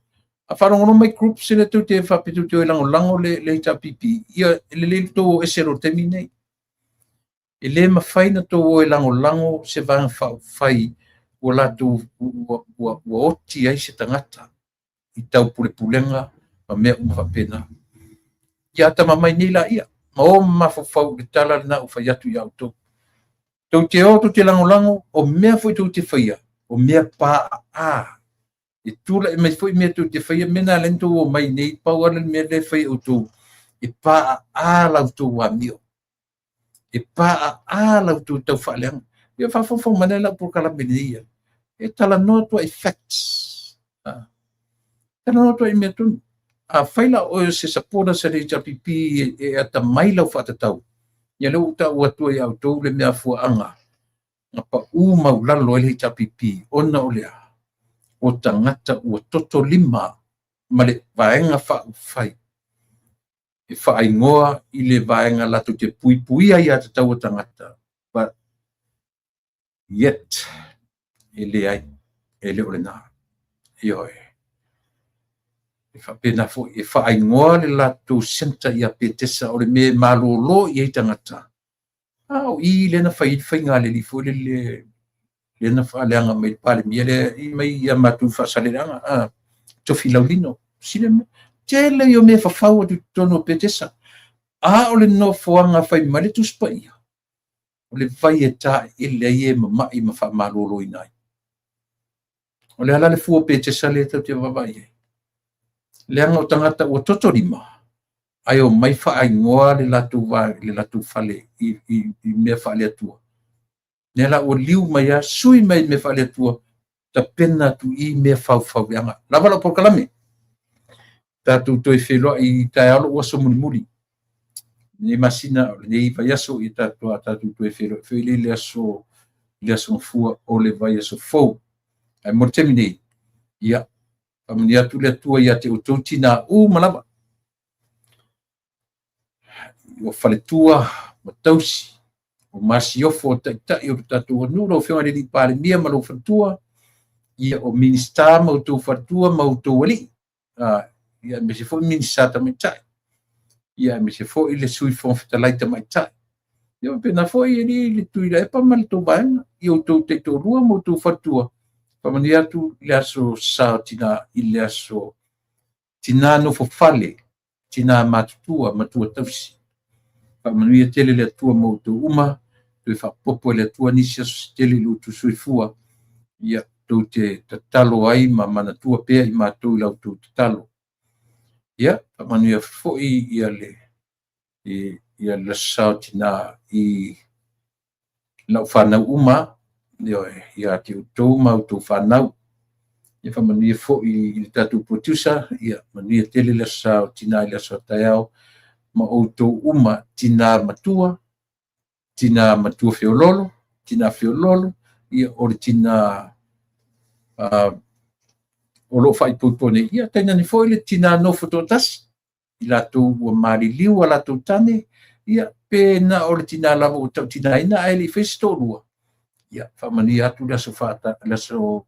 A faalogologo mai groups le tou te faapea tou te lagolago le HRPP, ia e lelei le tou o ese i le taimi nei. E le mafai na tou o e lagolago se vaega faaupufai ua latou ua oti ai se tagata i tau pulepulega ma mea uma faapena. Ia atamamai nei laia, ma o mafaufau i le tala lena ua fai atu ia outou. Tou te o, tou te lagolago, o mea foi tou te faia, o mea paaa. E tulai mai foi mea tou te faia, mea na alai tou o mai nei, pau lava le mea lea e fai e outou, e paaa la outou amio. E paaa la outou tau faaleaga. Ia faafofoga mai lau polokalame nei ia. E talanoa atu ai facts. Talanoa atu ai mea tonu. A fai la oe se supporter sa le HRPP e atamai lau faatatau, ia lea ua ta'u atu ai ia outou le mea fuaaga na pa'u maulalo ai le HRPP ona o le a? O tagata ua totolima ma le vaega faaupufai e faaigoa i le vaega latou te puipuia ia tatau o tagata, but yet e leai, e le o lena. Ioe. E faapena foi e faaigoa le latou centre ia Petesa o le mea e malolo i ai tagata. A o i lea na fai ai le faiga a le alii foi lele lea na faaleaga mai le Palemia lea i mai ia matou faasaleleaga, Tofi Laulino. Sile mea. Tele ia mea fafau atu i totonu o Petesa. A o le nofoaga fai mai le Tusi Paia, o le vai e taeele ai e mama'i ma faamaloloina ai. O le ala le fua o Petesa lea tou te vaavaai ai. Leaga o tagata ua totolima, ae o mai faaigoa le latou fale i mea faaleatua. Lea la ua liu mai a sui mai mea faaleatua, tapena atu i mea faufauleaga. Lava lau polokalame. Tatou toe feiloai i taeao lou aso mulimuli. Lenei masina, lenei vaiaso i tatou toe feiloai foi le aso gafua o le vaiaso fou. Ae mo le taimi nei, ia, faamanuia atu le Atua ia te outou tinā uma lava. O faletua ma tausi, o masiofo o taitai o le tatou atunuu, lau Afioga i le alii Palemia ma lou faletua, ia o Minista ma outou faletua ma outou alii, ia aemaise foi Minista tamaitai, ia aemaise foi le Sui Fofoga Fetalai tamaitai. Ia faapena foi alii le Tuilaepa ma le tou vaega, ia outou taitoalua ma outou faletua, faamanuia atu le aso sa o tina i le aso tina nofofale, tina matutua, matua tausi. Faamanuia tele le Atua ma outou uma. Toe faaopoopo e le Atua nisi aso se tele i lo outou soifua, ia, tou te tatalo ai ma manatua pea i matou i la outou tatalo. Ia, faamanuia foi le Aso Sa o Tina i lau fanau uma, ioe, ia te outou ma outou fanau. Ia faamanuia foi i le tatou producer, ia manuia tele le Aso Sa o Tina i le aso a taeao, ma outou uma, tina matua, tina matua feoloolo, tina feoloolo, ia o le tina o lo o faaipoipo nei, ia tainane foi le tina nofo toatasi, i latou ua maliliu a latou tane, ia pe na o le tina lava ua tautinaina ae le i faia se toalua, ia faamanuia atu le aso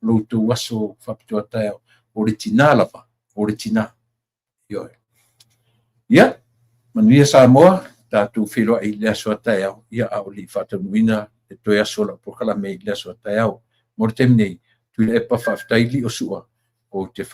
lo outou aso faapitoa taeao, o le tina lava, o le tina. Ioe. Ia, manuia Samoa, tatou feiloai i le aso a taeao, ia a o le i faataunuuina le toe aso o lau polokalame i le aso a taeao. Mo le taimi nei, Tuilaepa faafetai Liosua, ou te